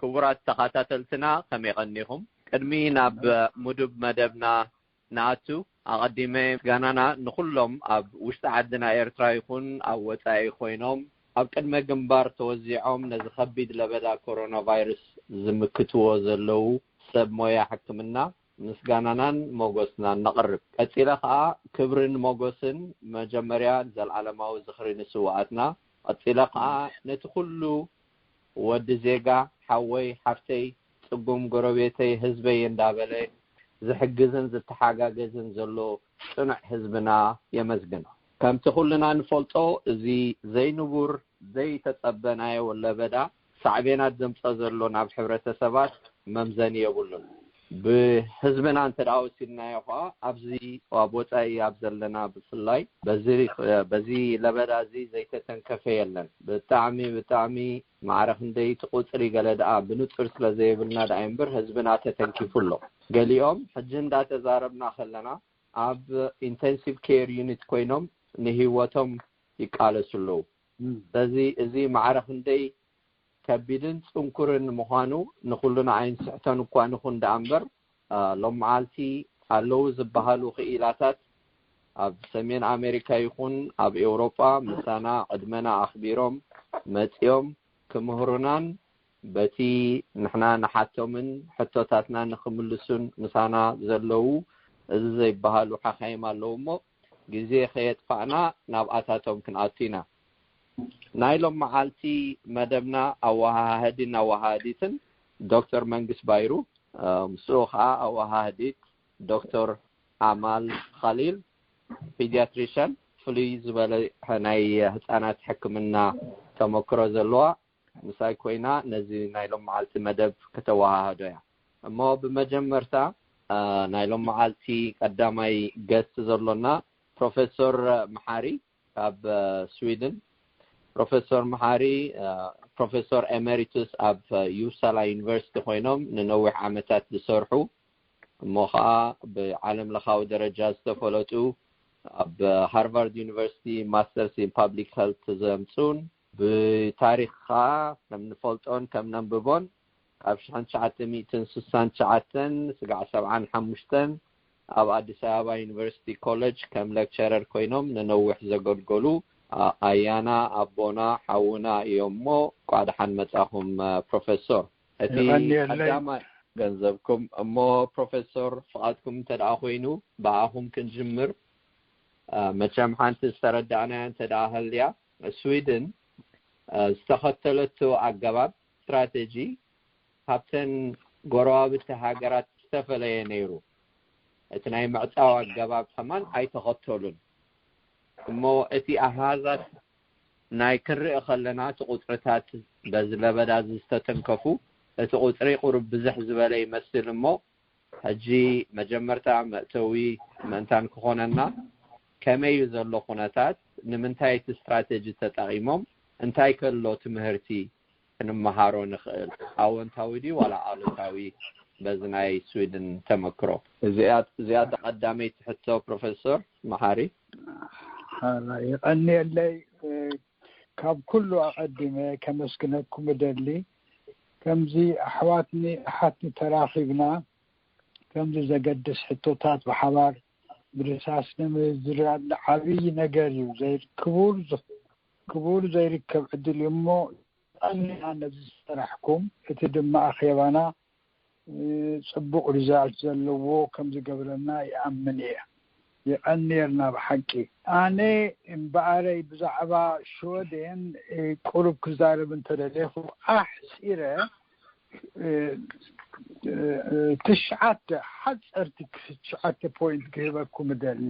ክቡራት ተኸታተልትና፣ ከመይ ቀኒኹም? ቅድሚ ናብ ምዱብ መደብና ንኣቱ፣ ኣቐዲመ ምስጋናና ንኹሎም ኣብ ውሽጢ ዓድና ኤርትራ ይኹን ኣብ ወጻኢ ኮይኖም ኣብ ቅድመ ግንባር ተወዚዖም ነዚ ከቢድ ለበዳ ኮሮና ቫይረስ ዝምክትዎ ዘለዉ ሰብ ሞያ ሕክምና ምስጋናናን ሞጎስናን ነቕርብ። ቀጺለ ከኣ ክብርን ሞጎስን መጀመርያ ዘልዓለማዊ ዝኽሪ ንስውኣትና፣ ቀጺለ ከኣ ነቲ ኩሉ ወዲ ዜጋ፣ ሓወይ፣ ሓፍተይ፣ ጽጉም ጎረቤተይ፣ ህዝበይ እንዳበለ ዝሕግዝን ዝተሓጋገዝን ዘሎ ጽኑዕ ህዝብና የመስግኖ። ከምቲ ኩልና ንፈልጦ፣ እዚ ዘይንቡር፣ ዘይተጸበናዮ ለበዳ ሳዕቤናት ዘምጸ ዘሎ ናብ ሕብረተሰባት መምዘኒ የብሉን። ብህዝብና እንተ ደኣ ወሲድናዮ ኸኣ፣ ኣብዚ ኣብ ወጻኢ ኣብ ዘለና ብፍላይ በዚ፣ በዚ ለበዳ እዚ ዘይተተንከፈ የለን። ብጣዕሚ፣ ብጣዕሚ ማዕረ ክንደይ እቲ ቁጽሪ ገለ ደኣ ብንጹር ስለ ዘይብልና ደኣ እምበር ህዝብና ተተንኪፉ ኣሎ። ገሊኦም ሕጂ እንዳተዛረብና ከለና ኣብ ኢንተንሲቭ ኬር ዩኒት ኮይኖም ንህይወቶም ይቃለሱ ኣለዉ። ስለዚ እዚ ማዕረ ክንደይ ከቢድን ጽንኩርን ምዃኑ ንኹልና ኣይንስሕቶን እኳ ንኹን ደኣ እምበር፣ አ፣ ሎም መዓልቲ ኣለዉ ዝበሃሉ ክኢላታት ኣብ ሰሜን ኣሜሪካ ይኹን ኣብ ኤውሮጳ ምሳና ዕድመና ኣኽቢሮም መጺኦም ክምህሩናን በቲ ንሕና ንሓቶምን ሕቶታትና ንኽምልሱን ምሳና ዘለዉ እዚ ዘይበሃሉ ሓኻይም ኣለዉ እሞ፣ ግዜ ከየጥፋእና ናብኣታቶም ክንኣቱ ኢና። ናይ ሎም መዓልቲ መደብና ኣወሃሃዲን ኣወሃሃዲትን ዶክተር መንግስ ባይሩ፣ እ፣ ምስኡ ኸኣ ኣወሃሃዲት ዶክተር ኣማል ኻሊል፣ ፒዲያትሪሻን፣ ፍልይ ዝበለ ናይ ህጻናት ሕክምና ተመክሮ ዘለዋ ምሳይ ኮይና ነዚ ናይ ሎም መዓልቲ መደብ ከተወሃሃዶ እያ። እሞ ብመጀመርታ፣ እ፣ ናይ ሎም መዓልቲ ቀዳማይ ገስት ዘሎና ፕሮፌሰር መሓሪ ካብ፣ እ፣ ስዊድን። ፕሮፌሰር መሓሪ፣ እ፣ ፕሮፌሰር ኤሜሪቱስ ኣብ፣ እ፣ ዩፕሳላ ዩኒቨርሲቲ ኮይኖም ንነዊሕ ዓመታት ዝሰርሑ፣ እሞ ኸኣ ብዓለም ለኻዊ ደረጃ ዝተፈለጡ፣ ኣብ ሃርቫርድ ዩኒቨርሲቲ ማስተርስ ኢን ፓብሊክ ሄልት ዘምጹን፣ ብታሪኽ ኸኣ ከም ንፈልጦን ከም ነንብቦን ካብ ሽሕን ትሽዓተ ሚእትን ስሳን ትሽዓተን ስጋዕ ሰብዓን ሓሙሽተን ኣብ ኣዲስ ኣበባ ዩኒቨርሲቲ ኮሌጅ ከም ሌክቸረር ኮይኖም ንነዊሕ ዘገልገሉ፣ ኣ-፣ ኣያና ኣቦና ሓውና እዮም እሞ፣ እንቋዕ ደሓን መጻኹም፣ ፕሮፌሰር። እቲ የቐንየለይ። ቀዳማይ ገንዘብኩም እሞ፣ ፕሮፌሰር፣ ፍቓድኩም እንተ ደኣ ኮይኑ፣ ብኣኹም ክንጅምር። አ፣ መቸም ሓንቲ ዝተረዳእናያ እንተ ደኣ ሃልያ፣ ስዊድን፣ አ፣ ዝተኸተለቶ ኣገባብ፣ ስትራቴጂ፣ ካብተን ጎረባብቲ ሃገራት ዝተፈለየ ነይሩ። እቲ ናይ ምዕጻው ኣገባብ ከማን ኣይተኸተሉን። እሞ እቲ ኣሃዛት ናይ ክንርኢ ከለና፣ እቲ ቁጽርታት በዚ ለበዳ እዚ ዝተተንከፉ፣ እቲ ቁጽሪ ቁሩብ ብዝሕ ዝበለ ይመስል እሞ፣ ሕጂ መጀመርታ መእተዊ ምእንታን ክኾነና፣ ከመይ እዩ ዘሎ ኩነታት፣ ንምንታይ እቲ ስትራቴጂ ተጠቒሞም፣ እንታይ ከሎ ትምህርቲ ክንመሃሮ ንኽእል፣ ኣወንታዊ ድዩ ዋላ ኣሉታዊ፣ በዚ ናይ ስዊድን ተመክሮ? እዚኣ፣ እዚኣ እታ ቀዳመይቲ ሕቶ ፕሮፌሰር መሓሪ። ይቐንየለይ። እ፣ ካብ ኩሉ ኣቐዲመ ከመስግነኩም እደሊ። ከምዚ ኣሕዋትኒ ኣሓትኒ ተራኺብና ከምዚ ዘገድስ ሕቶታት ብሓባር ምድሳስ ንምዝራብ ዓብዪ ነገር እዩ። ዘይ-፣ ክቡር ዝ-፣ ክቡር ዘይርከብ ዕድል እዩ እሞ፣ ቀኒና ነዚ ዝሰራሕኩም፣ እቲ ድማ ኣኼባና፣ እ፣ ጽቡቕ ሪዛልት ዘለዎ ከም ዝገብረና ይኣምን እየ። ይቐንየልና ብሓቂ። ኣነ እምበኣረይ ብዛዕባ ሽወደን፣ እ፣ ቁሩብ ክዛረብ እንተደሌኹ፣ ኣሕጺረ፣ እ፣ እ፣ እ፣ ትሽዓተ ሓጸርቲ ትሽዓተ ፖይንት ክህበኩም እደሊ።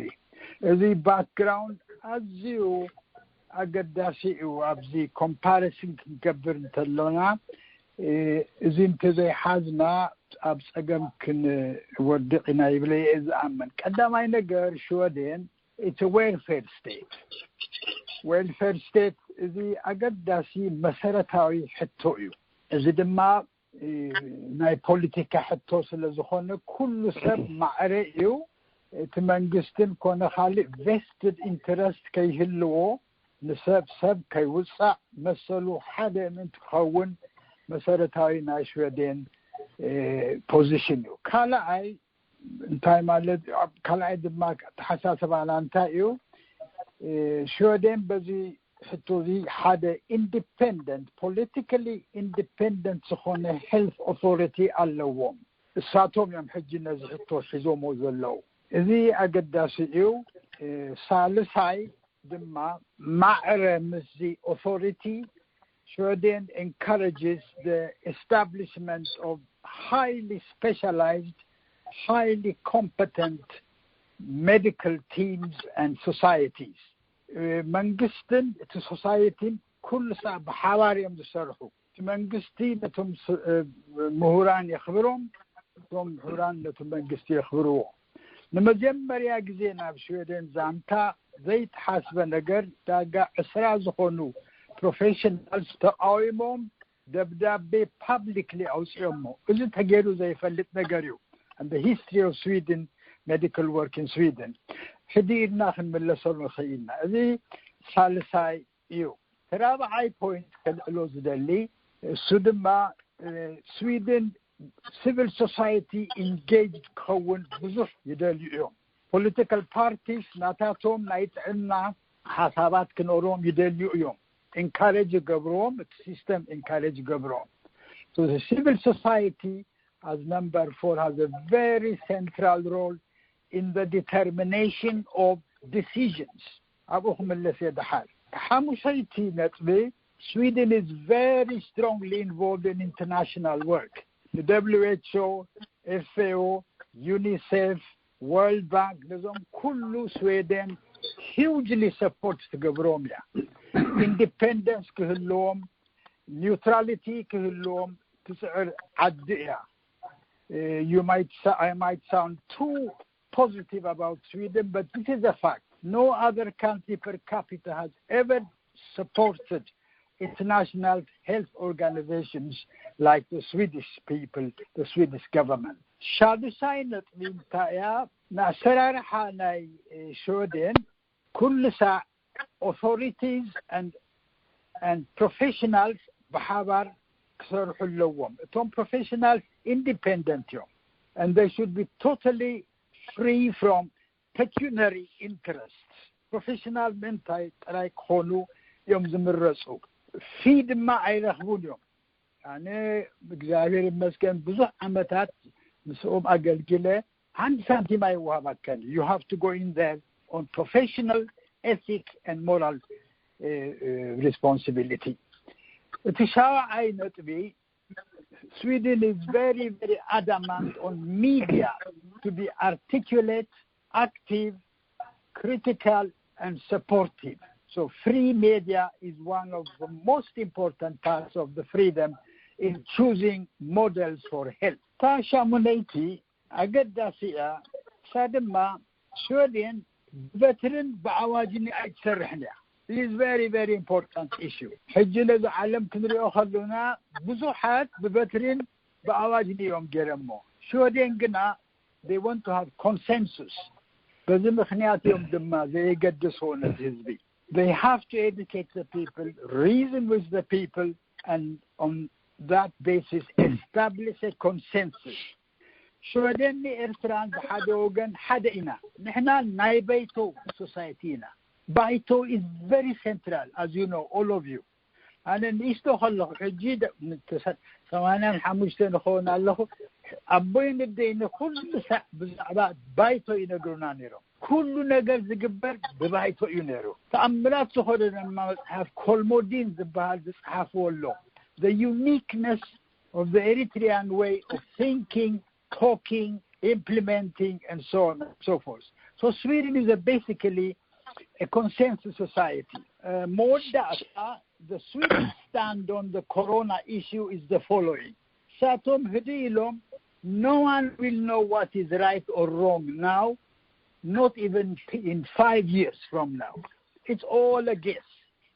እዚ ባክግራውንድ ኣዝዩ ኣገዳሲ እዩ። ኣብዚ ኮምፓሪስን ክንገብር እንተሎና፣ እ፣ እዚ እንተዘይሓዝና ኣብ ጸገም ክንወድቕ ኢና ይብለ እየ ዝኣምን። ቀዳማይ ነገር ሽወደን፣ it's a welfare state። ዌልፌር ስቴት እዚ ኣገዳሲ መሰረታዊ ሕቶ እዩ። እዚ ድማ፣ እ፣ ናይ ፖለቲካ ሕቶ ስለ ዝኾነ ኩሉ ሰብ ማዕረ እዩ። እቲ መንግስትን ኮነ ካልእ ቬስትድ ኢንተረስት ከይህልዎ፣ ንሰብ ሰብ ከይውጻእ፣ መሰሉ ሓደ ምእንቲ ክኸውን፣ መሰረታዊ ናይ ሽወዴን position እዩ። ካልኣይ እንታይ ማለት፣ ካልኣይ ድማ ተሓሳሰባና እንታይ እዩ? ሽወዴን በዚ ሕቶ እዚ ሓደ independent, politically independent ዝኾነ health authority ኣለዎም። እሳቶም እዮም ሕጂ ነዚ ሕቶ ሒዞሞ ዘለዉ። እዚ ኣገዳሲ እዩ። ሳልሳይ ድማ ማዕረ ምስዚ authority, Sweden encourages the establishment of highly specialized, highly competent medical teams and societies. መንግስትን እቲ ሶሳይቲን ኩሉ ሰ ብሓባር እዮም ዝሰርሑ። እቲ መንግስቲ ነቶም ምሁራን የኽብሮም፣ እቶም ምሁራን ነቲ መንግስቲ የኽብርዎ። ንመጀመርያ ግዜ ናብ ሽወደን ዛንታ ዘይተሓስበ ነገር፣ ዳጋ ዕስራ ዝኾኑ ፕሮፌሽናልስ ተቃዊሞም ደብዳቤ ፓብሊክሊ ኣውፅኦሞ። እዚ ተገይሩ ዘይፈልጥ ነገር እዩ። And the history of Sweden, medical work in Sweden ሕዲ ኢልና ክንምለሰሉ ንኽእል ኢና። እዚ ሳልሳይ እዩ። እቲ ራብዓይ ፖይንት ከልዕሎ ዝደሊ እሱ ድማ ስዊድን ሲቪል ሶሳይቲ ኢንጌጅድ ክኸውን ብዙሕ ይደልዩ እዮም። ፖለቲካል ፓርቲስ ናታቶም ናይ ጥዕና ሓሳባት ክነሮም ይደልዩ እዮም። ኢንካሬጅ ይገብርዎም፣ እቲ ሲስተም ኢንካሬጅ ይገብርዎም። ሲቪል ሶሳይቲ as number four has a very central role in the determination of decisions. ኣብኡ ክምለስ እየ ድሓር። ሓሙሸይቲ ነጥቢ፣ Sweden is very strongly involved in international work. The W H O, F A O, UNICEF, World Bank ነዞም ኩሉ ስዌደን hugely support ትገብሮም እያ። ኢንዲፔንደንስ ክህልዎም፣ ኒውትራሊቲ ክህልዎም ትፅዕር ዓዲ እያ። You might I might sound too positive about Sweden, but this is a fact. No other country per capita has ever supported international health organizations like the Swedish people, the Swedish government. ሻዱሻይ ነጥቢ እንታይ እያ? ንኣሰራርሓ ናይ ሽወደን ኩሉ ሳዕ authorities and and professionals ብሓባር ክሰርሑ ኣለዎም። እቶም ፕሮፌሽናልስ ኢንዲፔንደንት እዮም። And they should be totally free from pecuniary interests. ፕሮፌሽናል ምእንታይ ጥራይ ክኾኑ እዮም ዝምረፁ። ፊ ድማ ኣይረኽቡን እዮም። ኣነ እግዚኣብሔር ይመስገን ብዙሕ ዓመታት ምስኦም ኣገልግለ ሓንቲ ሳንቲም ኣይወሃባከን። You have to go in there on professional ethic and moral responsibility. እቲ ሻውዓይ ነጥቢ Sweden is very very adamant on media to be articulate, active, critical and supportive. So free media is one of the most important parts of the freedom in choosing models for health. ታሻሙነይቲ ኣገዳሲ እያ። እሳ ድማ ሽወዴን ብበትርን ብኣዋጅን ኣይትሰርሕን እያ። It is very very important issue. ሕጂ ነዚ ዓለም ክንሪኦ ከሎና ብዙሓት ብበትርን ብኣዋጅን እዮም ገይረሞ። ሽወዴን ግና they want to have consensus. በዚ ምክንያት እዮም ድማ ዘየገድስዎ ነቲ ህዝቢ። They have to educate the people, reason with the people and on that basis establish a consensus. ሽወደን ንኤርትራን ብሓደ ወገን ሓደ ኢና። ንሕና ናይ ባይቶ ሶሳይቲ ኢና። ባይቶ is very central, as you know, all of you. ኣነ ንእሽቶ ከለኹ ሕጂ ሰማንያን ሓሙሽተ ንኸውን ኣለኹ። ኣቦይ ንደይ ንኩሉ ሳዕ ብዛዕባ ባይቶ ይነግሩና ነይሮም። ኩሉ ነገር ዝግበር ብባይቶ እዩ ነይሩ። ተኣምራት ዝኾነ ድማ መፅሓፍ ኮልሞዲን ዝበሃል ዝፀሓፍዎ ኣሎ። The uniqueness of the Eritrean way of thinking, talking, implementing and so on and so forth. So Sweden is a basically a consensus society. መወዳእታ, the Swedish stand on the corona issue is the following. እሳቶም ህድእ ኢሎም, no one will know what is right or wrong now, not even in five years from now. It's all a guess.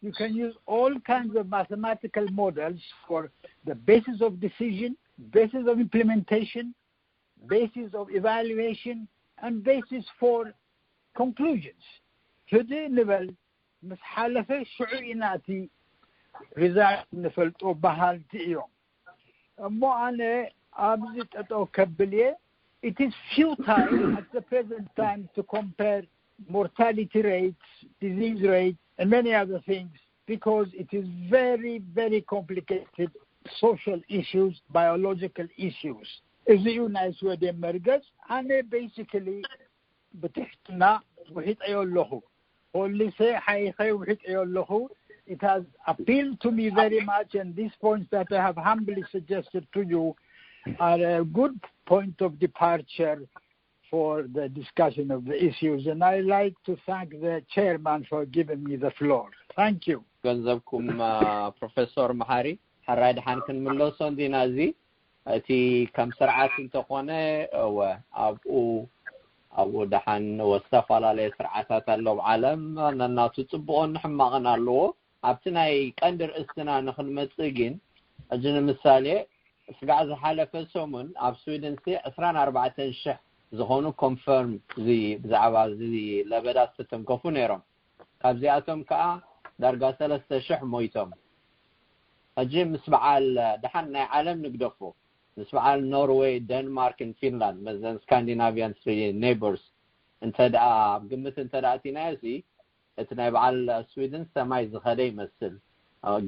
You can use all kinds of mathematical models for the basis of decision, basis of implementation, basis of evaluation and basis for conclusions. ህድእ ንበል, ምስ ሓለፈ ሽዑ ኢና እቲ ሪዛልት ንፈልጦ በሃልቲ እዮም። እሞ ኣነ ኣብዚ ጠጠው ከብል እየ። It is futile at the present time to compare mortality rates, disease rates, and many other things, because it is very, very complicated social issues, biological issues. እዚ እዩ ናይ ስወደን መርገጽ። ኣነ basically ብትሕትና ውሒጠዮ ኣለኹ። ፖሊሰ ሓይኸ ውሒጠዮ ኣለኹ። It has appealed to me very much, and these points that I have humbly suggested to you are a good point of departure for the discussion of the issues. And I like to thank the chairman for giving me the floor. Thank you. ገንዘብኩም ፕሮፌሰር መሓሪ፣ ሕራይ ድሓን ክንምለሶ እንዲና። እዚ እቲ ከም ስርዓት እንተኾነ እወ ኣብኡ ኣብኡ ደሓን እወ ዝተፈላለየ ስርዓታት ኣሎ ኣብ ዓለም፣ ነናቱ ጽቡቕን ሕማቕን ኣለዎ። ኣብቲ ናይ ቀንዲ ርእስትና ንኽንመጽእ ግን፣ ሕጂ ንምሳሌ ስጋዕ ዝሓለፈ ሰሙን ኣብ ስዊድን ሲ ዕስራን ኣርባዕተን ሽሕ ዝኾኑ ኮንፈርም ብዛዕባ እዚ ለበዳ ዝተተንከፉ ነይሮም። ካብዚኣቶም ከዓ ዳርጋ ሰለስተ ሽሕ ሞይቶም። ሕጂ ምስ በዓል ደሓን ናይ ዓለም ንግደፎ፣ ምስ በዓል ኖርዌይ፣ ደንማርክን ፊንላንድ፣ መዘን ስካንዲናቪያን ኔይበርስ እንተ ደኣ ኣብ ግምት እንተ ደኣ እቲናዮ ሲ እቲ ናይ በዓል ስዊድን ሰማይ ዝኸደ ይመስል።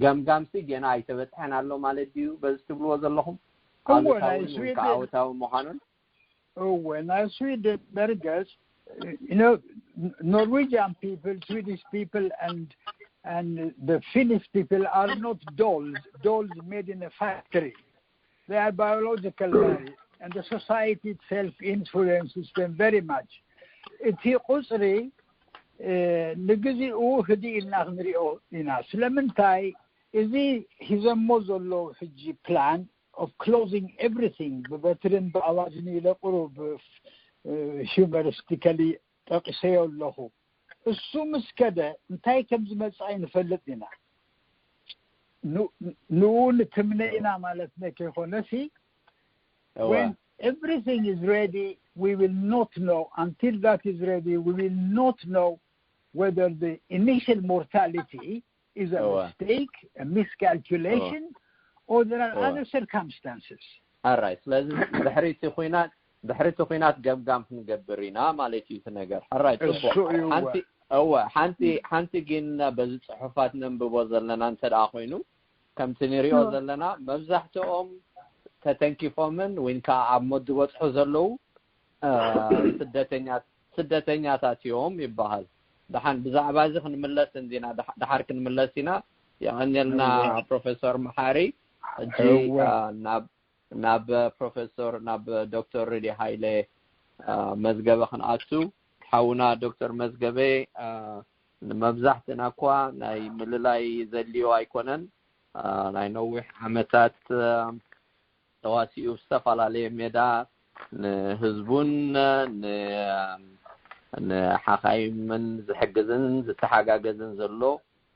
ገምጋምሲ ገና ኣይተበፅሐን ኣሎ ማለት ድዩ በዚ ትብልዎ ዘለኹም? እወ፣ ናይ ስዊድን ኣወታዊ ምዃኑን እወ፣ ናይ ስዊድን መርገጽ you know Norwegian people, Swedish people, and and the Finnish people are not dolls, dolls made in a factory. They are biological life, and the society itself influences them very much. እቲ ቁፅሪ ንግዚኡ ህድእ ኢልና ክንሪኦ ኢና። ስለምንታይ? እዚ ሒዘሞ ዘለዉ ሕጂ plan of closing everything ብበትርን ብኣዋጅን ኢለ ቁሩብ humoristically ጠቂሰዮ ኣለኹ። እሱ ምስ ከደ እንታይ ከም ዝመጽእ ኣይንፈልጥ ኢና። ንኡ ንትምነ ኢና ማለት ነ ከይኮነሲ when everything is ready, we will not know. Until that is ready, we will not know whether the initial mortality is a mistake, a miscalculation, or there are other circumstances. ሕራይ። ስለዚ ድሕሪ እቲ ኲናት ድሕሪ እቲ ኲናት ገምጋም ክንገብር ኢና ማለት እዩ እቲ ነገር። ሕራይ፣ ጽቡቕ። ሓንቲ እወ ሓንቲ ሓንቲ ግን በዚ ጽሑፋት ነንብቦ ዘለና እንተ ደኣ ኮይኑ፣ ከምቲ ንሪኦ ዘለና መብዛሕትኦም ተተንኪፎምን ወይን ከዓ ኣብ ሞት ዝበጽሑ ዘለዉ ስደተኛት ስደተኛታት እዮም ይበሃል። ደሓን ብዛዕባ እዚ ክንምለስ እንዲና፣ ደሓር ክንምለስ ኢና። የቐንየልና ፕሮፌሰር መሓሪ። ሕጂ ናብ ናብ ፕሮፌሰር ናብ ዶክተር ርዲ ሃይለ መዝገበ ክንኣቱ። ሓውና ዶክተር መዝገበ፣ ንመብዛሕትና እኳ ናይ ምልላይ ዘድልዮ ኣይኮነን። ናይ ነዊሕ ዓመታት ተዋሲኡ ዝተፈላለየ ሜዳ ንህዝቡን ንሓኻይምን ዝሕግዝን ዝተሓጋገዝን ዘሎ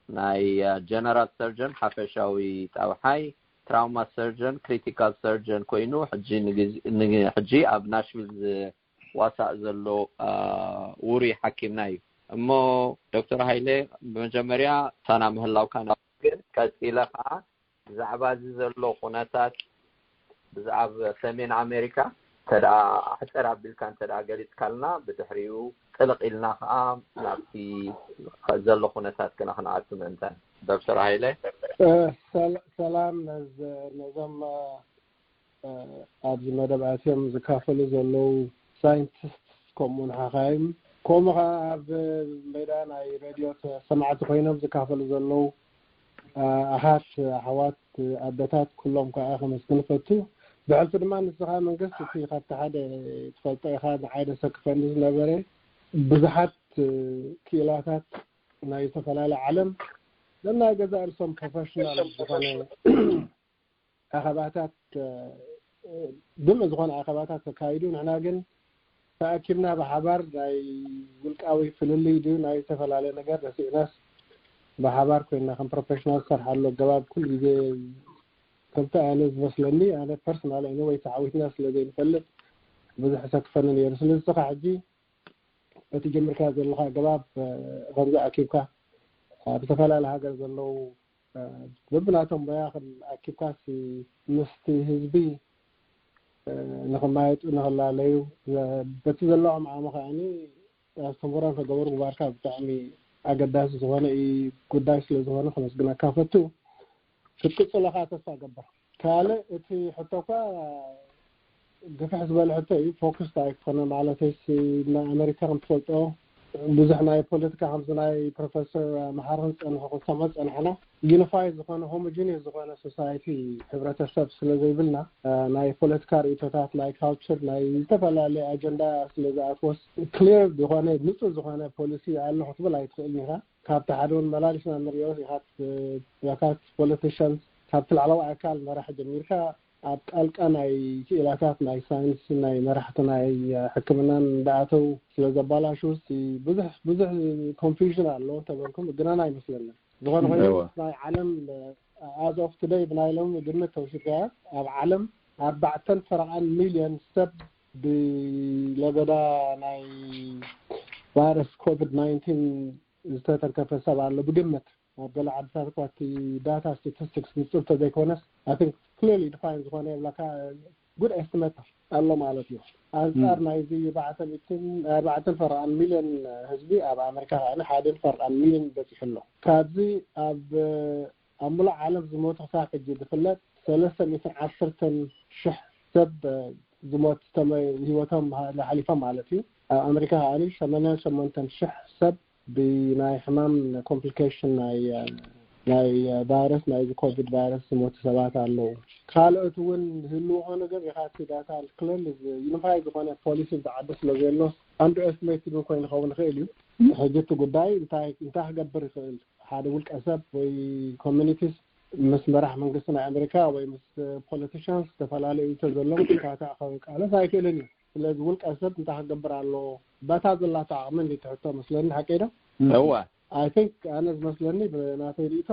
ናይ ጀነራል ሰርጀን ሓፈሻዊ ጣውሓይ፣ ትራውማ ሰርጀን፣ ክሪቲካል ሰርጀን ኮይኑ ሕጂ ኣብ ናሽቪል ዝዋሳእ ዘሎ ውሩይ ሓኪምና እዩ። እሞ ዶክተር ሃይለ፣ ብመጀመርያ ሳና ምህላውካ ግን ቀፂለ ከዓ ብዛዕባ እዚ ዘሎ ኩነታት ብዛዕባ ሰሜን ኣሜሪካ እንተደኣ ኣሕፀር ኣቢልካ እንተደኣ ገሊፅካልና፣ ብድሕሪኡ ጥልቕ ኢልና ከዓ ናብቲ ዘሎ ኩነታት ግና ክንኣቱ ምእንታን። ዶክተር ሃይለ። ሰላም ነዞም ኣብዚ መደብ ኣትዮም ዝካፈሉ ዘለዉ ሳይንቲስት፣ ከምኡውን ሓኻይም፣ ከምኡ ከዓ ኣብ ሜዳ ናይ ሬድዮ ሰማዕቲ ኮይኖም ዝካፈሉ ዘለዉ ኣሓት ኣሕዋት ኣደታት ኩሎም ከዓ ከመስግን እፈቱ። ብሕልፊ ድማ ንስኻ መንግስቲ እቲ ካብቲ ሓደ ትፈልጦ ኢኻ ንዓይ ደሰክፈኒ ዝነበረ ብዙሓት ክኢላታት ናይ ዝተፈላለየ ዓለም ነናይ ገዛእ ርእሶም ፕሮፌሽናል ዝኾነ ኣኸባታት ድምዕ ዝኾነ ኣኸባታት ተካይዱ። ንሕና ግን ተኣኪብና ብሓባር ናይ ውልቃዊ ፍልልይ ድዩ ናይ ዝተፈላለየ ነገር ረሲዕናስ ብሓባር ኮይንና ከም ፕሮፌሽናል ዝሰርሓሉ ኣገባብ ኩሉ ግዜ ከምቲ ኣነ ዝመስለኒ ኣነ ፐርሰናል ኣነ ወይ ተዓዊትና ስለ ዘይንፈልጥ ብዙሕ ሰክፈኒ ነይሩ። ስለዚ ስኻ ሕጂ እቲ ጀምርካ ዘለኻ ኣገባብ ከምዚ ኣኪብካ ኣብ ዝተፈላለየ ሃገር ዘለዉ በብናቶም ሞያ ኣኪብካሲ ምስቲ ህዝቢ ንኽማየጡ ንኽላለዩ በቲ ዘለዎም ዓቕሚ ከዓኒ ኣስተምህሮ ንኽገበሩ ምግባርካ ብጣዕሚ ኣገዳሲ ዝኾነ ጉዳይ ስለ ዝኾነ ከመስግነካ ፈቱ። ክትቅፅሎ ከዓ ተስፋ እገብር። ካልእ እቲ ሕቶ እኳ ግፍሕ ዝበለ ሕቶ እዩ። ፎክስ ኣይኮነ ማለተይሲ ናይ ኣሜሪካ ከም ትፈልጦ ብዙሕ ናይ ፖለቲካ ከምዚ ናይ ፕሮፌሰር መሓሪ ዝፀንሑ ክንሰምዖ ዝፀናሕና ዩኒፋይ ዝኾነ ሆሞጂኒየስ ዝኾነ ሶሳይቲ ሕብረተሰብ ስለ ዘይብልና ናይ ፖለቲካ ርእቶታት ናይ ካልቸር ናይ ዝተፈላለየ ኣጀንዳ ስለ ዝኣትወስ ክሊር ዝኾነ ንፁር ዝኾነ ፖሊሲ ኣሎ ክትብል ኣይትኽእልን ኢኻ። ካብቲ ሓደ እውን መላሊስና ንሪኦ ኢኻት ፖለቲሽንስ ካብቲ ላዕለዋይ ኣካል መራሒ ጀሚርካ ኣብ ጣልቃ ናይ ክኢላታት ናይ ሳይንስ ናይ መራሕቲ ናይ ሕክምናን እንዳኣተው ስለ ዘባላሹ ብዙሕ ብዙሕ ኮንፊውዥን ኣሎ ተበልኩም ግናና ኣይመስለንን። ዝኾነ ኮይኑ ናይ ዓለም as of today ብናይ ሎም ግምት ተወሲድካ ኣብ ዓለም ኣርባዕተን ፈረቓን ሚልዮን ሰብ ብለበዳ ናይ ቫይረስ ኮቪድ ናይንቲን ዝተተንከፈ ሰብ ኣሎ ብግምት። ኣብ ገለ ዓድታት እኳ እቲ ዳታ ስታቲስቲክስ ንፁር ተዘይኮነስ I think clearly defined ዝኾነ የብላካ good estimate ኣሎ ማለት እዩ። ኣንፃር ናይዚ ኣርባዕተ ሚእትን ኣርባዕተን ፈረቓን ሚልዮን ህዝቢ ኣብ ኣሜሪካ ከዓኒ ሓደን ፈረቓን ሚልዮን በፂሑ ኣሎ። ካብዚ ኣብ ኣብ ሙሉእ ዓለም ዝሞቱ ክሳብ ሕጂ ዝፍለጥ ሰለስተ ሚእትን ዓሰርተን ሽሕ ሰብ ዝሞት ዝተመ- ህይወቶም ሓሊፎም ማለት እዩ። ኣብ ኣሜሪካ ከዓኒ ሰማንያን ሸሞንተን ሽሕ ሰብ ብናይ ሕማም ኮምፕሊኬሽን ናይ ናይ ቫይረስ ናይ ኮቪድ ቫይረስ ዝሞቱ ሰባት ኣለዉ። ካልኦት እውን ህልው ኾነ ግን ኢኻ እቲ ዳታ ክለል ዩኒፋይ ዝኾነ ፖሊሲ ዝዓዲ ስለ ዘሎ ኣንዱ ኤስቲሜት እውን ኮይኑ ክኸውን ይኽእል እዩ። ሕጂ እቲ ጉዳይ እንታይ እንታይ ክገብር ይኽእል ሓደ ውልቀ ሰብ ወይ ኮሚኒቲስ ምስ መራሕ መንግስቲ ናይ ኣሜሪካ ወይ ምስ ፖለቲሽንስ ዝተፈላለዩ ተዘሎም ክካታዕ ክቃለስ ኣይክእልን እዩ። ስለዚ ውልቀ ሰብ እንታይ ክገብር ኣለዎ በታ ዘላታ ዓቕሚ እንዲ ትሕቶ መስለኒ ሓቀይ ዶ? እወ። I think ኣነ ዝመስለኒ ብናተይ ርእቶ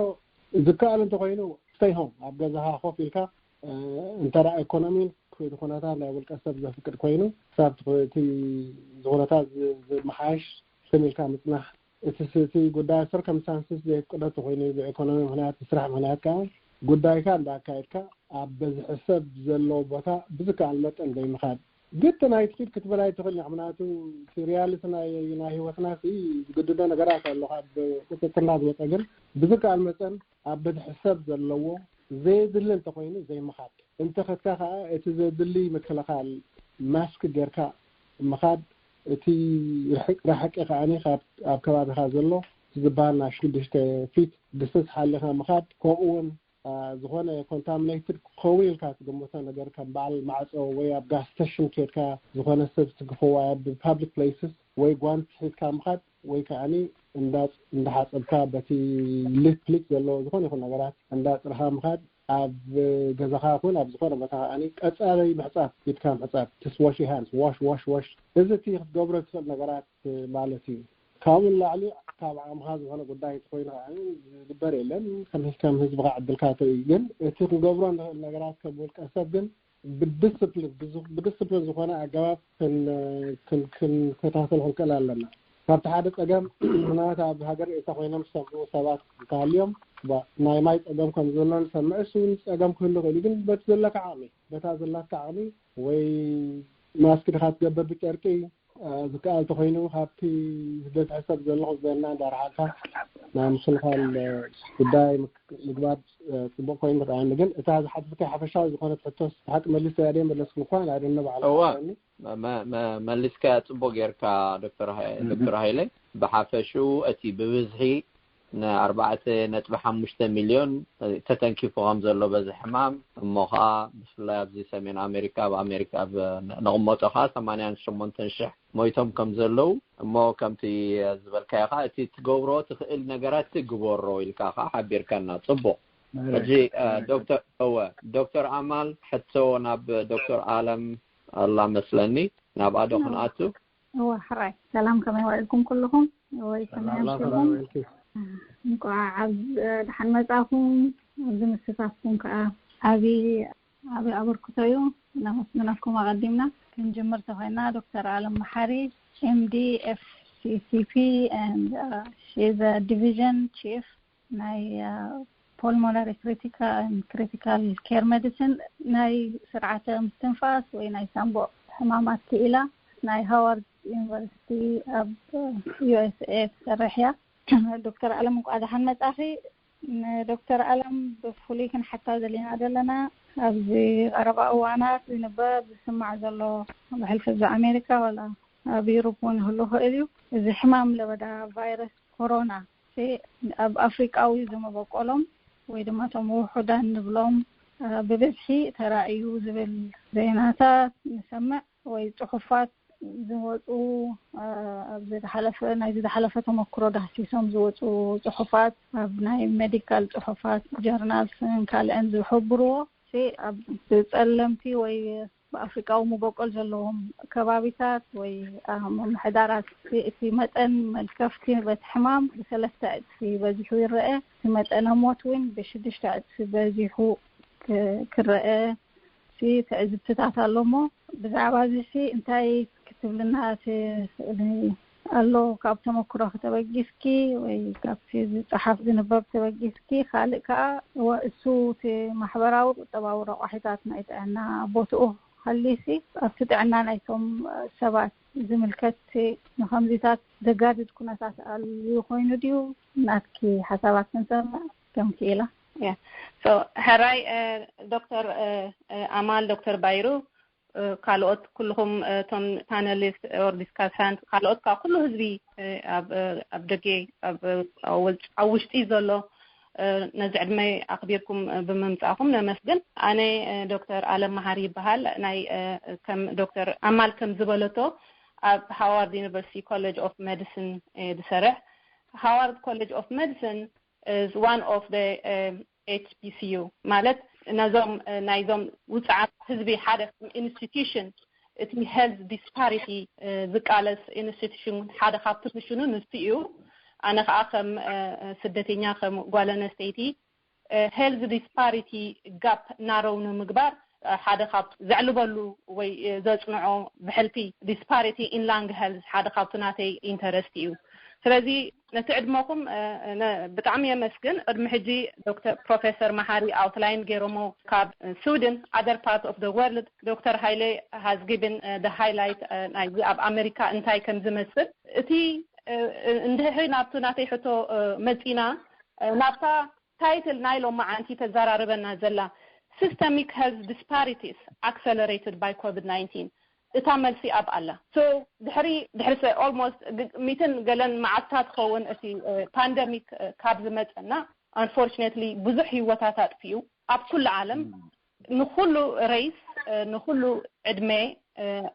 ዝከኣል እንተኮይኑ stay home ኣብ ገዛኻ ኮፍ ኢልካ እንተራ ኢኮኖሚን ኩነታት ናይ ውልቀ ሰብ ዘፍቅድ ኮይኑ ክሳብ እቲ ኩነታት ዝመሓየሽ ስም ኢልካ ምፅናሕ እቲ እቲ ጉዳይ circumstances ዘየፍቅዶ እንተኮይኑ ብኢኮኖሚ ምክንያት ብስራሕ ምክንያት ከዓ ጉዳይካ እንዳካየድካ ኣብ በዝሒ ሰብ ዘለዎ ቦታ ብዝከኣል መጠን ዘይምኻድ ግድ ናይ ትኺድ ክትበላ ኣይትኽእል ኢኻ ምክንያቱ እቲ ሪያሊቲ ናይ ናይ ህይወትና ዝግድዶ ነገራት ኣሎ ካብ ቁፅፅርና ዝወፀ ግን ብዝከኣል መጠን ኣብ በዝሒ ሰብ ዘለዎ ዘየድሊ እንተኮይኑ ዘይምኻድ እንተኸድካ ከዓ እቲ ዘድሊ ምክልኻል ማስክ ጌርካ ምኻድ እቲ ርሕቂ ከዓ ኣብ ከባቢኻ ዘሎ ዝበሃል ናይ ሽዱሽተ ፊት ድስተንስ ሓሊኻ ምኻድ ከምኡ እውን ዝኾነ ኮንታሚኔትድ ክኸውን ኢልካ ትግምቶ ነገር ከም በዓል ማዕፆ ወይ ኣብ ጋስ ስቴሽን ኬድካ ዝኾነ ሰብ ትግፎ ኣብ ፓብሊክ ፕሌስስ ወይ ጓንቲ ሒዝካ ምኻድ ወይ ከዓ እንዳሓፀብካ በቲ ሊፕ ሊክ ዘለዎ ዝኾነ ይኹን ነገራት እንዳፅርኻ ምኻድ ኣብ ገዛኻ ይኹን ኣብ ዝኾነ ቦታ ከዓ ቀፃሊ ምሕፃብ ኢድካ ምሕፃብ ትስወሽ ሃንስ ዋሽ ዋሽ ዋሽ እዚ እቲ ክትገብሮ ትኽእል ነገራት ማለት እዩ። ካብኡ ንላዕሊ ካብ ዓቕምኻ ዝኾነ ጉዳይ እንተኮይኑ ከዓ ዝግበር የለን። ከም ከም ህዝብኻ ዕድልካ ትርኢ። ግን እቲ ክንገብሮ ንኽእል ነገራት ከም ውልቀ ሰብ ግን ብድስፕሊን ብድስፕሊን ዝኾነ ኣገባብ ክንከታተሎ ክንክእል ኣለና። ካብቲ ሓደ ፀገም ምናልባት ኣብ ሃገር ኤርትራ ኮይኖም ዝሰምዑ ሰባት እንተሃልዮም ናይ ማይ ፀገም ከም ዘሎ ንሰምዕ እሱ እውን ፀገም ክህሉ ይኽእል እዩ። ግን በቲ ዘለካ ዓቕሚ በታ ዘላትካ ዓቕሚ ወይ ማስክ ድኻ ትገብር ብጨርቂ ዝከኣል ተኮይኑ ካብቲ ዝበዝሐ ሰብ ዘለኹ ዝበልና እንዳረሓቅካ ናይ ምክልኻል ጉዳይ ምግባር ፅቡቅ ኮይኑ ንርኣኒ ግን እታ ዝሓተትካ ሓፈሻዊ ዝኾነት ሕቶስ ብሓቂ መሊሰያ ድየ መለስኩ እኳ ናደነ ባዕላ እዋ መሊስካያ ፅቡቅ ጌርካ ዶክተር ሃይለ ብሓፈሽኡ እቲ ብብዝሒ ንኣርባዕተ ነጥቢ ሓሙሽተ ሚልዮን ተተንኪፉ ከም ዘሎ በዚ ሕማም እሞ ከዓ ብፍላይ ኣብዚ ሰሜን ኣሜሪካ ኣብ ኣሜሪካ ነቕመጦ ከዓ ሰማንያን ሸሞንተን ሽሕ ሞይቶም ከም ዘለዉ እሞ ከምቲ ዝበልካዮ ከዓ እቲ ትገብሮ ትኽእል ነገራት ግበሮ ኢልካ ከዓ ሓቢርካና ፅቡቅ ሕጂ ዶክተር እወ ዶክተር ኣማል ሕቶ ናብ ዶክተር ኣለም ኣላ መስለኒ ናብኣ ዶ ክንኣቱ እወ ሕራይ ሰላም ከመይ ዋዒልኩም ኩልኹም ወይ ከመይ ኣምሲኹም እንቋዕ ኣብ ደሓን መጻኹም ኣብዚ ምስታፍኩም ከዓ ዓቢ ዓቢ ኣበርክቶ እዩ ነመስግነኩም ኣቐዲምና ክንጅምር ተኮይና ዶክተር ኣለም መሓሪ M D F C C P and uh, she's a division chief ናይ uh, pulmonary critical care medicine ናይ ስርዓተ ምስትንፋስ ወይ ናይ ሳንቡእ ሕማማት ክኢላ ናይ ሃዋርድ ዩኒቨርሲቲ ኣብ ዩ ኤስ ኤ ትሰርሕ እያ። ዶክተር ኣለም እንኳዕ ደሓን መጻኺ። ንዶክተር ኣለም ብፍሉይ ክንሓታ ዘለና ዘለና ኣብዚ ቀረባ እዋናት ዝንበብ ዝስማዕ ዘሎ ብሕልፊ እዚ ኣሜሪካ ዋላ ኣብ ዩሮፕ እውን ይህሉ ይኽእል እዩ። እዚ ሕማም ለበዳ ቫይረስ ኮሮና ኣብ ኣፍሪቃዊ ዝመበቆሎም ወይ ድማ እቶም ውሑዳን ንብሎም ብብዝሒ ተራእዩ ዝብል ዜናታት ንሰምዕ ወይ ፅሑፋት ዝወፁ ኣብ ዝሓለፈ ናይ ዝሓለፈ ተመክሮ ዳህሲሶም ዝወፁ ፅሑፋት ኣብ ናይ ሜዲካል ፅሑፋት ጀርናልስን ካልአን ዝሕብርዎ ኣብ ብፀለምቲ ወይ ብኣፍሪቃዊ መበቆል ዘለዎም ከባቢታት ወይ ምምሕዳራት እቲ መጠን መልከፍቲ በቲ ሕማም ብሰለስተ ዕፅፊ በዚሑ ይረአ። እቲ መጠነ ሞት እውን ብሽዱሽተ ዕፅፊ በዚሑ ክረአ ትዕዝብትታት ኣሎ። እሞ ብዛዕባ እዚ እንታይ ክትብልና ትኽእሊ ኣሎ? ካብ ተመክሮ ከተበጊስኪ ወይ ካብቲ ዝፀሓፍ ዝንበብ ተበጊስኪ፣ ካልእ ከዓ እሱ እቲ ማሕበራዊ ቁጠባዊ ረቋሒታት ናይ ጥዕና ቦትኡ ሃልዩሲ ኣብቲ ጥዕና ናይቶም ሰባት ዝምልከት ንከምዚታት ዘጋድድ ኩነታት ኣልዩ ኮይኑ ድዩ? ናትኪ ሓሳባት ክንሰምዕ ከም ክኢላ። ሕራይ ዶክተር ኣማል፣ ዶክተር ባይሩ፣ ካልኦት ኩልኹም እቶም ፓነሊስት ኦር ዲስካሳንት፣ ካልኦት ካብ ኩሉ ህዝቢ ኣብ ደገ ኣብ ውሽጢ ዘሎ ነዚ ዕድመ ኣኽቢርኩም ብምምጻእኩም ነመስግን። ኣነ ዶክተር ኣለም መሃሪ ይበሃል። ናይ ከም ዶክተር ኣማል ከም ዝበለቶ ኣብ ሃዋርድ ዩኒቨርሲቲ ኮሌጅ ኦፍ ሜዲሲን ዝሰርሕ። ሃዋርድ ኮሌጅ ኦፍ ሜዲሲን is one of the ኤች ቢ ሲ ዩ ማለት ነዞም ናይዞም ውፅዓት ህዝቢ ሓደ ኢንስቲትዩሽን እቲ ሄልዝ ዲስፓሪቲ ዝቃለስ ኢንስቲትዩሽን ሓደ ካብቲ ምሽኑ ንሱ እዩ። ኣነ ከዓ ከም ስደተኛ ከም ጓል ኣነስተይቲ ሄልዝ ዲስፓሪቲ ጋፕ ናረው ንምግባር ሓደ ካብ ዘዕልበሉ ወይ ዘፅንዖ ብሕልፊ ዲስፓሪቲ ኢን ላንግ ሄልዝ ሓደ ካብቲ ናተይ ኢንተረስት እዩ። ስለዚ ነቲ ዕድመኹም ብጣዕሚ የመስግን። ቅድሚ ሕጂ ዶክተር ፕሮፌሰር መሃሪ ኣውትላይን ገይሮሞ ካብ ስዊድን other part of the world ዶክተር ሃይለ has given the highlight ናይዚ ኣብ ኣሜሪካ እንታይ ከም ዝመስል እቲ እንድሕሪ ናብቲ ናተይ ሕቶ መፂና ናብታ ታይትል ናይ ሎማዓንቲ ተዘራርበና ዘላ systemic health disparities accelerated by ኮቪድ ናይንቲን እታ መልሲ ኣብ ኣላ። So ድሕሪ ድሕሪ almost ሚትን ገለን መዓልታት ክኸውን እቲ ፓንደሚክ ካብ ዝመፀና unfortunately ብዙሕ ህይወታት ኣጥፊኡ ኣብ ኩሉ ዓለም ንኩሉ ሬስ ንኩሉ ዕድመ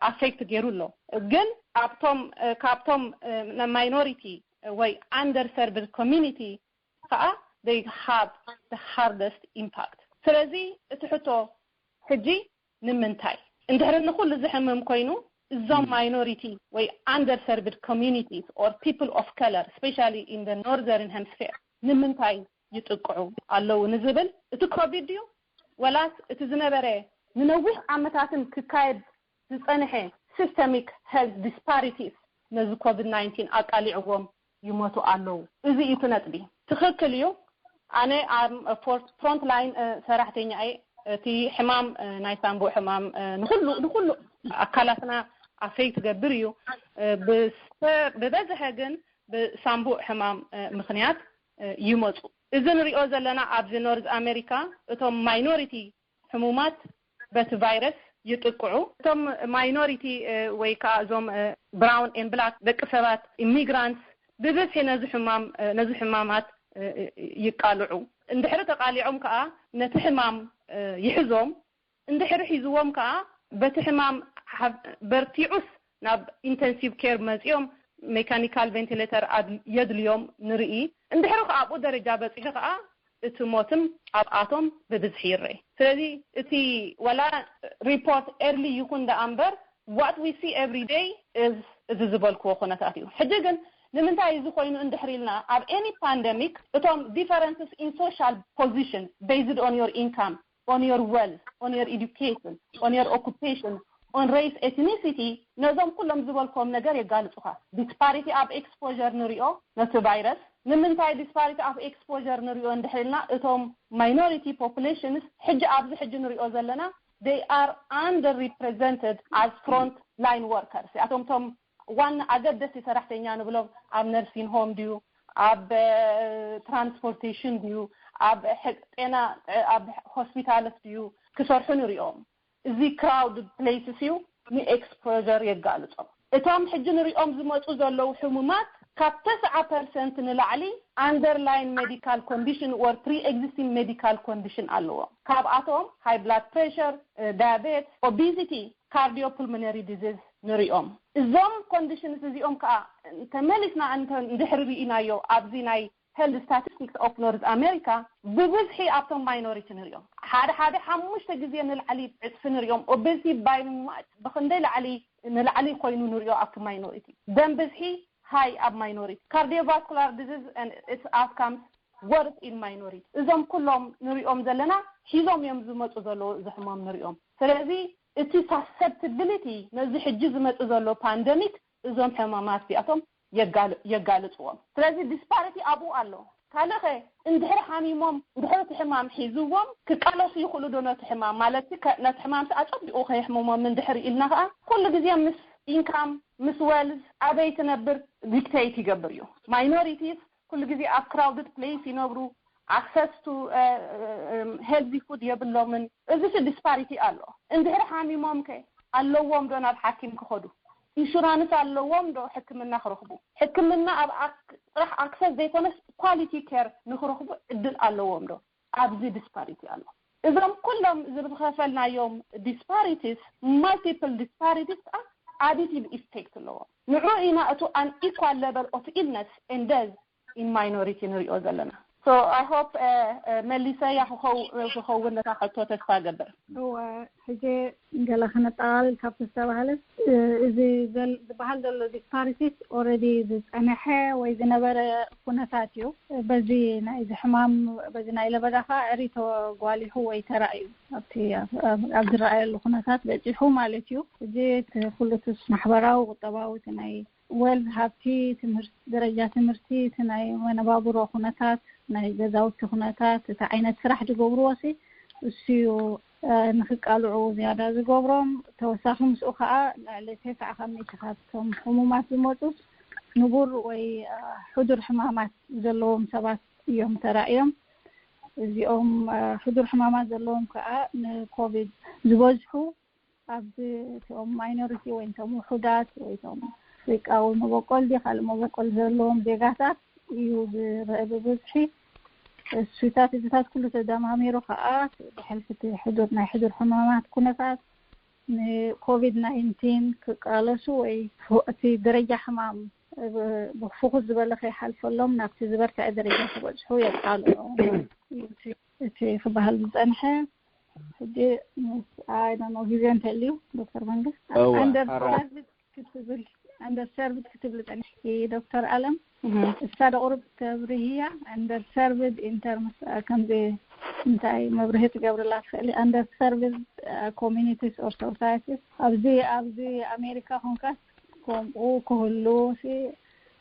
ኣፌክት ገይሩ ኣሎ። ግን ኣብቶም ካብቶም ማይኖሪቲ ወይ under served community ከዓ they have the hardest impact። ስለዚ እቲ ሕቶ ሕጂ ንምንታይ እንድሕሪ ንኩሉ ዝሕምም ኮይኑ እዞም ማይኖሪቲ ወይ under served communities or people of color especially in the northern hemisphere ንምንታይ ይጥቅዑ ኣለዉ ንዝብል እቲ ኮቪድ ድዩ ወላስ እቲ ዝነበረ ንነዊሕ ዓመታትን ክካየድ ዝፀንሐ systemic health disparities ነዚ ኮቪድ ናይንቲን ኣቃሊዕዎም ይሞቱ ኣለዉ። እዚ እዩ እቲ ነጥቢ። ትኽክል እዩ። ኣነ ኣብ ፍሮንት ላይን ሰራሕተኛ እየ። እቲ ሕማም ናይ ሳንቡእ ሕማም ንኩሉ ንኩሉ ኣካላትና ኣፌክት ትገብር እዩ። ብበዝሐ ግን ብሳንቡእ ሕማም ምክንያት ይመፁ። እዚ ንሪኦ ዘለና ኣብዚ ኖርዝ ኣሜሪካ እቶም ማይኖሪቲ ሕሙማት በቲ ቫይረስ ይጥቅዑ። እቶም ማይኖሪቲ ወይ ከዓ እዞም ብራውን ኤን ብላክ ደቂ ሰባት ኢሚግራንትስ ብብዝሒ ነዚ ሕማም ነዚ ሕማማት ይቃልዑ። እንድሕሪ ተቃሊዖም ከዓ ነቲ ሕማም ይሕዞም። እንድሕሪ ሒዝዎም ከዓ በቲ ሕማም በርቲዑስ ናብ ኢንተንሲቭ ኬር መፂኦም ሜካኒካል ቬንቲሌተር የድልዮም ንርኢ። እንድሕሪ ከዓ ኣብኡ ደረጃ በፂሑ ከዓ እቲ ሞትም ኣብኣቶም ብብዝሒ ይረእ። ስለዚ እቲ ወላ ሪፖርት ኤርሊ ይኹን ደኣ እምበር what we see every day is እዚ ዝበልክዎ ኩነታት እዩ። ሕጂ ግን ንምንታይ እዚ ኮይኑ እንድሕሪ ኢልና ኣብ any ፓንደሚክ እቶም differences in social position based on your income on your wealth on your education on your occupation on race ethnicity ነዞም ኩሎም ዝበልክዎም ነገር የጋልፁኻ። ዲስፓሪቲ ኣብ ኤክስፖር ንሪኦ ነቲ ቫይረስ ንምንታይ disparity of exposure ንሪኦ እንድሕር ኢልና፣ እቶም minority populations ሕጂ ኣብዚ ሕጂ ንሪኦ ዘለና they are underrepresented as front line workers። እቶም እቶም ዋና ኣገደስቲ ሰራሕተኛ ንብሎም ኣብ nursing home ድዩ፣ ኣብ transportation ድዩ፣ ኣብ ጤና፣ ኣብ ሆስፒታልስ ድዩ ክሰርሑ ንሪኦም። እዚ crowded places እዩ ን exposure የጋልጾም። እቶም ሕጂ ንሪኦም ዝመጹ ዘለዉ ሕሙማት ካብ ተስዓ percent ንላዕሊ underlying medical condition or pre-existing medical condition ኣለዎም። ካብኣቶም high blood pressure፣ diabetes፣ obesity፣ cardiopulmonary disease ንሪኦም። እዞም conditions እዚኦም ከዓ ተመሊስና እንተ እንድሕሪ ርኢናዮ ኣብዚ ናይ Health Statistics of North America ብብዝሒ ኣብቶም minority ንሪኦም። ሓደ ሓደ ሓሙሽተ ግዜ ንላዕሊ ዕፅፊ ንሪኦም። Obesity by much ብክንደይ ላዕሊ ንላዕሊ ኮይኑ ንሪኦ ኣብቲ minority። ደም ብዝሒ high ኣብ minority። Cardiovascular disease and its outcomes worse in minority። እዞም ኩሎም ንሪኦም ዘለና ሒዞም እዮም ዝመፁ ዘለዉ እዚ ሕማም ንሪኦም። ስለዚ እቲ susceptibility ነዚ ሕጂ ዝመፁ ዘሎ pandemic እዞም ሕማማት እዚኣቶም የጋልፅዎም። ስለዚ disparity ኣብኡ ኣሎ። ካልእኸ እንድሕር ሓሚሞም እንድሕር እቲ ሕማም ሒዝዎም ክቃለሱ ይኽእሉ ዶ ነቲ ሕማም? ማለት ነቲ ሕማም ኣፀቢቑ ከየሕምሞም እንድሕር ኢልና ከዓ ኩሉ ግዜ ምስ income ምስ wealth ኣበይ ትነብር dictate ይገብር እዩ። Minorities ኩሉ ግዜ ኣብ crowded place ይነብሩ፣ access to healthy food የብሎምን። እዚ disparity ኣሎ። እንድሕር ሓሚሞም ከ ኣለዎም ዶ ናብ ሓኪም ክኸዱ? ኢንሹራንስ ኣለዎም ዶ ሕክምና ክረኽቡ? ሕክምና ኣብ ጥራሕ access ዘይኮነስ quality care ንክረኽቡ ዕድል ኣለዎም ዶ? ኣብዚ disparity ኣሎ። እዞም ኩሎም ዝኸፈልናዮም disparities፣ multiple disparities ከዓ additive effect ኣለዎም። ንዑ ኢና እቱ unequal level of illness and death in minority ንሪኦ ዘለና። So I hope መሊሰያ ክኸውን ነታ ሕቶ ተስፋ ገብር። እወ፣ ሕጂ ገለ ክነጠቓልል ካብቲ ዝተባህለ፣ እዚ ዝበሃል ዘሎ disparities already ዝፀነሐ ወይ ዝነበረ ኩነታት እዩ። በዚ ናይዚ ሕማም በዚ ናይ ለበዳ ከዓ ዕሪ ተጓሊሑ ወይ ተራእዩ ኣብቲ ኣብ ዝረኣየሉ ኩነታት በፂሑ ማለት እዩ። እዚ ኩሉ ማሕበራዊ ቁጠባዊ ናይ wealth ሃብቲ፣ ትምህርቲ፣ ደረጃ ትምህርቲ፣ እቲ ናይ መነባብሮ ኩነታት፣ ናይ ገዛውቲ ኩነታት፣ እቲ ዓይነት ስራሕ ዝገብርዎ ሲ እሱ እዩ ንክቃልዑ ዝያዳ ዝገብሮም። ተወሳኺ ምስኡ ከዓ ልዕሊ ተስዓ ካብ ሚእቲ ካብቶም ሕሙማት ዝመፁ ንቡር ወይ ሕዱር ሕማማት ዘለዎም ሰባት እዮም ተራእዮም። እዚኦም ሕዱር ሕማማት ዘለዎም ከዓ ንኮቪድ ዝበዝሑ ኣብዚ እቶም minority ወይ እቶም ውሑዳት ወይ እቶም ኣፍሪቃዊ መበቆል ድዩ ካልእ መበቆል ዘለዎም ዜጋታት እዩ ዝረአ ብብዝሒ። እሱታት እዚታት ኩሉ ተደማሚሩ ከዓ ብሕልፊ እቲ ሕዱር ናይ ሕዱር ሕማማት ኩነታት ንኮቪድ ናይንቲን ክቃለሱ ወይ እቲ ደረጃ ሕማም ብፍኹስ ዝበለ ከይሓልፈሎም ናብቲ ዝበርትዐ ደረጃ ክበፅሑ የቃልዑ እቲ ክበሃል ዝፀንሐ። ሕጂ ምስ ኣይ ዶንት ኖ ግዜ እንተልዩ ዶክተር መንግስት እወ፣ ኣንደር ኣራ- ሰርቭድ ክትብል ኣንደር ሰርቭድ ክትብል ጸኒሕኪ ዶክተር ኣለም። እሳ ደቁሩብ ተብርህያ ኣንደር ሰርቭድ ኢንተርምስ ከምዚ እንታይ መብርሂ ትገብርላ ትኽእሊ ኣንደር ሰርቭድ ኮሚኒቲስ ኦር ሶሳይቲስ ኣብዚ ኣብዚ ኣሜሪካ ኮንካስ ከምኡ ክህሉ ሲ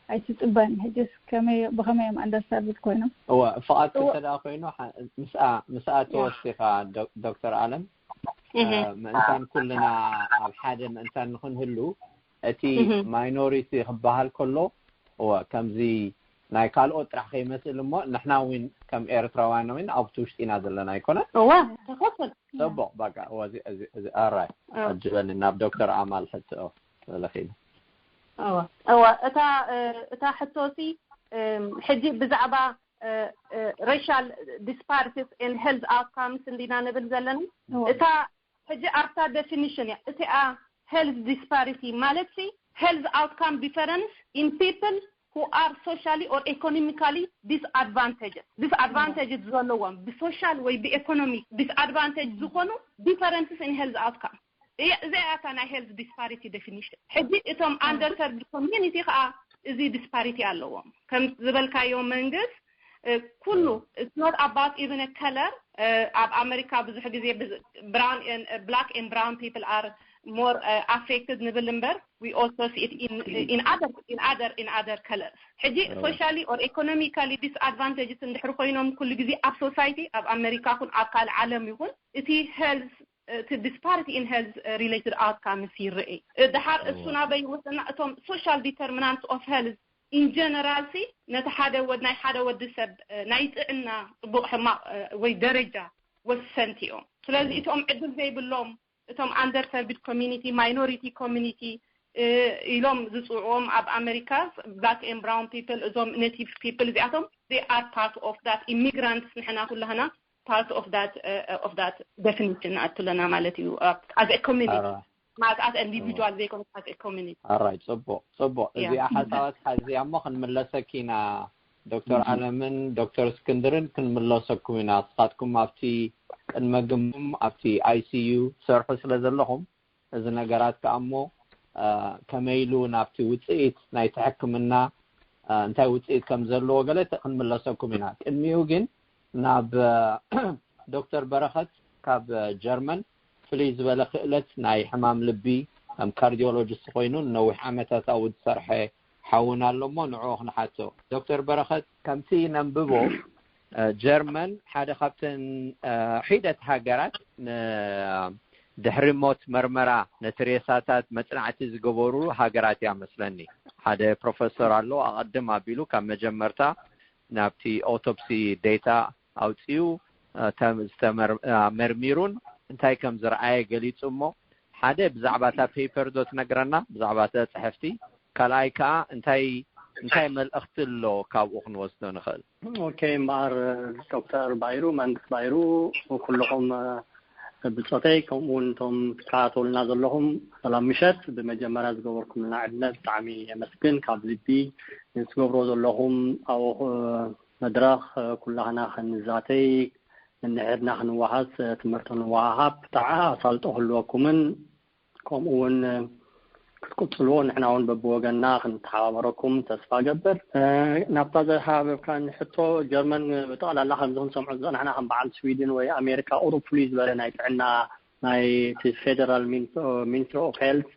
ኣይትጽበን። ሕጅስ ከመይ ብኸመይ እዮም ኣንደር ሰርቭድ ኮይኖም? እወ ፍቓድ እወ- እንተ ደኣ ኮይኑ ሓ- ምስኣ ምስኣ ተወሲኻ ዶ- ዶክተር ኣለም እህ ምእንታን ኩልና ኣብ ሓደ ምእንታን ንክንህሉ እቲ እህ ማይኖሪቲ ክበሃል ከሎ እወ ከምዚ ናይ ካልኦት ጥራሕ ከይመስል እሞ ንሕና እውን ከም ኤርትራውያን እውን ኣብቲ ውሽጢ ኢና ዘለና ኣይኮነ እዋ ተኸፍል ጽቡቕ በቃ እወ እዚ እዚ እዚ ኣራይ ኣጅበኒ ናብ ዶክተር ኣማል ሕትኦ ተለኺሉ እዋ እዋ እታ እ፣ እታ ሕቶሲ እም፣ ሕጂ ብዛዕባ racial disparities in health outcomes እንዲና ንብል ዘለና እታ ሕጂ ኣብታ definition እያ እቲኣ health disparity ማለት ሲ health outcome difference in people who are socially or economically disadvantaged disadvantaged ዘለዎም ብሶሻል ወይ ብኤኮኖሚ disadvantaged ዝኾኑ differences in health outcome እዚኣ እታ ናይ health disparity definition ሕጂ እቶም underserved community ከዓ እዚ disparity ኣለዎም ከም ዝበልካዮ መንግስት እ፣ ኩሉ it's not about even a color ኣብ ኣመሪካ ብዙሕ ግዜ brown and black and brown people are more affected ንብል እምበር we also see it in in other in other in other colors። ሕጂ socially or economically disadvantages እንድሕር ኮይኖም ኩሉ ግዜ ኣብ society ኣብ ኣመሪካ ይኹን ኣብ ካልእ ዓለም ይኹን እቲ health እቲ disparity in health related outcomes ይረአ። ድሓር እሱ ናበይ ይወስደና? እቶም social determinants of health in general ሲ ነቲ ሓደ ወድ ናይ ሓደ ወዲ ሰብ ናይ ጥዕና ጽቡቕ ሕማቕ ወይ ደረጃ ወሰንቲ እዮም። ስለዚ እቶም ዕድል ዘይብሎም እቶም underserved community minority community ኢሎም ዝጽውዕዎም ኣብ ኣመሪካ black and brown people እዞም native people እዚኣቶም they are part of that immigrants ንሕና ኩላህና part of that of that definition ኣትለና ማለት እዩ። As a community ማለት as individual ዘይኮነ as a community። ኣራይ ጽቡቕ ጽቡቕ። እዚኣ ሓሳባት ሓዚያ እሞ ክንምለሰኪ ኢና። ዶክተር ኣለምን ዶክተር እስክንድርን ክንምለሰኩም ኢና። ንስኻትኩም ኣብቲ ቅድመ ግምም ኣብቲ I C U ትሰርሑ ስለ ዘለኹም እዚ ነገራት ከኣ እሞ ከመይ ኢሉ ናብቲ ውፅኢት ናይቲ ሕክምና እንታይ ውፅኢት ከም ዘለዎ ገለ ክንምለሰኩም ኢና። ቅድሚኡ ግን ናብ ዶክተር በረኸት ካብ ጀርመን ፍልይ ዝበለ ክእለት ናይ ሕማም ልቢ ከም ካርዲዮሎጂስት ኮይኑ ንነዊሕ ዓመታት ኣብኡ ዝሰርሐ ሓውና ኣሎ እሞ ንዕኡ ክንሓቶ። ዶክተር በረኸት ከምቲ ነንብቦ ጀርመን ሓደ ካብተን ሒደት ሃገራት ድሕሪ ሞት መርመራ ነቲ ሬሳታት መጽናዕቲ ዝገበሩ ሃገራት እያ መስለኒ። ሓደ ፕሮፌሰር ኣሎ ኣቐድም ኣቢሉ ካብ መጀመርታ ናብቲ autopsy data ኣውጺኡ መርሚሩን እንታይ ከም ዝረኣየ ገሊጹ እሞ ሓደ ብዛዕባ እታ paper ዶ ትነግረና ብዛዕባ እታ ጽሕፍቲ ካልኣይ ከኣ እንታይ እንታይ መልእኽቲ ኣሎ ካብኡ ክንወስዶ ንኽእል? ኦኬ እምበኣር ዶክተር ባይሩ መንግስት ባይሩ ኩልኹም ብጾተይ ከምኡ እውን እቶም ትከታተሉና ዘለኹም ሰላም ምሸት። ብመጀመርያ ዝገበርኩምልና ዕድመ ብጣዕሚ የመስግን። ካብ ልቢ ንትገብሮ ዘለኹም ኣብኡ መድረኽ ኩላህና ክንዛተይ ንንሕድና ክንወሃስ ትምህርቲ ክንወሃሃብ ብጣዕ ኣሳልጦ ክህልወኩምን ከምኡ እውን ክትቅፅልዎ ንሕና እውን በብወገንና ክንተሓባበረኩም ተስፋ ገብር። ናብታ ዘሃበብካን ሕቶ ጀርመን ብጠቕላላ ከምዚ ክንሰምዖ ዝፀናሕና ከም በዓል ስዊድን ወይ ኣሜሪካ ቁሩብ ፍሉይ ዝበለ ናይ ጥዕና ናይ ፌደራል ሚኒስትሪ ኦፍ ሄልት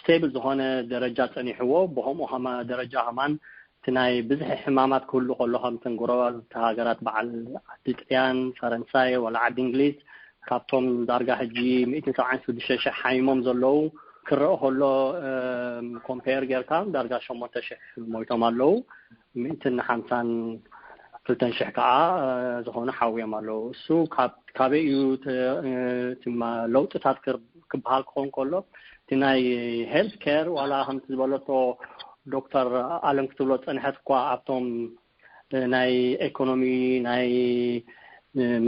ስቴብል ዝኾነ ደረጃ ፀኒሕዎ ብከምኡ ደረጃ ከማን እቲ ናይ ብዝሒ ሕማማት ክህሉ ከሎ ከምተን ጎረባብቲ ሃገራት በዓል ዓዲ ጥልያን፣ ፈረንሳይ ዋላ ዓዲ እንግሊዝ ካብቶም ዳርጋ ሕጂ ሚእትን ሰብዓን ሽዱሽተ ሽሕ ሓሚሞም ዘለዉ ክረአ ከሎ ኮምፔር ጌርካ ዳርጋ ሸሞንተ ሽሕ ሞይቶም ኣለዉ። ሚእትን ሓምሳን ክልተን ሽሕ ከዓ ዝኾኑ ሓውዮም ኣለዉ። እሱ ካበይ እዩ ለውጥታት ክበሃል ክኸውን ከሎ እቲ ናይ ሄልት ኬር ዋላ ከምቲ ዝበለቶ ዶክተር ኣለም ክትብሎ ዝፀንሐት እኳ ኣብቶም ናይ ኤኮኖሚ ናይ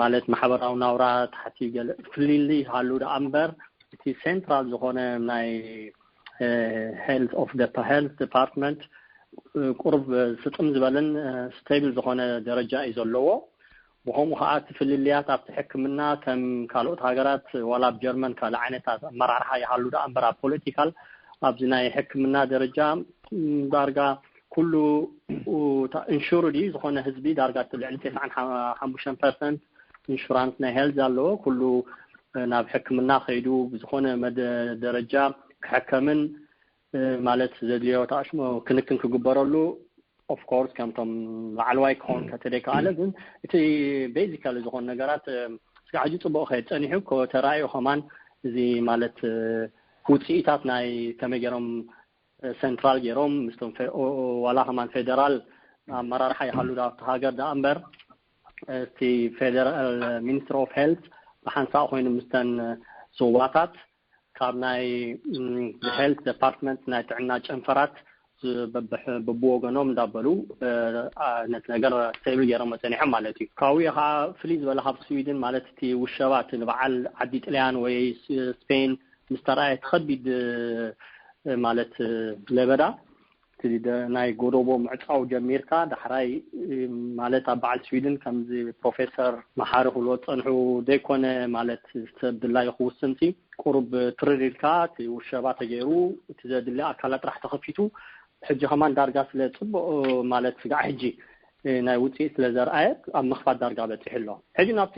ማለት ማሕበራዊ ናውራ ታሕቲ ገለ ፍልልይ ይሃሉ ደኣ እምበር እቲ ሴንትራል ዝኾነ ናይ health of the health department ቁሩብ ስጥም ዝበለን ስቴብል ዝኾነ ደረጃ እዩ ዘለዎ። ብኸምኡ ከዓ እቲ ፍልልያት ኣብቲ ሕክምና ከም ካልኦት ሃገራት ዋላ ኣብ ጀርመን ካልእ ዓይነታት ኣመራርሓ ይሃሉ ደኣ እምበር ኣብ ፖለቲካል ኣብዚ ናይ ሕክምና ደረጃ ዳርጋ ኩሉ ኢንሹርድ እዩ። ዝኾነ ህዝቢ ዳርጋ ልዕሊ ተስዓን ሓሙሽተን ፐርሰንት ኢንሹራንስ ናይ ሄልዝ ኣለዎ። ኩሉ ናብ ሕክምና ከይዱ ብዝኾነ ደረጃ ክሕከምን ማለት ዘድልዮ ተኣሽሞ ክንክን ክግበረሉ ኦፍኮርስ ከምቶም ላዕለዋይ ክኸውን ከተደይከኣለ ግን እቲ ቤዚካሊ ዝኾኑ ነገራት ስጋዕ ሕጂ ፅቡቅ ከየድ ፀኒሑ ተራእዩ ከማን እዚ ማለት ውፅኢታት ናይ ከመይ ገይሮም ሰንትራል ገይሮም ምስቶም ዋላ ከማን ፌደራል ኣመራርሓ ይሃሉ ኣብቲ ሃገር ደኣ እምበር እቲ ፌደራል ሚኒስትሪ ኦፍ ሄልት ብሓንሳእ ኮይኑ ምስተን ዞባታት ካብ ናይ ሄልት ዲፓርትመንት ናይ ጥዕና ጨንፈራት በብወገኖም እንዳበሉ ነቲ ነገር ስቴብል ገይሮም ጸኒሖም ማለት እዩ። ካብኡ ከዓ ፍልይ ዝበለ ካብ ስዊድን ማለት እቲ ውሸባ እቲ ንበዓል ዓዲ ጥልያን ወይ ስፔን ምስ ተረኣየ እቲ ከቢድ ማለት ለበዳ ናይ ጎደቦ ምዕፃው ጀሚርካ ዳሕራይ ማለት ኣብ በዓል ስዊድን ከምዚ ፕሮፌሰር መሓሪ ክብልዎ ዝፀንሑ ዘይኮነ ማለት ሰብ ድላዩ ክውስን ሲ ቁሩብ ትርር ኢልካ እቲ ውሸባ ተገይሩ እቲ ዘድሊ ኣካላት ጥራሕ ተኸፊቱ ሕጂ ከማን ዳርጋ ስለ ፅቡቅ ማለት ስጋዕ ሕጂ ናይ ውፅኢት ስለ ዘርኣየ ኣብ ምኽፋት ዳርጋ በፂሑ ኣሎ። ሕጂ ናብቲ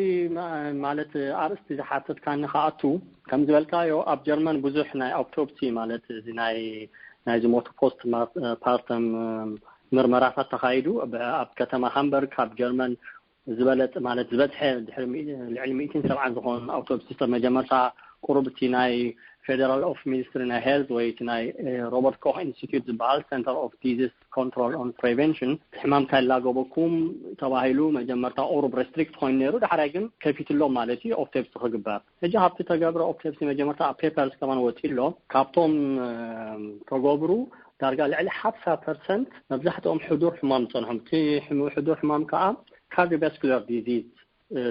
ማለት ኣርእስቲ ዝሓተትካኒ ከኣቱ፣ ከም ዝበልካዮ ኣብ ጀርመን ብዙሕ ናይ ኣውቶፕሲ ማለት እዚ ናይ ናይ ዝሞቱ ፖስት ፓርተም ምርመራታት ተኻይዱ። ኣብ ከተማ ሃምበርግ ካብ ጀርመን ዝበለፀ ማለት ዝበዝሐ ድሕሪ ልዕሊ ሚእትን ሰብዓን ዝኾኑ ኣውቶፕሲ መጀመርታ ቁሩብ እቲ ናይ ፌደራል ኦፍ ሚኒስትሪ ናይ ሄልት ወይ እቲ ናይ ሮበርት ኮክ ኢንስቲትዩት ዝበሃል ሰንተር ኦፍ ዲዚዝ ኮንትሮል ኦን ፕሬቨንሽን ሕማም ካይላገበኩም ተባሂሉ መጀመርታ ቁሩብ ሬስትሪክት ኮይኑ ነይሩ። ዳሕራይ ግን ከፊትሎም ማለት እዩ ኦፕቶፕሲ ክግበር። ሕጂ ካብቲ ተገብረ ኦፕቶፕሲ መጀመርታ ኣብ ፔፐርስ ከማን ወፂ ኣሎ። ካብቶም ተገብሩ ዳርጋ ልዕሊ ሓምሳ ፐርሰንት መብዛሕትኦም ሕዱር ሕማም ዝፀንሖም። እቲ ሕዱር ሕማም ከዓ ካርዲዮቫስኩላር ዲዚዝ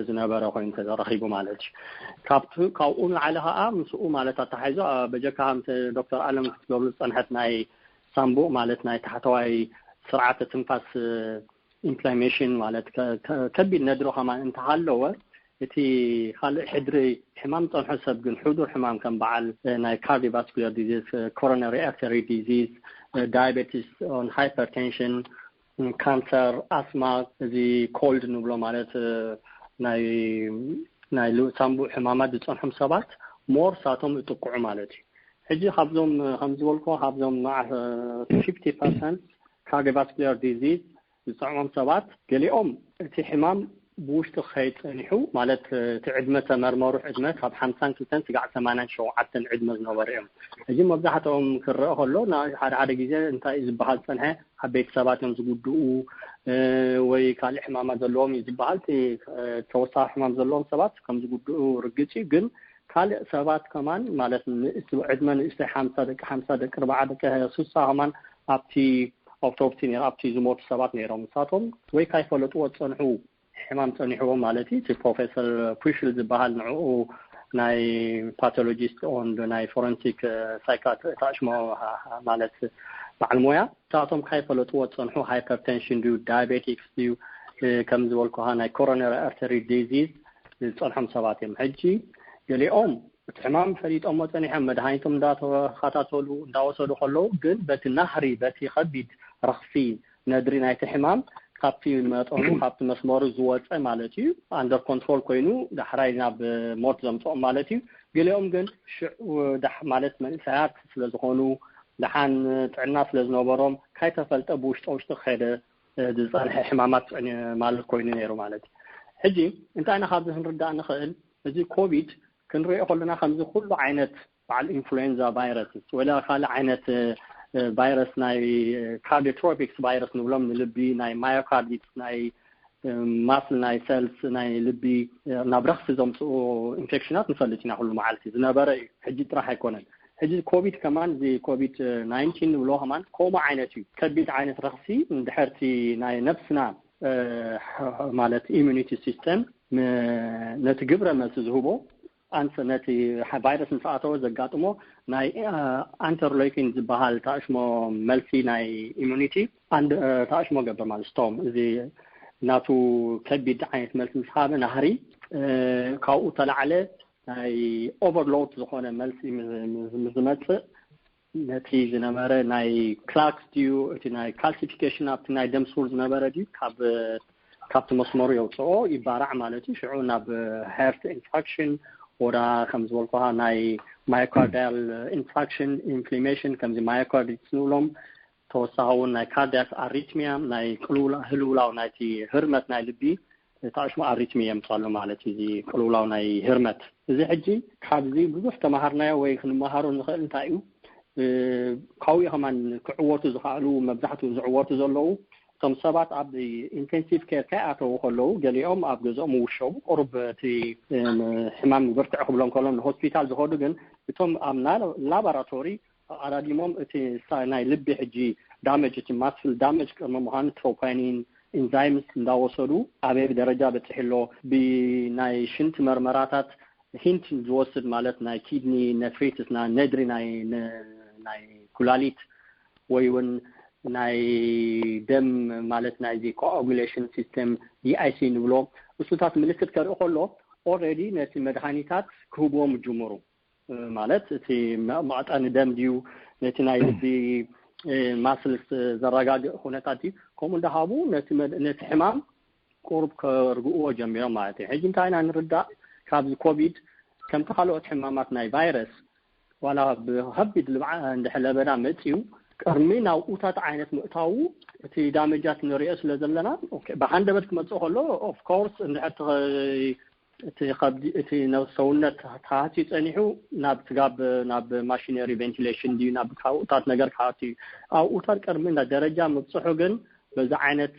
ዝነበረ ኮይኑ ተረኺቡ ማለት እዩ። ካብኡ ንዓሊ ከዓ ምስኡ ማለት ኣተሓይዞ በጀካ ከምቲ ዶክተር ኣለም ክትገብሩ ዝፀንሐት ናይ ሳምቡእ ማለት ናይ ታሕተዋይ ስርዓተ ትንፋስ ኢንፍላሜሽን ማለት ከቢድ ነድሮ ከማን እንተሃለወ እቲ ካልእ ሕድሪ ሕማም ፀንሖ ሰብ ግን ሕዱር ሕማም ከም በዓል ናይ ካርዲዮቫስኩላር ዲዚዝ፣ ኮሮነሪ ኣርተሪ ዲዚዝ፣ ዳያቤቲስ፣ ሃይፐርቴንሽን፣ ካንሰር፣ ኣስማ፣ እዚ ኮልድ ንብሎ ማለት ናይ ናይ ሳምቡእ ሕማማት ዝፀንሖም ሰባት ሞር ሳቶም እጥቅዑ ማለት እዩ። ሕጂ ካብዞም ከም ዝበልኮ ካብዞም ፊፍቲ ፐርሰንት ካርዲዮቫስኩላር ዲዚዝ ዝፀዕሞም ሰባት ገሊኦም እቲ ሕማም ብውሽጢ ከይፀኒሑ ማለት እቲ ዕድመ ተመርመሩ ዕድመ ካብ ሓምሳን ክልተን ስጋዕ ሰማንያን ሸውዓተን ዕድመ ዝነበሩ እዮም። ሕጂ መብዛሕትኦም ክረአ ከሎ ሓደ ሓደ ግዜ እንታይ እዩ ዝበሃል ፀንሐ ዓበይቲ ሰባት እዮም ዝጉድኡ ወይ ካልእ ሕማማት ዘለዎም እዩ ዝበሃል። ተወሳኺ ሕማም ዘለዎም ሰባት ከም ዝጉድኡ ርግፅ እዩ። ግን ካልእ ሰባት ከማን ማለት ዕድመ ንእሽተይ ሓምሳ ደቂ ሓምሳ ደቂ ኣርባዓ ደቂ ስሳ ከማን ኣብቲ ኣውቶፕሲ ነይሩ ኣብቲ ዝሞቱ ሰባት ነይሮም። ንሳቶም ወይ ካይፈለጥዎ ዝፀንሑ ሕማም ፀኒሕዎም ማለት እዩ። እቲ ፕሮፌሰር ፑሽል ዝበሃል ንዕኡ ናይ ፓቶሎጂስት ኦንድ ናይ ፎረንሲክ ሳይካትሪ ታሽሞ ማለት በዓል ሞያ ንሳቶም ካይፈለጥዎ ዝፀንሑ ሃይፐርቴንሽን ድዩ ዳያቤቲክስ ድዩ ከም ዝበልኩኻ ናይ ኮሮነሪ ኣርተሪ ዲዚዝ ዝፀንሖም ሰባት እዮም። ሕጂ ገሊኦም እቲ ሕማም ፈሊጦሞ ፀኒሖም መድሃኒቶም እንዳተኸታተሉ እንዳወሰዱ ከለዉ ግን በቲ ናህሪ በቲ ከቢድ ረኽሲ ነድሪ ናይቲ ሕማም ካብቲ መጠኑ ካብቲ መስመሩ ዝወፀ ማለት እዩ ኣንደር ኮንትሮል ኮይኑ ዳሕራይ ናብ ሞት ዘምፅኦም ማለት እዩ። ገሊኦም ግን ሽዑ ማለት መንእሰያት ስለዝኾኑ ደሓን ጥዕና ስለዝነበሮም ካይተፈልጠ ብውሽጠ ውሽጢ ከደ ዝፀንሐ ሕማማት ማለት ኮይኑ ነይሩ ማለት እዩ። ሕጂ እንታይ ኢና ካብዚ ክንርዳእ ንኽእል? እዚ ኮቪድ ክንሪኦ ከለና ከምዚ ኩሉ ዓይነት በዓል ኢንፍሉዌንዛ ቫይረስ ወላ ካልእ ዓይነት ቫይረስ ናይ ካርዲዮትሮፒክስ ቫይረስ ንብሎም ንልቢ ናይ ማዮካርዲትስ ናይ ማስል ናይ ሰልስ ናይ ልቢ ናብ ረኽሲ ዘምፅኡ ኢንፌክሽናት ንፈልጥ ኢና። ኩሉ መዓልቲ ዝነበረ እዩ፣ ሕጂ ጥራሕ ኣይኮነን። ሕጂ ኮቪድ ከማን እዚ ኮቪድ ናይንቲን ንብሎ ከማን ከምኡ ዓይነት እዩ። ከቢድ ዓይነት ረኽሲ እንድሕርቲ ናይ ነብስና ማለት ኢሚኒቲ ሲስተም ነቲ ግብረ መልሲ ዝህቦ ኣንስ ነቲ ቫይረስ ምስ ኣተወ ዘጋጥሞ ናይ ኣንተርሎይኪን ዝበሃል ታእሽሞ መልሲ ናይ ኢሚኒቲ ኣንድ ታእሽሞ ገብር ማለት ስቶም እዚ ናቱ ከቢድ ዓይነት መልሲ ምስ ሃበ ናህሪ ካብኡ ተላዕለ ናይ ኦቨርሎድ ዝኾነ መልሲ ምስ ዝመፅእ ነቲ ዝነበረ ናይ ክላክስ ድዩ እቲ ናይ ካልሲፊኬሽን ኣብቲ ናይ ደም ሱር ዝነበረ ድዩ ካብ ካብቲ መስመሩ የውፅኦ ይባራዕ ማለት እዩ። ሽዑ ናብ ሄርት ኢንፋክሽን ወዳ ከም ዝበልኩኻ ናይ ማዮካርዲያል ኢንፋክሽን ኢንፍሊሜሽን ከምዚ ማዮካርዲትስ ንብሎም ተወሳኺ እውን ናይ ካርዲያክ ኣሪትሚያ ናይ ቅልውላ ህልውላው ናይቲ ህርመት ናይ ልቢ ታሽሙ ኣሪትሚ የምፅኣሉ ማለት እዩ። እዚ ቅልውላው ናይ ህርመት እዚ ሕጂ ካብዚ ብዙሕ ተማሃርናዮ ወይ ክንመሃሮ ንኽእል እንታይ እዩ ካብኡ ከማን ክዕወቱ ዝኽኣሉ መብዛሕትኡ ዝዕወቱ ዘለዉ እቶም ሰባት ኣብ ኢንቴንሲቭ ኬር ከይኣተዉ ከለዉ ገሊኦም ኣብ ገዝኦም ውሸቡ ቁሩብ እቲ ሕማም ብርትዕ ክብሎም ከሎ ንሆስፒታል ዝኸዱ ግን እቶም ኣብ ላቦራቶሪ ኣቐዳዲሞም እቲ ናይ ልቢ ሕጂ ዳመጅ እቲ ማስል ዳመጅ ቅድሚ ምዃኑ ትሮፓኒን ኢንዛይምስ እንዳወሰዱ ኣበይ ደረጃ በፂሑ ኣሎ ብናይ ሽንቲ መርመራታት ሂንት ዝወስድ ማለት ናይ ኪድኒ ነፍሪትስ ነድሪ ናይ ኩላሊት ወይ እውን ናይ ደም ማለት ናይዚ ኮኦጉሌሽን ሲስተም ዲኣይሲ ንብሎ እሱታት ምልክት ከርኢ ከሎ ኦልሬዲ ነቲ መድሃኒታት ክህብዎም ይጅምሩ። ማለት እቲ መዕጠኒ ደም ድዩ ነቲ ናይ ልቢ ማስልስ ዘረጋግእ ኩነታት እዩ። ከምኡ እንዳሃቡ ነቲ መድ- ነቲ ሕማም ቁሩብ ከርግእዎ ጀሚሮም ማለት እዩ። ሕጂ እንታይ ኢና ንርዳእ ካብዚ ኮቪድ? ከምቲ ካልኦት ሕማማት ናይ ቫይረስ ዋላ ብከቢድ ልምዓ እንድሕር ለበዳ መፅዩ ቅድሚ ናብኡታት ዓይነት ምእታዉ እቲ ዳመጃት ንሪኦ ስለ ዘለና፣ ኦኬ፣ ብሃንደበት ክመፅእ ከሎ ኦፍኮርስ እንድሕር እቲ ከብዲ እቲ ሰውነት ተሃትዩ ፀኒሑ ናብ ስጋብ ናብ ማሽነሪ ቬንቲሌሽን ድዩ ናብ ካልኦታት ነገር ክኣቱ እዩ። ኣብኡታት ቅድሚ እንዳ ደረጃ ምብፅሑ ግን በዚ ዓይነት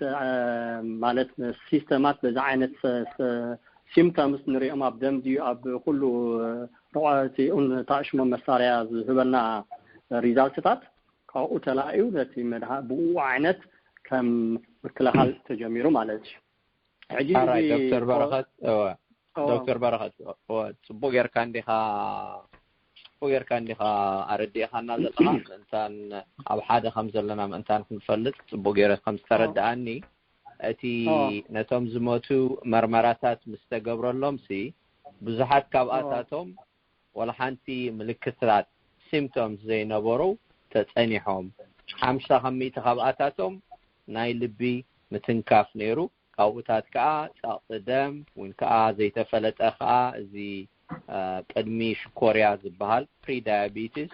ማለት ሲስተማት በዚ ዓይነት ሲምፕቶምስ ንሪኦም ኣብ ደም ድዩ ኣብ ኩሉ ርቋቲ ታእሽሞ መሳርያ ዝህበና ሪዛልትታት ካብኡ ተላዩ ነቲ መድሃ ብኡ ዓይነት ከም ምክልኻል ተጀሚሩ ማለት እዩ። ሕጂ ኣራይ ዶክተር በረኸት እወ ዶክተር በረኸት እወ ጽቡቅ ጌርካ እንዲኻ ጽቡቅ ጌርካ እንዲኻ ኣረዲእኻና ዘለኻ ምእንታን ኣብ ሓደ ከም ዘለና ምእንታን ክንፈልጥ ጽቡቅ ጌረ ከም ዝተረዳኣኒ እቲ ነቶም ዝሞቱ መርመራታት ምስ ተገብረሎም ሲ ብዙሓት ካብኣታቶም ወላ ሓንቲ ምልክታት ሲምፕቶምስ ዘይነበሩ ተጸኒሖም ሓምሳ ካብ ሚእቲ ካብኣታቶም ናይ ልቢ ምትንካፍ ነይሩ ካብኡታት ከዓ ጸቕጢ ደም ወይ ከዓ ዘይተፈለጠ ከዓ እዚ ቅድሚ ሽኮርያ ዝበሃል ፕሪዳያቢቲስ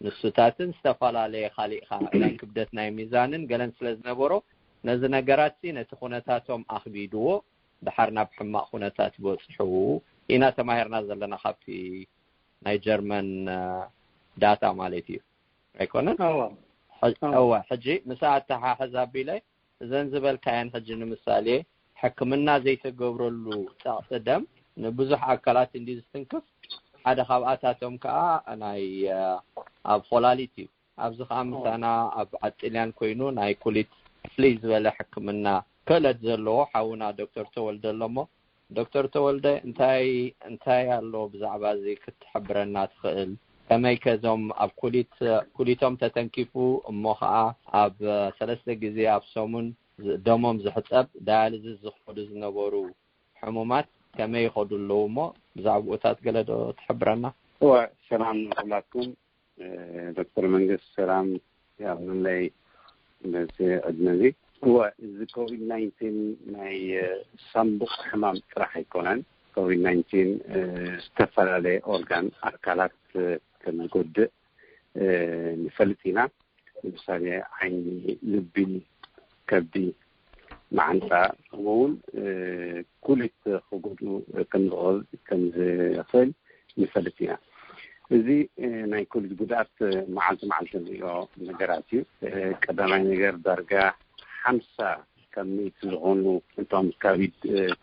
ንሱታትን ዝተፈላለየ ካሊእ ከዓ ናይ ክብደት ናይ ሚዛንን ገለን ስለ ዝነበሮ ነዚ ነገራት ነቲ ኩነታቶም ኣኽቢድዎ ድሓር ናብ ሕማቕ ኩነታት በፅሑ ኢና ተማሂርና ዘለና ካብቲ ናይ ጀርመን ዳታ ማለት እዩ ኣይኮነን እወ ሕጂ ምስ ኣተሓሕዝ ኣቢለ እዘን ዝበልካየን ሕጂ ንምሳሌ ሕክምና ዘይተገብረሉ ፀቕጢ ደም ንብዙሕ ኣካላት እንዲ ዝትንክፍ ሓደ ካብኣታቶም ከዓ ናይ ኣብ ኮላሊት እዩ ኣብዚ ከዓ ምሳና ኣብ ኣጥልያን ኮይኑ ናይ ኩሊት ፍልይ ዝበለ ሕክምና ክእለት ዘለዎ ሓውና ዶክተር ተወልደ ኣሎ እሞ ዶክተር ተወልደ እንታይ እንታይ ኣሎ ብዛዕባ እዚ ክትሕብረና ትኽእል? ከመይ ከዞም ኣብ ኩሊት ኩሊቶም ተተንኪፉ እሞ ከዓ ኣብ ሰለስተ ግዜ ኣብ ሰሙን ደሞም ዝሕፀብ ዳያልዝስ ዝኸዱ ዝነበሩ ሕሙማት ከመይ ይኸዱ ኣለዉ እሞ ብዛዕባኡታት ገለ ዶ ትሕብረና? እወ ሰላም ንኩላትኩም ዶክተር መንግስት ሰላም ያብለይ በዚ ዕድመ እዚ እወ እዚ ኮቪድ ናይንቲን ናይ ሳንቡቕ ሕማም ጥራሕ ኣይኮነን። ኮቪድ ናይንቲን ዝተፈላለየ ኦርጋን ኣካላት ከም ዝጎድእ ንፈልጥ ኢና። ንምሳሌ ዓይኒ፣ ልቢ፣ ከብዲ፣ መዓንጣ ከምኡውን ኩሊት ክጎድኡ ከም ዝኽእል ከም ዝኽእል ንፈልጥ ኢና። እዚ ናይ ኩሊት ጉድኣት መዓልቲ መዓልቲ ንሪኦ ነገራት እዩ። ቀዳማይ ነገር ዳርጋ ሓምሳ ካብ ሚእቲ ዝኾኑ እቶም ካቪድ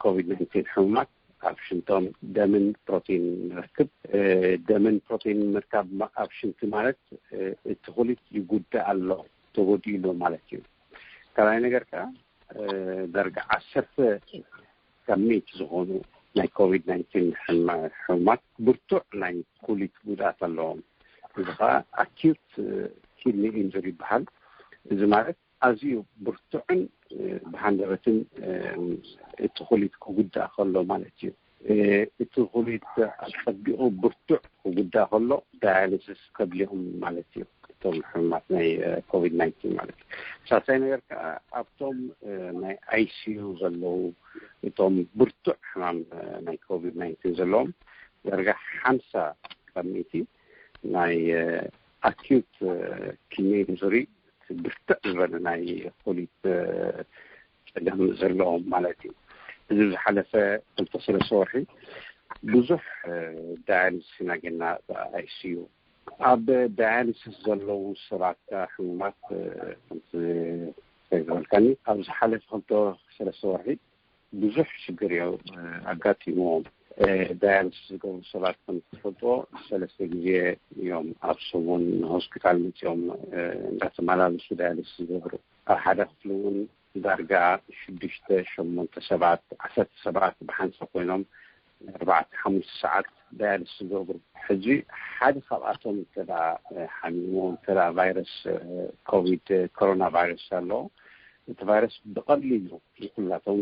ኮቪድ ናይንቲን ሕሙማት ኣብ ሽንቶም ደምን ፕሮቲን ንረክብ። ደምን ፕሮቲን ምርካብ ኣብ ሽንቲ ማለት እቲ ኩሊት ይጉዳእ ኣሎ ተጎዲኡ ኣሎ ማለት እዩ። ካልኣይ ነገር ከዓ ዳርጋ ዓሰርተ ካብ ሚእቲ ዝኾኑ ናይ ኮቪድ ናይንቲን ሕሙማት ብርቱዕ ናይ ኩሊት ጉድኣት ኣለዎም። እዚ ከዓ ኣኪዩት ኪድኒ ኢንጁሪ ይበሃል። እዚ ማለት ኣዝዩ ብርቱዕን ብሃንደበትን እቲ ኩሊት ክጉዳእ ከሎ ማለት እዩ። እቲ ኩሊት ኣጸቢቑ ብርቱዕ ክጉዳእ ከሎ ዳያሊሲስ ከድልዮም ማለት እዩ። እቶም ሕሙማት ናይ ኮቪድ ናይንቲን ማለት እዩ። ሳልሳይ ነገር ከዓ ኣብቶም ናይ ኣይሲዩ ዘለዉ እቶም ብርቱዕ ሕማም ናይ ኮቪድ ናይንቲን ዘለዎም ዳርጋ ሓምሳ ካብ ሚእቲ ናይ ኣኪዩት ኪድኒ ኢንጁሪ ብርትዕ ዝበለ ናይ ኩሊት ጸገም ዘለዎም ማለት እዩ። እዚ ዝሓለፈ ክልተ ሰለስተ ወርሒ ብዙሕ ዳያሊሲስ ኢና ጌና ኣይሲዩ ኣብ ዳያሊሲስ ዘለዉ ሰባት ሕሙማት ከምቲ ዝበልካኒ ኣብ ዝሓለፈ ክልተ ሰለስተ ወርሒ ብዙሕ ሽግር እዩ ኣጋጢምዎም። ዳያሊሲስ ዝገብሩ ሰባት ከም ትፈልጥዎ ሰለስተ ግዜ እዮም ኣብ ሰሙን ንሆስፒታል መፅኦም እንዳተመላለሱ ዳያሊሲስ ዝገብሩ። ኣብ ሓደ ክፍሊ እውን ዳርጋ ሽዱሽተ ሸሞንተ ሰባት ዓሰርተ ሰባት ብሓንሳብ ኮይኖም ኣርባዕተ ሓሙሽተ ሰዓት ዳያሊሲስ ዝገብሩ። ሕዚ ሓደ ካብኣቶም እንተ ሓሚሙ እንተ ቫይረስ ኮቪድ ኮሮና ቫይረስ ኣሎ እቲ ቫይረስ ብቐሊሉ ንኩላቶም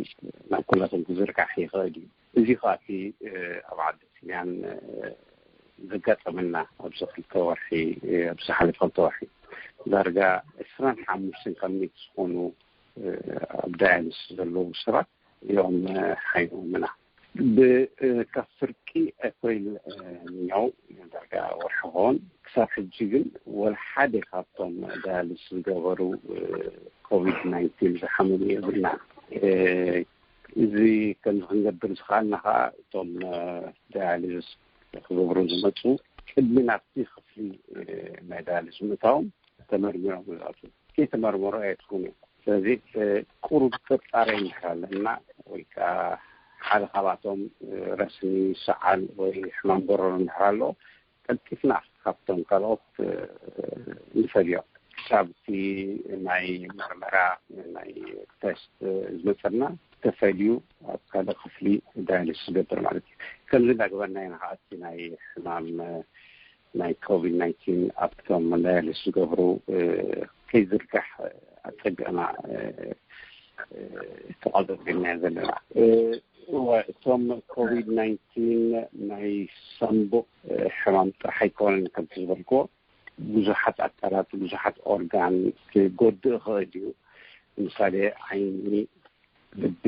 ናብ ኩላቶም ክዝርጋሕ ይኽእል እዩ። እዚ ከዓ እቲ ኣብ ዓዲ ስልያን ዘጋጠመና ኣብዚ ክልተ ወርሒ ኣብዚ ዝሓለፈ ክልተ ወርሒ ዳርጋ ዕስራን ሓሙሽተን ካብ ሚእቲ ዝኾኑ ኣብ ዳያሊስ ዘለዉ ሰባት እዮም ሓይኖምና። ብካብ ፍርቂ ኤፕሪል ኛው ዳርጋ ወርሒ ኾን ክሳብ ሕጂ ግን ወላ ሓደ ካብቶም ዳያሊስ ዝገበሩ ኮቪድ ናይንቲን ዝሓመሙ የብልና። እዚ ከምዚ ክንገብር ዝኸኣልና ከዓ እቶም ዳያሊስ ክገብሩ ዝመፁ ቅድሚ ናብቲ ክፍሊ ናይ ዳያሊስ ምእታዎም ተመርሚሮም ዝኣቱ። ከይተመርመሩ ኣየትኹም እዮም። ስለዚ ቁሩብ ጥርጣሬ እንድሕር ኣለና ወይ ከዓ ሓደ ካብኣቶም ረስኒ፣ ሰዓል ወይ ሕማም ጎረሮ እንድሕር ኣሎ ቀልጢፍና ካብቶም ካልኦት ንፈልዮም። ክሳብ እቲ ናይ መርመራ ናይ ቴስት ዝመፀና ተፈልዩ ኣብ ካልእ ክፍሊ ዳያሊስ ዝገብር ማለት እዩ። ከምዚ እንዳገበርና ኢና ከዓ እቲ ናይ ሕማም ናይ ኮቪድ ናይንቲን ኣብቶም ዳያሊስ ዝገብሩ ከይዝርጋሕ ኣፀቢቕና ተቋፀፂርና ዘለና። እቶም ኮቪድ ናይንቲን ናይ ሳንቡእ ሕማም ጥራሕ ኣይኮነን። ከምቲ ዝበልክዎ ብዙሓት ኣካላት፣ ብዙሓት ኦርጋን ክጎድእ ይኽእል እዩ። ንምሳሌ ዓይኒ፣ ልቢ፣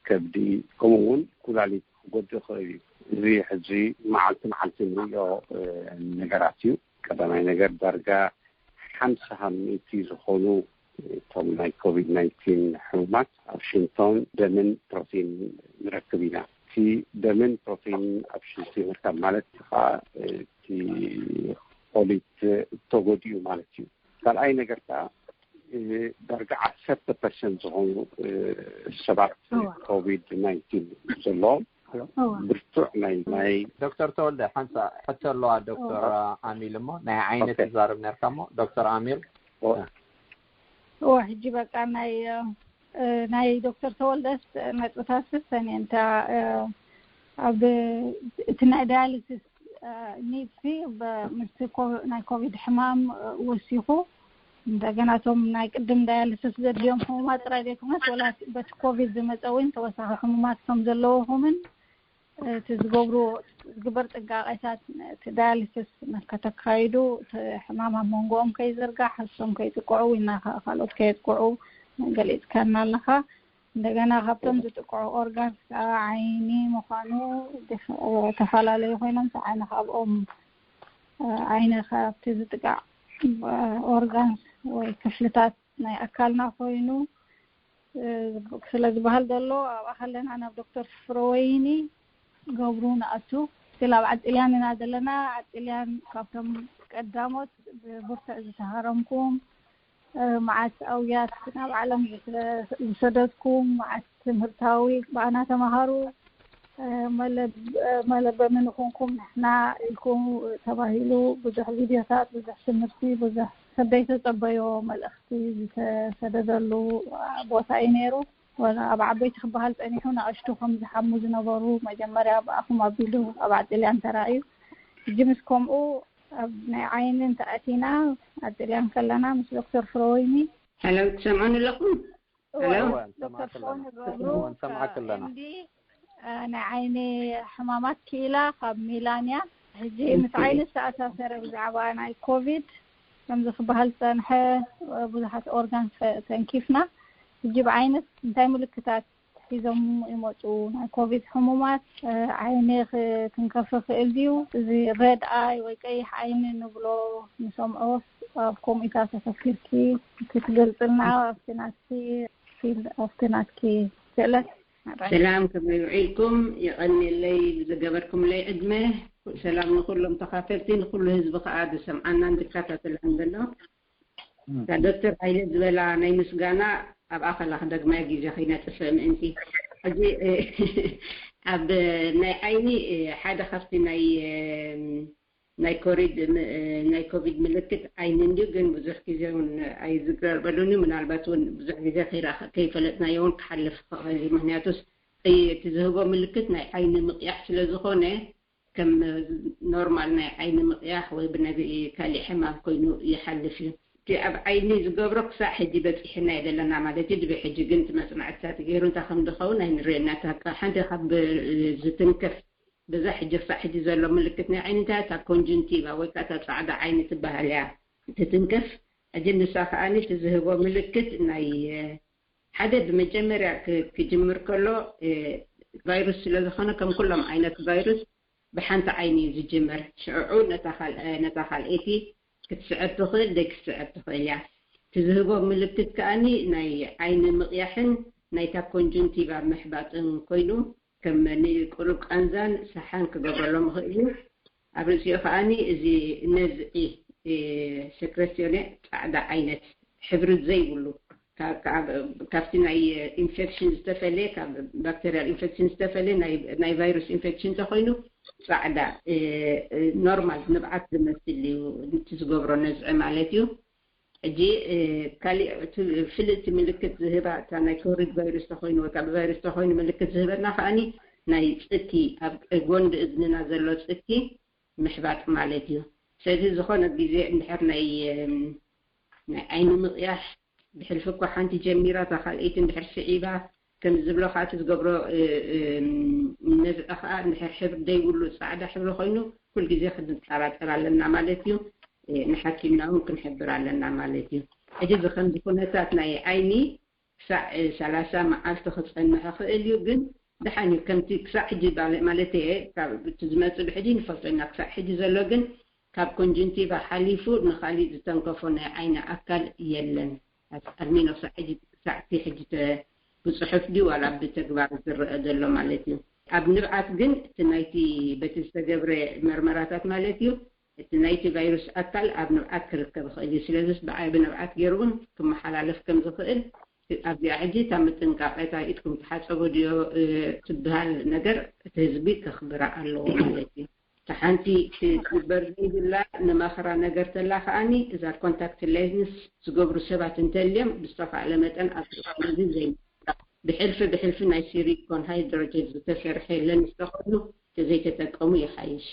ከብዲ፣ ከምኡ እውን ኩላሊት ክጎድእ ይኽእል እዩ። እዚ ሕጂ መዓልቲ መዓልቲ ንሪኦ ነገራት እዩ። ቀዳማይ ነገር ዳርጋ ሓምሳ ካብ ሚእቲ ዝኾኑ እቶም ናይ ኮቪድ ናይንቲን ሕሙማት ኣብ ሽንቶም ደምን ፕሮቲን ንረክብ ኢና። እቲ ደምን ፕሮቲን ኣብ ሽንቲ ምርካብ ማለት ከዓ እቲ ኮሊት ተጎዲኡ ማለት እዩ። ካልኣይ ነገር ከዓ ዳርጋ ዓሰርተ ፐርሰንት ዝኾኑ ሰባት ኮቪድ ናይንቲን ዘለዎም ብርቱዕ ናይ ናይ ዶክተር ተወልደ ሓንሳ ሕቶ ኣለዋ። ዶክተር ኣሚል እሞ ናይ ዓይኒ ትዛረብ ነርካ እሞ ዶክተር ኣሚል ኦ ሕጂ በቃ ናይ ናይ ዶክተር ተወልደስ ነጥብታት ሰሰን እንታ ኣብ እቲ ናይ ዳያሊሲስ ኒድሲ ምስቲ ናይ ኮቪድ ሕማም ወሲኹ እንደገና እቶም ናይ ቅድም ዳያሊሲስ ዘድልዮም ሕሙማት ጥራይ ዘይኮነስ ወላ በቲ ኮቪድ ዝመፀ እውን ተወሳኺ ሕሙማት ከም ዘለውኹምን እቲ ዝገብሩ ዝግበር ጥንቃቄታት እቲ ዳያሊሲስ ከተካይዱ ሕማም ኣብ መንጎኦም ከይዝርጋሕ እሶም ከይጥቅዑ ወይ ካልኦት ከየጥቅዑ ገሊፅካና ኣለኻ። እንደገና ካብቶም ዝጥቅዑ ኦርጋንስ ከዓ ዓይኒ ምዃኑ ተፈላለዩ ኮይኖም ዓይኒ ካብኦም ዓይኒ ካብቲ ዝጥቃዕ ኦርጋንስ ወይ ክፍልታት ናይ ኣካልና ኮይኑ ስለ ዝበሃል ዘሎ ኣብኣ ከለና ናብ ዶክተር ፍረወይኒ ገብሩ ንኣቱ ስለ ኣብ ዓጥልያን ኢና ዘለና። ዓጥልያን ካብቶም ቀዳሞት ብብርቱዕ ዝተሃረምኩም መዓት ኣውያት ናብ ዓለም ዝሰደድኩም መዓት ትምህርታዊ ብኣና ተማሃሩ መለበሚ ንኹንኩም ንሕና ኢልኩም ተባሂሉ ብዙሕ ቪድዮታት ብዙሕ ትምህርቲ ብዙሕ ሰብ ዘይተፀበዮ መልእኽቲ ዝተሰደደሉ ቦታ እዩ ነይሩ። ወላ ኣብ ዓበይቲ ክበሃል ፀኒሑ ንኣሽቱ ከም ዝሓሙ ዝነበሩ መጀመርያ ብኣኹም ኣቢሉ ኣብ ዓጥልያን ተራእዩ። ሕጂ ምስ ከምኡ ኣብ ናይ ዓይኒ እንተኣቲና ዓጥልያን ከለና ምስ ዶክተር ፍረወይኒ ሄሎ ትሰምዑን ኣለኹም? ዶክተር ፍረወይኒ ገብሩ ንሰምዓክ ኣለና። ናይ ዓይኒ ሕማማት ክኢላ ካብ ሚላንያ። ሕጂ ምስ ዓይኒ ዝተኣሳሰረ ብዛዕባ ናይ ኮቪድ ከምዚ ክበሃል ዝፀንሐ ብዙሓት ኦርጋን ተንኪፍና። ሕጂ ብዓይነት እንታይ ምልክታት ሒዞም ይመፁ? ናይ ኮቪድ ሕሙማት ዓይኒ ክትንከፍ ይኽእል ድዩ? እዚ ሬድ ኣይ ወይ ቀይሕ ዓይኒ ንብሎ ንሰምዖ ኣብ ኮምኢታት ኣተኪርኪ ክትገልፅልና ኣብቲ ናትኪ ፊልድ ኣብቲ ናትኪ ክእለት ሰላም ከመይ ውዒልኩም? የቐንየለይ ዝገበርኩምለይ ዕድመ። ሰላም ንኩሎም ተኻፈልቲ ንኩሉ ህዝቢ ከዓ ዝሰምዓናን ዝከታተላን ዘሎ። እታ ዶክተር ሃይለ ዝበላ ናይ ምስጋና ኣብ ኣኸላ ክደግማ ግዜ ከይነጥፍእ ምእንቲ። ሕጂ ኣብ ናይ ዓይኒ ሓደ ካብቲ ናይ ናይ ኮሪድ ናይ ኮቪድ ምልክት ዓይኒ እንድዩ፣ ግን ብዙሕ ግዜ እውን ኣይዝረበሉን እዩ። ምናልባት እውን ብዙሕ ግዜ ከይረኣ- ከይፈለጥናዮ እውን ክሓልፍ ይኽእል እዩ። ምክንያቱስ እቲ ዝህቦ ምልክት ናይ ዓይኒ ምቕያሕ ስለ ዝኾነ ከም ኖርማል ናይ ዓይኒ ምቕያሕ ወይ ብነዚ ካሊእ ሕማም ኮይኑ ይሓልፍ እዩ። እቲ ኣብ ዓይኒ ዝገብሮ ክሳዕ ሕጂ በፂሕና ዘለና ማለት እዩ። ድቢ ሕጂ ግን እቲ መፅናዕትታት ገይሩ እንታይ ከም ዝኸውን ኣይንርእየና። እታ ሓንቲ ካብ ዝትንከፍ በዛ ሕጂ ክሳዕ ሕጂ ዘሎ ምልክት ናይ ዓይኒ እንታይ እታ ኮንጅንቲቫ ወይ ከዓ እታ ፃዕዳ ዓይኒ ትበሃል እያ ትትንከፍ። ሕጂ ንሳ ከኣኒ እቲ ዝህቦ ምልክት ናይ ሓደ ብመጀመርያ ክጅምር ከሎ ቫይሩስ ስለ ዝኾነ ከም ኩሎም ዓይነት ቫይሩስ ብሓንቲ ዓይኒ እዩ ዝጅምር። ሽዑዑ ነታ ካልኣይቲ ክትስዕብ ትኽእል ደይ ክትስዕብ ትኽእል እያ። እቲ ዝህቦ ምልክት ከኣኒ ናይ ዓይኒ ምቕያሕን ናይታ ኮንጁንቲቫ ምሕባጥን ኮይኑ ከም ንቁሩብ ቃንዛን ሳሓን ክገብረሎም ይኽእል እዩ። ኣብ ርእሲኡ ከኣኒ እዚ ነዝዒ ሰክረሲዮን ፃዕዳ ዓይነት ሕብሪ ዘይብሉ ካብቲ ናይ ኢንፌክሽን ዝተፈለየ ካብ ባክቴሪያል ኢንፌክሽን ዝተፈለየ ናይ ቫይረስ ኢንፌክሽን እንተኮይኑ ፃዕዳ ኖርማል ንብዓት ዝመስል እዩ እቲ ዝገብሮ ነዝዒ ማለት እዩ። ሕጂ ካሊእ ፍልጥቲ ምልክት ዝህባ እታ ናይ ኮሪድ ቫይረስ ተኮይኑ ወይ ከዓ ብቫይረስ ተኮይኑ ምልክት ዝህበና ከዓኒ ናይ ፅኪ ኣብ ጎንዲ እዝንና ዘሎ ፅኪ ምሕባጥ ማለት እዩ። ስለዚ ዝኾነ ግዜ እንድሕር ናይ ናይ ዓይኒ ምቕያሕ ብሕልፊ እኳ ሓንቲ ጀሚራ እታ ካልኣይቲ እንድሕር ስዒባ ከም ዝብሎ ከዓ እቲ ዝገብሮ ነዝዒ ከዓ እንድሕር ሕብሪ ደይብሉ ፃዕዳ ሕብሪ ኮይኑ ኩልግዜ ክንጠራጠር ኣለና ማለት እዩ። ንሓኪምና እውን ክንሕብር ኣለና ማለት እዩ። ሕጂ እዚ ከምዚ ኩነታት ናይ ዓይኒ ክሳዕ ሰላሳ መዓልቲ ክፀንሕ ይኽእል እዩ። ግን ደሓን እዩ ከምቲ ክሳዕ ሕጂ ማለት እየ እቲ ዝመፅእ ብሕጂ ንፈልጦ ኢና። ክሳዕ ሕጂ ዘሎ ግን ካብ ኮንጅንቲቫ ሓሊፉ ንካሊእ ዝተንከፎ ናይ ዓይኒ ኣካል የለን። ኣድሚኖ ክሳዕ ሕጂ ክሳዕቲ ሕጂ ብፅሑፍ ድዩ ዋላ ብተግባር ዝረአ ዘሎ ማለት እዩ። ኣብ ንብዓት ግን እቲ ናይቲ በቲ ዝተገብረ መርመራታት ማለት እዩ እቲ ናይቲ ቫይሩስ ኣካል ኣብ ንብዓት ክርከብ ይኽእል እዩ። ስለዚስ ብዓይ ብንብዓት ገይሩ እውን ክመሓላለፍ ከም ዝኽእል ኣብዚኣ ሕጂ እታ ምጥንቃቐ እታ ኢድኩም ተሓፀቡ ድዮ ትበሃል ነገር እቲ ህዝቢ ከኽብራ ኣለዎ ማለት እዩ። እታ ሓንቲ ክትግበር ዘይብላ ንመኽራ ነገር ተላ ከኣኒ እዛ ኮንታክት ሌንስ ዝገብሩ ሰባት እንተልዮም ብዝተኻእለ መጠን ኣብ ቴክኖሎጂ ዘይ ብሕልፊ ብሕልፊ ናይ ሲሊኮን ሃይድሮጅን ዝተሰርሐ ለንስ ተኾይኑ ተዘይተጠቀሙ ይሓይሽ።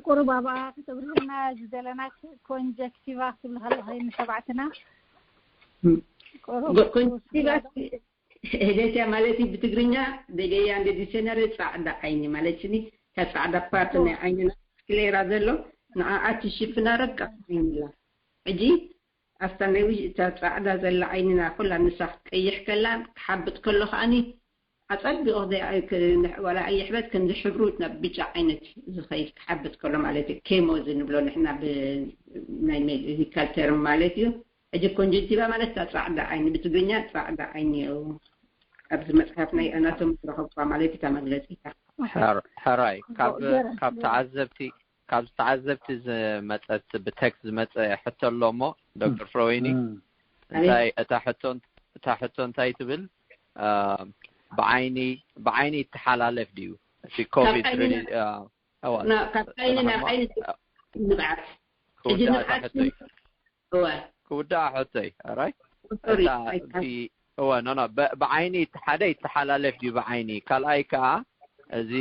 ቁሩብ ኣብኣ ክትብርህና ዝደለና ኮንጀክቲቫ ክትብል ከለካ ንሸባዕትና ኮንጀክቲቫ ህደትያ ማለት እዩ ብትግርኛ ደገያ እንደ ዲክሽነሪ ፃዕዳ ዓይኒ ማለት ኒ እታ ፃዕዳ ፓርት ናይ ዓይንና ስክሌራ ዘሎ ንዓኣ ትሽፍና ረቀቕ ዓይኒ ኣላ። ሕጂ ኣብታ ናይ ውሽጢ እታ ፃዕዳ ዘላ ዓይንና ኩላ ንሳ ክትቀይሕ ከላ ክሓብጥ ከሎ ከዓኒ ኣፀቢቑ ዋላ ኣይሕበጥ ከምዚ ሕብሩ ናብ ብጫ ዓይነት ዝኸይድ ክሓብጥ ከሎ ማለት እዩ። ኬሞ እዚ ንብሎ ንሕና ብናይ ሜዲካል ተርም ማለት እዩ። ሕጂ ኮንጀንቲቫ ማለት እታ ፃዕዳ ዓይኒ ብትግርኛ ፃዕዳ ዓይኒ እዩ። ኣብዚ መፅሓፍ ናይ ኣናቶሚ ዝረኸብኳ ማለት እታ መግለፂ እታ። ሕራይ ካብ ተዓዘብቲ ካብ ዝተዓዘብቲ ዝመፀት ብቴክስት ዝመፀ ሕቶ ኣሎ እሞ ዶክተር ፍሮወይኒ እንታይ እታ ሕቶ እንታይ ትብል? ብዓይኒ ብዓይኒ ይተሓላለፍ ድዩ እቲ ኮቪድ ካብ ዓይኒ ናብ ዓይኒ ንብዓት ሕጂ ንብዓት ክውዳእ ሕቶይ ኣራይ እወ ኖ ኖ ብዓይኒ ሓደ ይተሓላለፍ ድዩ ብዓይኒ ካልኣይ ከዓ እዚ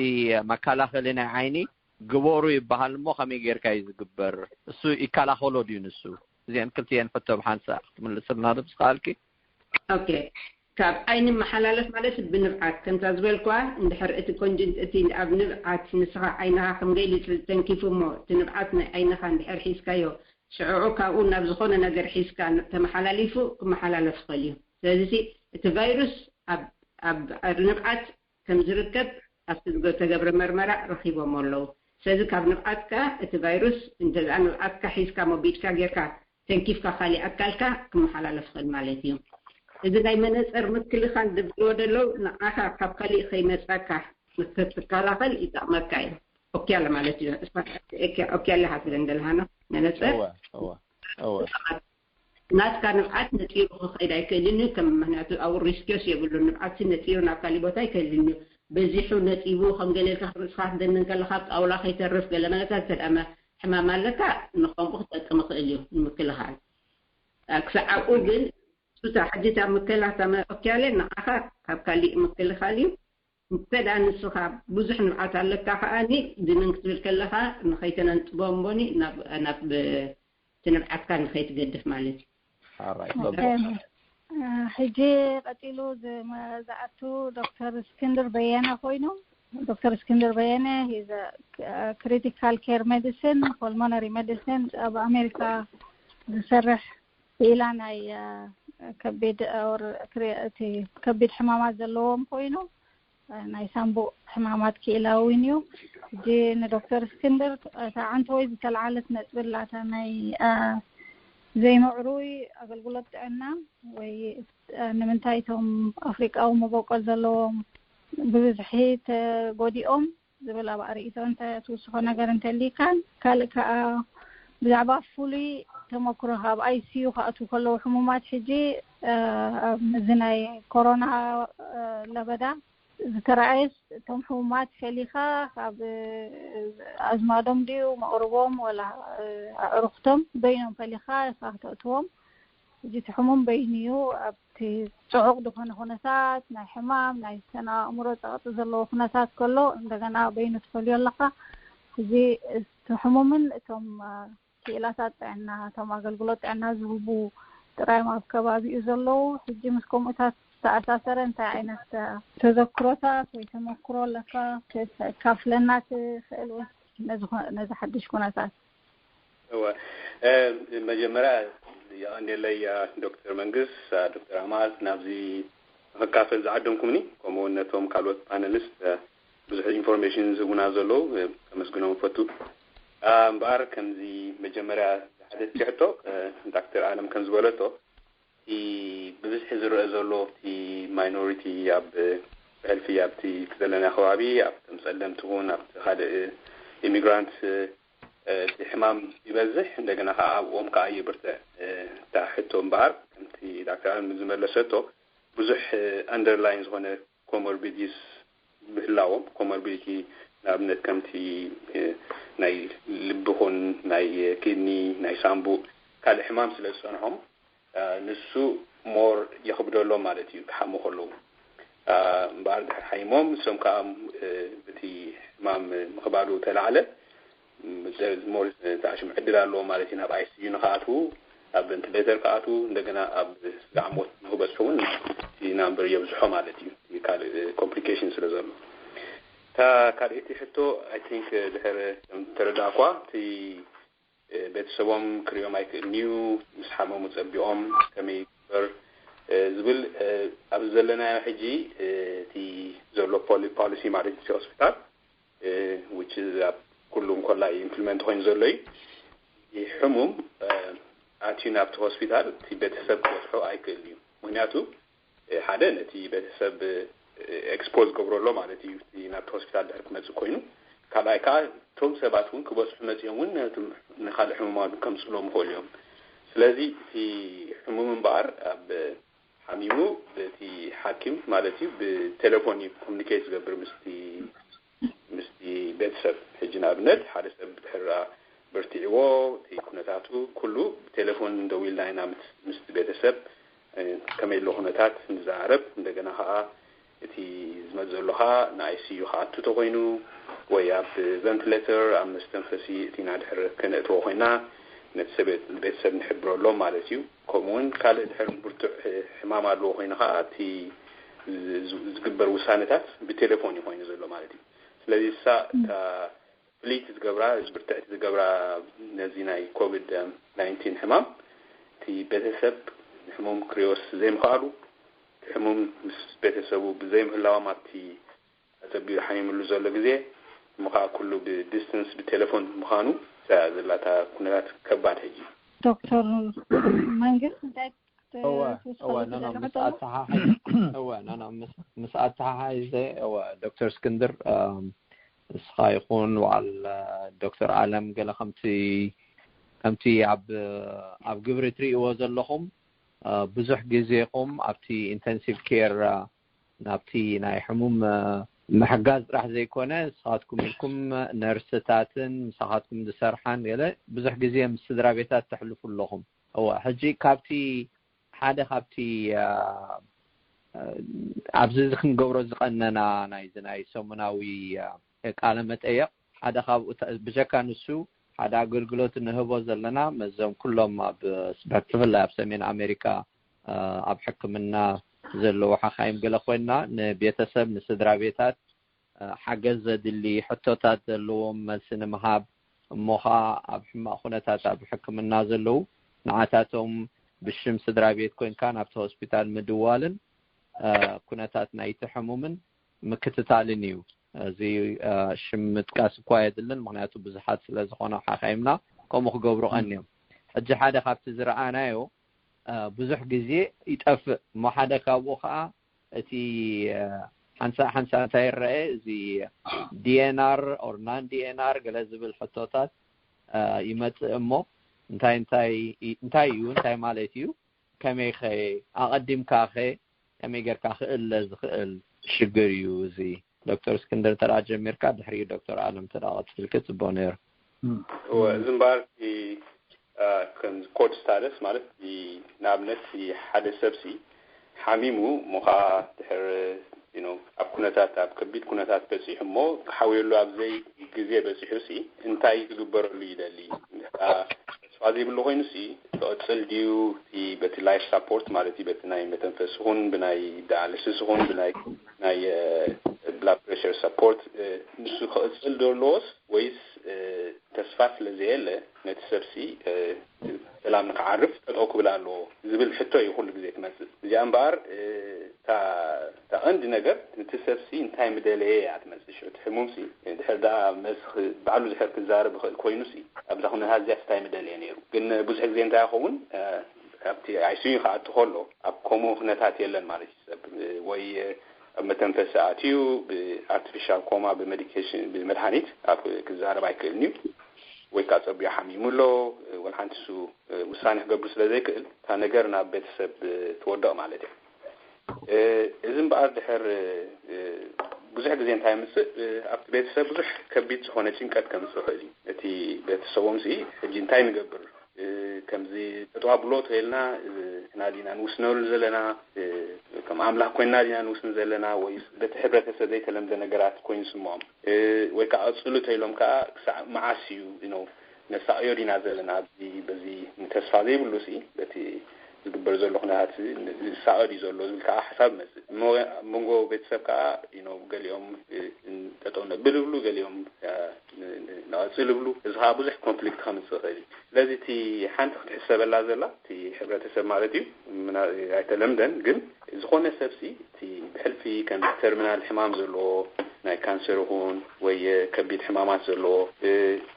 መከላኸሊ ናይ ዓይኒ ግበሩ ይበሃል እሞ ከመይ ጌርካ እዩ ዝግበር? እሱ ይከላኸሎ ድዩ ንሱ? እዚአን ክልቲአን ሕቶ ብሓንሳእ ክትምልስልና ዶ ምስ ከኣልኪ? ኦኬ ካብ ዓይኒ መሓላለፍ ማለት ብንብዓት ከምታ ዝበልኳ እንድሕር እቲ ኮንጅንት እቲ ኣብ ንብዓት ንስኻ ዓይንኻ ከም ገሊፅ ተንኪፉ እሞ እቲ ንብዓት ናይ ዓይንኻ እንድሕር ሒዝካዮ ሽዑዑ ካብኡ ናብ ዝኾነ ነገር ሒዝካ ተመሓላሊፉ ክመሓላለፍ ይኽእል እዩ። ስለዚ እቲ ቫይሩስ ኣብ ንብዓት ከም ዝርከብ ኣብቲ ዝተገብረ መርመራ ረኺቦሞ ኣለዉ። ስለዚ ካብ ንብዓትካ እቲ ቫይሩስ እንተ ንብዓትካ ሒዝካ ሞ ብኢድካ ጌርካ ተንኪፍካ ካሊእ ኣካልካ ክመሓላለፍ ይኽእል ማለት እዩ። እዚ ናይ መነፀር ምክልኻል ዝብልዎ ዘለዉ ንዓኻ ካብ ካሊእ ከይመፃካ ክትከላኸል ይጠቕመካ እዩ። ኦኪያለ ማለት እዩ። ኦኪያለ ሃትለን ደልሃና መነፀር ናትካ ንብዓት ነፂሩ ክኸይድ ኣይክእልን እዩ። ከም ምክንያቱ ኣብኡ ሪስኪዮስ የብሉን። ንብዓት ነፂሩ ናብ ካሊእ ቦታ ኣይከይድን እዩ። በዚሑ ነፂቡ ከም ገለ ኢልካ ርእስኻ ክትደንን ከለካ ኣብ ጣውላ ከይተርፍ ገለ መለታት እንተ ደኣ ሕማም ኣለካ ንኸምኡ ክጠቅም ይኽእል እዩ ንምክልኻል። ክሳዕ ኣብኡ ግን እታ ሕጂ እታ ምክልኻል እታ መ- ኦኪያለ ንዓኻ ካብ ካሊእ ምክልኻል እዩ። እንተ ደኣ ንስኻ ብዙሕ ንብዓት ኣለካ ከኣኒ ድንን ክትብል ከለኻ ንኸይተነንጥቦ እምቦኒ ናብ ናብ እቲ ንብዓትካ ንኸይትገድፍ ማለት እዩ። ሓራይ ሕጂ ቀፂሉ ዝኣቱ ዶክተር እስክንድር በየነ ኮይኑ ዶክተር እስክንድር በየነ critical care medicine pulmonary medicine ኣብ ኣሜሪካ ዝሰርሕ ክኢላ ናይ ከቢድ እቲ ከቢድ ሕማማት ዘለዎም ኮይኑ ናይ ሳንቡእ ሕማማት ክኢላ እውን እዩ። ሕጂ ንዶክተር እስክንድር እታ ዓንተ ወይ ዝተለዓለት ነጥቢ ኣላታ ናይ ዘይምዕሩይ ኣገልግሎት ጥዕና ወይ ንምንታይ እቶም ኣፍሪቃዊ መበቆል ዘለዎም ብብዝሒ ተጎዲኦም ዝብል ኣብ ኣርእቶ እንተ ትውስኾ ነገር እንተሊካ ካልእ ከዓ ብዛዕባ ፍሉይ ተመክሮ ካብ ኣይሲዩ ክኣትዉ ከለዉ ሕሙማት ሕጂ ኣብዚ ናይ ኮሮና ለበዳ ዝተረኣየስ እቶም ሕሙማት ፈሊኻ ካብ ኣዝማዶም ድዩ መቕርቦም ወላ ኣዕሩኽቶም በይኖም ፈሊኻ ኢኻ ክተእትዎም። እዚ እቲ ሕሙም በይኑ እዩ ኣብቲ ጽዑቕ ዝኾነ ኩነታት ናይ ሕማም ናይ ስነ ኣእምሮ ጸቕጢ ዘለዎ ኩነታት ከሎ እንደገና በይኑ ትፈልዮ ኣለኻ። እዚ እቲ ሕሙምን እቶም ክኢላታት ጥዕና እቶም ኣገልግሎት ጥዕና ዝህቡ ጥራዮም ኣብ ከባቢኡ ዘለዉ ሕጂ ምስ ከምኡታት ዝተኣሳሰረ እንታይ ዓይነት ተዘክሮታት ወይ ተመክሮ ኣለካ? ተካፍለና ትኽእል ወይ ነዚ ሓድሽ ኩነታት? እወ፣ መጀመርያ የቐንየለይ ዶክተር መንግስ፣ ዶክተር ኣማል ናብዚ ንክካፈል ዝዓደምኩምኒ፣ ከምኡ እውን ነቶም ካልኦት ፓነሊስት ብዙሕ ኢንፎርሜሽን ዝህቡና ዘለዉ ከመስግኖም ፈቱ። እምበኣር ከምዚ መጀመርያ ዝሓደት ሕቶ ዶክተር ኣለም ከም ዝበለቶ እቲ ብብዝሒ ዝረአ ዘሎ እቲ ማይኖሪቲ ኣብ ብሕልፊ ኣብቲ ዘለና ከባቢ ኣብቶም ጸለምቲ እውን ኣብቲ ካልእ ኢሚግራንት እቲ ሕማም ይበዝሕ፣ እንደገና ከዓ ኣብኦም ከዓ ይብርትዕ። እታ ሕቶ እምበኣር ከምቲ ዳክተር ኣለም ዝመለሰቶ ብዙሕ ኣንደርላይን ዝኾነ ኮሞርቢዲስ ምህላዎም፣ ኮሞርቢዲቲ ንኣብነት ከምቲ ናይ ልቢ ኹን ናይ ኪድኒ ናይ ሳንቡእ ካልእ ሕማም ስለ ዝፀንሖም ንሱ ሞር የኽብደሎም ማለት እዩ ክሓሙ ከለዉ። እምበኣር ድሕር ሓይሞም ንሶም ከዓ በቲ ሕማም ምኽባዱ ተላዕለ ሞር ተዓሽም ዕድል ኣለዎ ማለት እዩ ናብ ኣይሲዩ ንክኣትዉ፣ ኣብ ቨንቲሌተር ክኣትዉ፣ እንደገና ኣብ ስጋዕ ሞት ንክበፅሑ እውን እቲ ናምበር የብዝሖ ማለት እዩ። ካልእ ኮምፕሊኬሽን ስለ ዘሎ እታ ካልኣይቲ ሕቶ ኣይ ቲንክ ድሕር ተረዳእኳ እቲ ቤተሰቦም ክሪኦም ኣይክእልን እዩ፣ ምስ ሓመሙ ፀቢቖም ከመይ ይግበር ዝብል ኣብዚ ዘለናዮ ሕጂ እቲ ዘሎ ፖሊሲ ማለት እቲ ሆስፒታል which is ኣብ ኩሉ እንኮላ ኢምፕሊመንት ኮይኑ ዘሎ እዩ። ሕሙም ኣትዩ ናብቲ ሆስፒታል እቲ ቤተሰብ ክበፅሖ ኣይክእል እዩ። ምክንያቱ ሓደ ነቲ ቤተሰብ ኤክስፖዝ ገብሮ ኣሎ ማለት እዩ ናብቲ ሆስፒታል ድሕር ክመፅእ ኮይኑ፣ ካልኣይ ከዓ እቶም ሰባት እውን ክበፅሑ መፂኦም እውን ንካልእ ሕሙማት ከምፅሎም ይኽእሉ እዮም። ስለዚ እቲ ሕሙም እምበኣር ኣብ ሓሚሙ በቲ ሓኪም ማለት እዩ ብቴሌፎን እዩ ኮሚኒኬት ዝገብር ምስቲ ምስቲ ቤተሰብ። ሕጂ ንኣብነት ሓደ ሰብ ድሕር በርቲዕዎ እቲ ኩነታቱ ኩሉ ብቴሌፎን ደዊልና ኢና ምስቲ ቤተሰብ ከመይ ኣሎ ኩነታት ንዘራረብ። እንደገና ከዓ እቲ ዝመፅ ዘሎ ከዓ ንኣይሲዩ ክኣቱ ተኮይኑ ወይ ኣብ ቨንቲሌተር ኣብ መስተንፈሲ እቲና ድሕር ከነእትዎ ኮይና ነቲ ቤተሰብ ንሕብረሎም ማለት እዩ። ከምኡ እውን ካልእ ድሕር ብርቱዕ ሕማም ኣለዎ ኮይኑ ከዓ እቲ ዝግበር ውሳነታት ብቴሌፎን እዩ ኮይኑ ዘሎ ማለት እዩ። ስለዚ እሳ እታ ፍልይቲ ዝገብራ ብርትዕቲ ዝገብራ ነዚ ናይ ኮቪድ ናይንቲን ሕማም እቲ ቤተሰብ ንሕሙም ክሪዮስ ዘይምኽኣሉ እቲ ሕሙም ምስ ቤተሰቡ ብዘይምህላዎም ኣብቲ ኣፀቢሩ ሓሚምሉ ዘሎ ግዜ እሞ ከዓ ኩሉ ብዲስተንስ ብቴሌፎን ምዃኑ እዛ ዘላታ ኩነታት ከባድ ሕጂ። ዶክተር መንግስት እንታይ እወ እወ ናና ምስ ኣተሓሓይ እወ ናና ምስ ኣተሓሓይ ዘ እወ ዶክተር እስክንድር ንስኻ ይኹን በዓል ዶክተር ኣለም ገለ ከምቲ ከምቲ ኣብ ኣብ ግብሪ ትርእይዎ ዘለኹም ብዙሕ ግዜኹም ኣብቲ ኢንተንሲቭ ኬር ናብቲ ናይ ሕሙም ምሕጋዝ ጥራሕ ዘይኮነ ንስኻትኩም ኢልኩም ነርስታትን ምሳኻትኩም ዝሰርሓን ገለ ብዙሕ ግዜ ምስ ስድራ ቤታት ተሕልፉ ኣለኹም። እወ ሕጂ ካብቲ ሓደ ካብቲ ኣብዚ እዚ ክንገብሮ ዝቐነና ናይዚ ናይ ሰሙናዊ ቃለ መጠየቕ ሓደ ካብኡ ብጀካ ንሱ ሓደ ኣገልግሎት ንህቦ ዘለና መዘም ኩሎም ኣብ ብፍላይ ኣብ ሰሜን ኣሜሪካ ኣብ ሕክምና ዘለዉ ሓኻይም ገለ ኮይንና ንቤተሰብ ንስድራ ቤታት ሓገዝ ዘድሊ ሕቶታት ዘለዎም መልሲ ንምሃብ እሞ ከዓ ኣብ ሕማቕ ኩነታት ኣብ ሕክምና ዘለዉ ንዓታቶም ብሽም ስድራ ቤት ኮይንካ ናብቲ ሆስፒታል ምድዋልን ኩነታት ናይቲ ሕሙምን ምክትታልን እዩ። እዚ ሽም ምጥቃስ እኳ የድልን፣ ምክንያቱ ብዙሓት ስለ ዝኾነ ሓካይምና ከምኡ ክገብሩ ቀንዮም። ሕጂ ሓደ ካብቲ ዝረኣናዮ ብዙሕ ግዜ ይጠፍእ እሞ ሓደ ካብኡ ከዓ እቲ ሓንሳእ ሓንሳእ እንታይ ይረአ፣ እዚ ዲኤንኣር ኦር ናን ዲኤንኣር ገለ ዝብል ሕቶታት ይመፅእ እሞ እንታይ እንታይ እንታይ እዩ፣ እንታይ ማለት እዩ፣ ከመይ ከ ኣቐዲምካ ከ ከመይ ጌርካ ክእለ ዝኽእል ሽግር እዩ እዚ። ዶክተር እስክንድር ተራ ጀሚርካ፣ ድሕሪ ዶክተር ኣለም ተራ ቀፅልክ ፅቡቅ ነይሩ። እወ፣ እዚ እምበኣር እቲ ከም ኮድ ስታተስ ማለት ንኣብነት ሓደ ሰብሲ ሓሚሙ እሞ ከዓ ድሕር ኣብ ኩነታት ኣብ ከቢድ ኩነታት በፂሑ እሞ ክሓውየሉ ኣብ ዘይ ግዜ በፂሑ ሲ እንታይ ክግበረሉ ይደሊ? ተስፋ ዘይብሉ ኮይኑ ሲ ክቕፅል ድዩ? በቲ ላይፍ ሳፖርት ማለት እዩ፣ በቲ ናይ መተንፈሲ ኹን ብናይ ዳያሊሲስ ኹን ብናይ ናይ ብላድ ፕሬሽር ሳፖርት ንሱ ክቕፅል ዶ ኣለዎስ ወይስ ተስፋ ስለ ዘየለ ነቲ ሰብሲ ሰላም ንክዓርፍ ጠጠው ክብል ኣለዎ ዝብል ሕቶ እዩ ኩሉ ግዜ ትመፅእ። እዚኣ እምበኣር እታ ቀንዲ ነገር ነቲ ሰብሲ እንታይ ምደለየ እያ ትመፅእ። ሽዑ እቲ ሕሙምሲ ድሕር ደኣ መስ ባዕሉ ድሕር ክዛረብ ይኽእል ኮይኑሲ ኣብዛ ኩነታት እዚያስ እንታይ ምደለየ ነይሩ። ግን ብዙሕ ግዜ እንታይ ይኸውን ኣብቲ ኣይሲዩ ክኣቱ ከሎ ኣብ ከምኡ ኩነታት የለን ማለት እዩ። ሰብ ወይ ኣብ መተንፈሲ ኣትዩ ብኣርቲፊሻል ኮማ ብሜዲኬሽን ብመድሃኒት ኣብ ክዛረብ ኣይክእልን እዩ ወይ ከዓ ፀቢዩ ሓሚሙ ኣሎ። ወላ ሓንቲ እሱ ውሳኔ ክገብር ስለ ዘይክእል እታ ነገር ናብ ቤተሰብ ትወድቕ ማለት እያ። እዚ እምበኣር ድሕር ብዙሕ ግዜ እንታይ የምፅእ ኣብቲ ቤተሰብ ብዙሕ ከቢድ ዝኾነ ጭንቀት ከምፅእ ይኽእል እዩ። እቲ ቤተሰቦም ሲ ሕጂ እንታይ ንገብር ከምዚ ተጠዋብሎ ተይልና ንሕና ዲና ንውስነሉ ዘለና ከም ኣምላኽ ኮይንና ዲና ንውስን ዘለና ወይ በቲ ሕብረተሰብ ዘይተለምደ ነገራት ኮይኑ ስምዖም ወይ ከዓ ቀፅሉ ተይሎም ከዓ ክሳዕ መዓስ እዩ ነሳቕዮ ዲና ዘለና ኣብዚ በዚ ንተስፋ ዘይብሉ ሲ በቲ ዝግበር ዘሎ ኩነታት ዝሳቐ ድዩ ዘሎ ዝብል ከዓ ሓሳብ ይመፅእ። እሞ ኣብ መንጎ ቤተሰብ ከዓ ገሊኦም ጠጠው ነብል ይብሉ፣ ገሊኦም ንቐፅል ይብሉ። እዚ ከዓ ብዙሕ ኮንፍሊክት ከምፅእ ይኽእል እዩ። ስለዚ እቲ ሓንቲ ክትሕሰበላ ዘላ እቲ ሕብረተሰብ ማለት እዩ ኣይተለምደን፣ ግን ዝኾነ ሰብሲ እቲ ብሕልፊ ከም ተርሚናል ሕማም ዘለዎ ናይ ካንሰር ይኹን ወይ ከቢድ ሕማማት ዘለዎ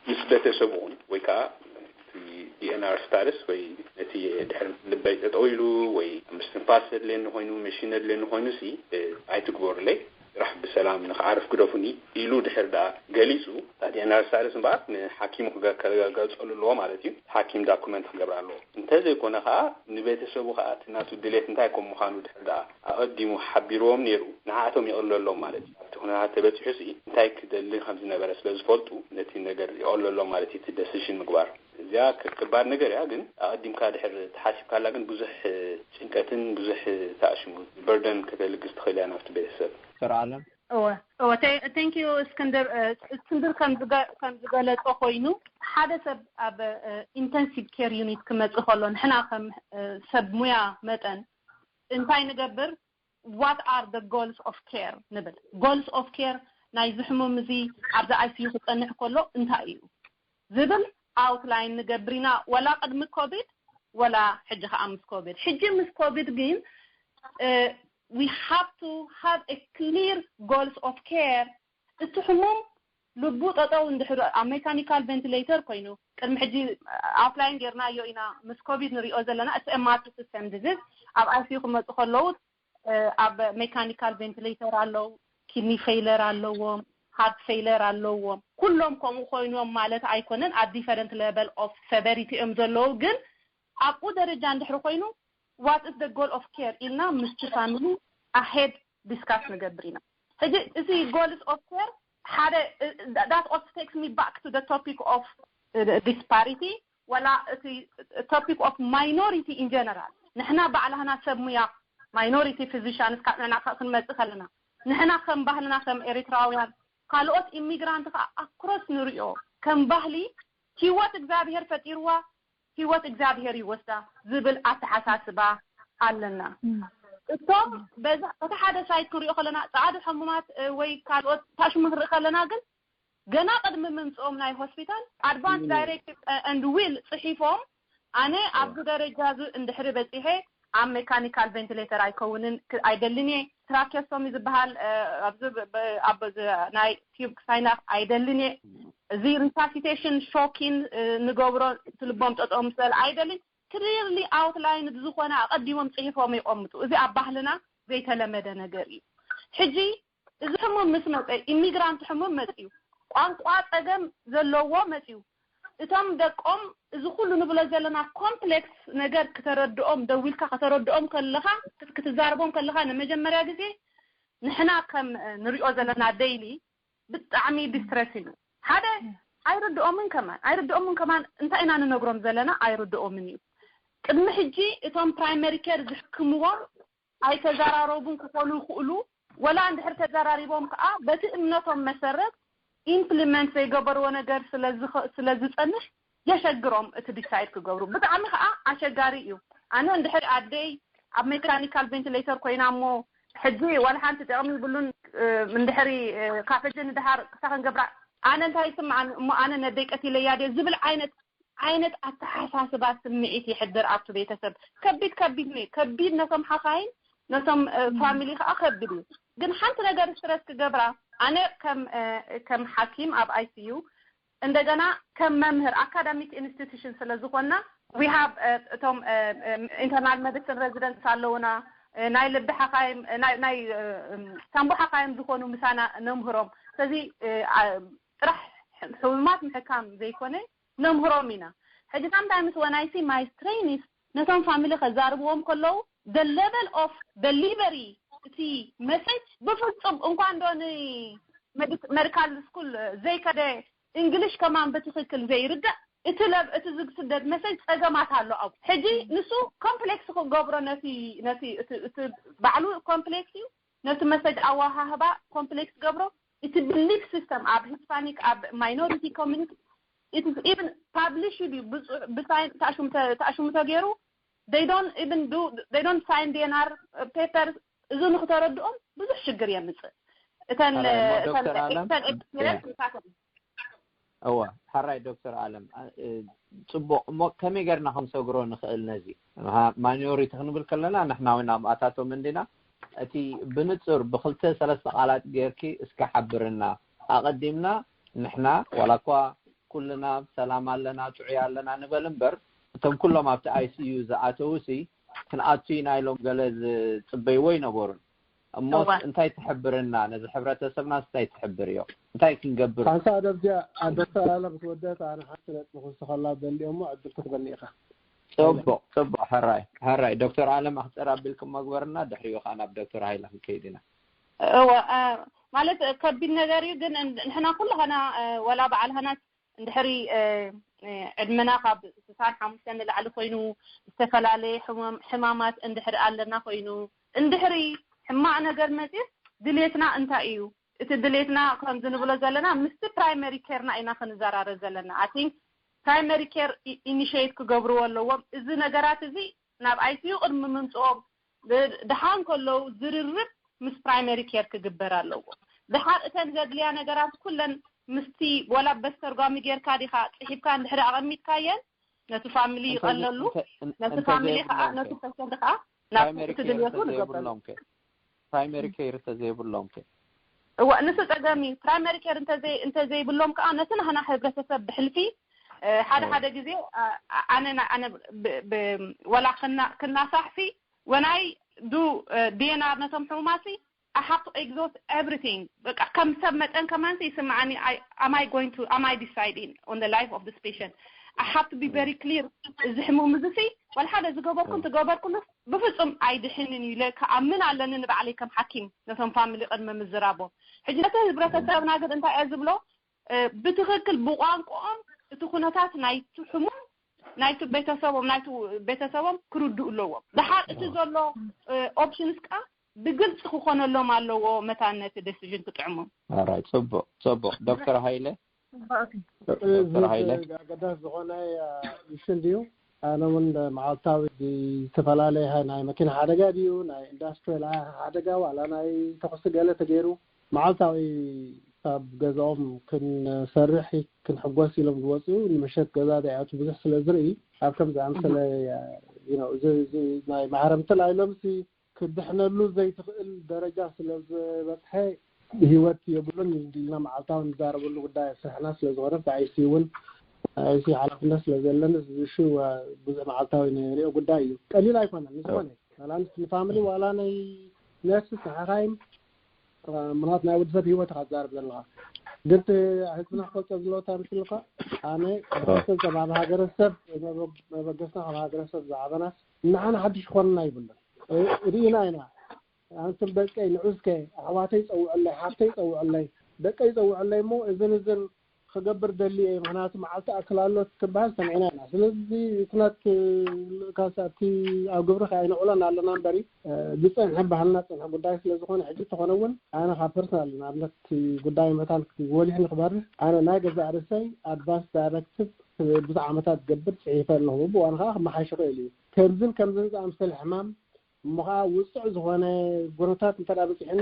ምስ ቤተሰብ ይኹን ወይ ከዓ ዲኤንኣር ስታተስ ወይ ነቲ ድሕር ልበይ ጠጠው ኢሉ ወይ ምስትንፋስ ዘድልየኒ ኮይኑ መሽን ዘድልየኒ ኮይኑ ሲ ኣይትግበሩለይ፣ ጥራሕ ብሰላም ንክዓርፍ ግደፉኒ ኢሉ ድሕር ደኣ ገሊፁ፣ እታ ዲኤንኣር ስታተስ እምበኣር ንሓኪሙ ክገ- ከረጋገፀሉ ኣለዎ ማለት እዩ። ሓኪም ዳኩመንት ክገብር ኣለዎ። እንተዘይኮነ ከዓ ንቤተሰቡ ከዓ እቲ ናቱ ድሌት እንታይ ከም ምዃኑ ድሕር ደኣ ኣቐዲሙ ሓቢርዎም ነይሩ ንዓኣቶም የቕለሎም ማለት እዩ። ኣብቲ ኩነታት ተበፂሑ ሲ እንታይ ክደሊ ከም ዝነበረ ስለ ዝፈልጡ ነቲ ነገር የቕለሎም ማለት እዩ። እቲ ደሲሽን ምግባር እዚኣ ከ- ከባድ ነገር እያ፣ ግን ኣቐዲምካ ድሕር ተሓሲብካላ ግን ብዙሕ ጭንቀትን ብዙሕ ታእሽሙ በርደን ከተልግስ ትኽእል እያ ናብቲ ቤተሰብ። ዶክተር ኣለም እወ እወ ቴንክ ዩ እስክንድር። እስክንድር ከም ዝገለፆ ኮይኑ ሓደ ሰብ ኣብ ኢንተንሲቭ ኬር ዩኒት ክመፅእ ከሎ ንሕና ከም ሰብ ሙያ መጠን እንታይ ንገብር? What are the goals of care ንብል። Goals of care ናይዚ ሕሙም እዚ ኣብዚ ኣይሲዩ ክፀንሕ ከሎ እንታይ እዩ ዝብል ኣውትላይን ንገብር ኢና፣ ወላ ቅድሚ ኮቪድ ወላ ሕጂ ከዓ ምስ ኮቪድ። ሕጂ ምስ ኮቪድ ግን we have to have a clear goals of care። እቲ ሕሙም ልቡ ጠጠው እንድሕር ኣብ ሜካኒካል ቬንቲሌተር ኮይኑ ቅድሚ ሕጂ ኣውትላይን ጌርናዮ ኢና። ምስ ኮቪድ ንሪኦ ዘለና እቲ ኤምኣርቲ ሲስተም ድዝዝ ኣብ ኣይሲዩ ክመፁ ከለዉ ኣብ ሜካኒካል ቬንቲሌተር ኣለዉ፣ ኪድኒ ፌይለር ኣለዎም፣ ሃርት ፌይለር ኣለዎም። ኩሎም ከምኡ ኮይኖም ማለት ኣይኮነን፣ ኣብ ዲፈረንት ሌቨል ኦፍ ሰቨሪቲ እዮም ዘለዉ። ግን ኣብኡ ደረጃ እንድሕሪ ኮይኑ what is the goal of care ኢልና ምስቲ ፋሚሊ ኣሄድ ዲስካስ ንገብር ኢና። ሕጂ እዚ goals of care ሓደ that also takes me back to the topic of disparity ወላ እቲ topic of minority in general ንሕና ባዕላህና ሰብ ሙያ ማይኖሪቲ ፊዚሽንስ ካብ ንዕና ክንመፅእ ከለና ንሕና ከም ባህልና ከም ኤሪትራውያን ካልኦት ኢሚግራንት ከዓ ኣክሮስ ንሪኦ ከም ባህሊ ህይወት እግዚኣብሄር ፈጢርዋ ህይወት እግዚኣብሄር ይወስዳ ዝብል ኣተሓሳስባ ኣለና። እቶም በዛ እቲ ሓደ ሳይድ ክንሪኦ ከለና ፃዕዱ ሕሙማት ወይ ካልኦት ታሽሙ ክንርኢ ከለና ግን ገና ቅድሚ ምምፅኦም ናይ ሆስፒታል ኣድቫንስ ዳይሬክቲቭ and ዊል ፅሒፎም ኣነ ኣብዚ ደረጃ እዚ እንድሕሪ በፂሐ ኣብ ሜካኒካል ቬንቲሌተር ኣይከውንን፣ ክ- ኣይደልን እየ። ትራኪዮስቶሚ ዝበሃል፣ እ፣ ኣብዚ ብ- ብ- ኣብ ዝ- ናይ ቲዩብ ክሳይናክ ኣይደልን እየ። እዚ ሪሳሲቴሽን ሾኪን፣ እ፣ ንገብሮ፣ እቲ ልቦም ጠጠው ምስ በለ ኣይደልን። ክሊርሊ ኣውትላይን ዝኾነ ኣቐዲሞም ፅሒፎም የቐምጡ። እዚ ኣብ ባህልና ዘይተለመደ ነገር እዩ። ሕጂ እዚ ሕሙም ምስ መፀ፣ ኢሚግራንት ሕሙም መፅዩ፣ ቋንቋ ፀገም ዘለዎ መፅዩ፣ እቶም ደቆም፣ እዚ ኩሉ ንብሎ ዘለና ኮምፕሌክስ ነገር ክተረድኦም፣ ደዊልካ ከተረድኦም ከለኻ፣ ክት- ክትዛረቦም ከለኻ፣ ንመጀመርያ ግዜ ንሕና ከም፣ እ፣ ንሪኦ ዘለና ዴይሊ ብጣዕሚ ዲስትረሲንግ እዩ። ሓደ ኣይርድኦምን ከማን፣ ኣይርድኦምን ከማን፣ እንታይ ኢና ንነግሮም ዘለና ኣይርድኦምን እዩ። ቅድሚ ሕጂ እቶም ፕራይመሪ ኬር ዝሕክምዎም ኣይተዘራረቡን ክኾኑ ይኽእሉ፣ ወላ እንድሕር ተዘራሪቦም ከዓ በቲ እምነቶም መሰረት ኢምፕሊመንት ዘይገበርዎ ነገር ስለ ዝኸ- ስለ ዝፀንሕ የሸግሮም እቲ ዲሳይድ ክገብሩ። ብጣዕሚ ከዓ ኣሸጋሪ እዩ። ኣነ እንድሕር ኣደይ ኣብ ሜካኒካል ቬንቲሌተር ኮይና እሞ ሕጂ ዋላ ሓንቲ ጥቕሚ ይብሉን፣ እ፣ እንድሕሪ፣ እ፣ ካብ ሕጂ ንድሓር ክሳ ክንገብራ ኣነ እንታይ ይስምዓኒ እሞ ኣነ ነደይ ቀቲለያ ድየ ዝብል ዓይነት ዓይነት ኣተሓሳስባ ስምዒት ይሕድር ኣብቲ ቤተሰብ። ከቢድ ከቢድ ነው። ከቢድ ነቶም ሓኻይም ነቶም፣ እ፣ ፋሚሊ ከዓ ከቢድ እዩ። ግን ሓንቲ ነገር ስትረስ ክገብራ ኣነ ከም፣ እ፣ ከም ሓኪም ኣብ ኣይሲዩ እንደገና ከም መምህር ኣካዳሚክ ኢንስቲቱሽን ስለ ዝኾንና we have፣ እ፣ እቶም፣ እ፣ እ፣ ኢንተርናል ሜዲሲን ሬዚደንትስ ኣለውና፣ እ፣ ናይ ልቢ ሓኻይም፣ እ፣ ናይ፣ ናይ፣ እ፣ እም፣ ሳምቦ ሓኻይም ዝኾኑ ምሳና ነምህሮም። ስለዚ፣ እ፣ ኣ- ጥራሕ ሕሙማት ምሕካም ዘይኮነ ነምህሮም ኢና። ሕጂ ሳምታይምስ ወናይሲ ማይ ስትሬኒስ ነቶም ፋሚሊ ከዛርብዎም ከለዉ the level of delivery እቲ መሰጅ ብፍጹም እንኳ እንዶ ንመዲካል ስኩል ዘይከደ እንግሊሽ ከማን ብትኽክል ዘይርዳእ እቲ ለብ እቲ ዝስደድ መሰጅ ጸገማት ኣሎ ኣብኡ። ሕጂ ንሱ ኮምፕሌክስ ክገብሮ ነቲ ነቲ እቲ እቲ ባዕሉ ኮምፕሌክስ እዩ። ነቲ መሰጅ ኣወሃህባ ኮምፕሌክስ ገብሮ። እቲ ብሊፍ ሲስተም ኣብ ሂስፓኒክ ኣብ ማይኖሪቲ ኮሚኒቲ it is even published እዩ። ብሳይን ተኣሽሙ ተገይሩ they don't even do they don't sign ዲኤንኣር ፔፐር። እዚ ንክተረድኦም ብዙሕ ሽግር የምፅእ። እተን ሕራይ እሞ ዶክተር ኣለም ኤክስፐሪንስ እወ ሕራይ ዶክተር ኣለም ጽቡቕ እሞ ከመይ ገርና ክንሰግሮ ንኽእል ነዚ ማይኖሪቲ ክንብል ከለና ንሕና እውን ኣምኣታቶም እንዲና። እቲ ብንጹር ብክልተ ሰለስተ ቃላት ጌርኪ እስከ ሓብርና። ኣቐዲምና ንሕና ዋላ እኳ ኩልና ብሰላም ኣለና ጥዑይ ኣለና ንበል እምበር እቶም ኩሎም ኣብቲ ኣይሲዩ ዝኣተውሲ ክንኣቱ ኢና ኢሎም ገለ ዝጽበይዎ ኣይነበሩን። እሞስ እንታይ ትሕብርና? ነዚ ሕብረተሰብናስ እንታይ ትሕብር እዮ? እንታይ ክንገብር? ሓንሳእ ደብዚኣ ዶክተር ኣለም ክትወደት ኣነ ሓንቲ ነጥቢ ክውስኸላ ደሊ እሞ ዕድል ክትበኒ ኢኻ። ጽቡቕ ጽቡቕ። ሕራይ ሕራይ ዶክተር ኣለም ኣክፀር ኣቢልኩም መግበርና ድሕሪኡ ከዓ ናብ ዶክተር ሃይለ ክንከይድ ኢና። እወ ማለት ከቢድ ነገር እዩ። ግን ንሕና ኩሉ ኸና ወላ በዓል ኸናት እንድሕሪ ዕድመና ካብ ስሳን ሓሙሽተን ንላዕሊ ኮይኑ ዝተፈላለየ ሕማማት እንድሕሪ ኣለና ኮይኑ እንድሕሪ ሕማቕ ነገር መፅስ ድሌትና እንታይ እዩ? እቲ ድሌትና ከምዚ ንብሎ ዘለና ምስቲ ፕራይመሪ ኬርና ኢና ክንዘራረብ ዘለና። I think ፕራይመሪ ኬር ኢኒሽት ክገብርዎ ኣለዎም። እዚ ነገራት እዚ ናብ ኣይሲዩ ቅድሚ ምምፅኦም ድሓን ከለዉ ዝርርብ ምስ ፕራይመሪ ኬር ክግበር ኣለዎ። ድሓር እተን ዘድልያ ነገራት ኩለን ምስቲ ወላ በስተርጓሚ ጌርካ ዲኻ ፅሒፍካ እንድሕሪ ኣቐሚጥካየን ነቲ ፋሚሊ ይቐለሉ። ነቲ ፋሚሊ ከዓ ነቲ ፐርሰንት ከዓ ናብ እቲ ድልየቱ ንገብረሉ። ፕራይመሪ ኬር እንተዘይብሎም ከ? እዋ ንሱ ፀገም እዩ። ፕራይመሪ ኬር እንተዘይብሎም ከዓ ነቲ ናህና ሕብረተሰብ ብሕልፊ ሓደ ሓደ ግዜ ኣነ ኣነ ወላ ክናሳሕፊ ወናይ ዱ ዲኤንኣር ነቶም ሕሙማሲ I have to exhaust everything በቃ ከም ሰብ መጠን ከማንሲ ይስምዓኒ። Am I going to am I deciding on the life of this patient? I have to be very clear። እዚ ሕሙም እዚ ሲ ወላ ሓደ ዝገበርኩን ትገበርኩንስ ብፍጹም ኣይድሕንን እዩ ኢለ ክኣምን ኣለኒ ንባዕለይ ከም ሓኪም ነቶም ፋሚሊ ቅድሚ ምዝራቦም። ሕጂ ነቲ ህብረተሰብና ግን እንታይ እየ ዝብሎ ብትኽክል ብቋንቋኦም እቲ ኩነታት ናይቲ ሕሙም ናይቲ ቤተሰቦም ናይቲ ቤተሰቦም ክርድኡ ኣለዎም። ድሓር እቲ ዘሎ ኦፕሽንስ ከዓ ብግልፂ ክኾነሎም ኣለዎ መታን ነቲ ዴሲዥን ክጥዕሞም። ኣራይ ጽቡቕ ጽቡቕ። ዶክተር ሃይለ ዶክተር ሃይለ ኣገዳስ ዝኾነ ኢሹ እንድዩ። ኣነ እውን መዓልታዊ ዝተፈላለየ ናይ መኪና ሓደጋ ድዩ ናይ ኢንዱስትሪያል ሓደጋ ዋላ ናይ ተኹሲ ገለ ተገይሩ መዓልታዊ ካብ ገዛኦም ክንሰርሕ ክንሕጎስ ኢሎም ዝወፅኡ፣ ንምሸት ገዛ ዘይኣቱ ብዙሕ ስለ ዝርኢ፣ ኣብ ከም ዝኣምሰለ፣ you know፣ እዚ፣ እዚ ናይ ማሕረምቲ ላይሎምሲ ክድሕነሉ ዘይትኽእል ደረጃ ስለ ዝበፅሐ፣ ህይወት የብሉን ኢልና መዓልታዊ ንዛረበሉ ጉዳይ ስራሕና ስለ ዝኾነ፣ ብቲ ኣይሲ እውን፣ ኣይሲ ሓላፍነት ስለ ዘለኒ፣ እዚ ሹ ብዙሕ መዓልታዊ ንሪኦ ጉዳይ እዩ። ቀሊል ኣይኮነን። ንዝኾነ ዋላ ንስ ንፋሚሊ ዋላ ናይ ነርስ ንሓኻይም፣ ምናት ናይ ወዲ ሰብ ህይወት ኢኻ ትዛረብ ዘለኻ። ግን እቲ ህዝብና ክፈልጦ ዘለዎ እንታይ ምስልካ፣ ኣነ ሰብ ኣብ ሃገረሰብ፣ መበገስና ካብ ሃገረሰብ ዝዓበናስ ንዓና ሓድሽ ክኾንና ይብሉን። እ፣ ርኢና ኢና። ኣንቱም ደቀይ ንዑስከ፣ ኣሕዋተይ ጸውዕለይ፣ ሓፍተይ ጸውዕለይ፣ ደቀይ ጸውዕለይ እሞ እዝን እዝን ክገብር ደሊ እየ፣ ምኽንያቱ መዓልቲ ኣክል ኣሎ ክትበሃል ሰሚዕና ኢና። ስለዚ እቲ ናት፣ ካስ ኣብቲ ኣብ ግብሪ ከኣ ኣይነውዕሎን ኣለና እምበሪ፣ እ፣ ዝጸንሐ ባህልና ዝጸንሐ ጉዳይ ስለ ዝኾነ፣ ሕጂ እንተኾነ እውን ኣነ ካብ ፐርሰናል ንኣብነት እቲ ጉዳይ መታን ወሊሕ ንክበርህ ኣነ ናይ ገዛእ ርእሰይ ኣድቫንስ ዳይሬክቲቭ ብዙሕ ዓመታት ዝገብር ጽሒፈ ኣለኹ። ብእዋኑ ከኣ ክመሓሽ ይኽእል እዩ። ከምዝን ከምዝን ዝኣምሰለ ሕማም እሞ ከዓ ውፅዕ ዝኾነ ጎነታት እንተ ደኣ በፂሕኒ፣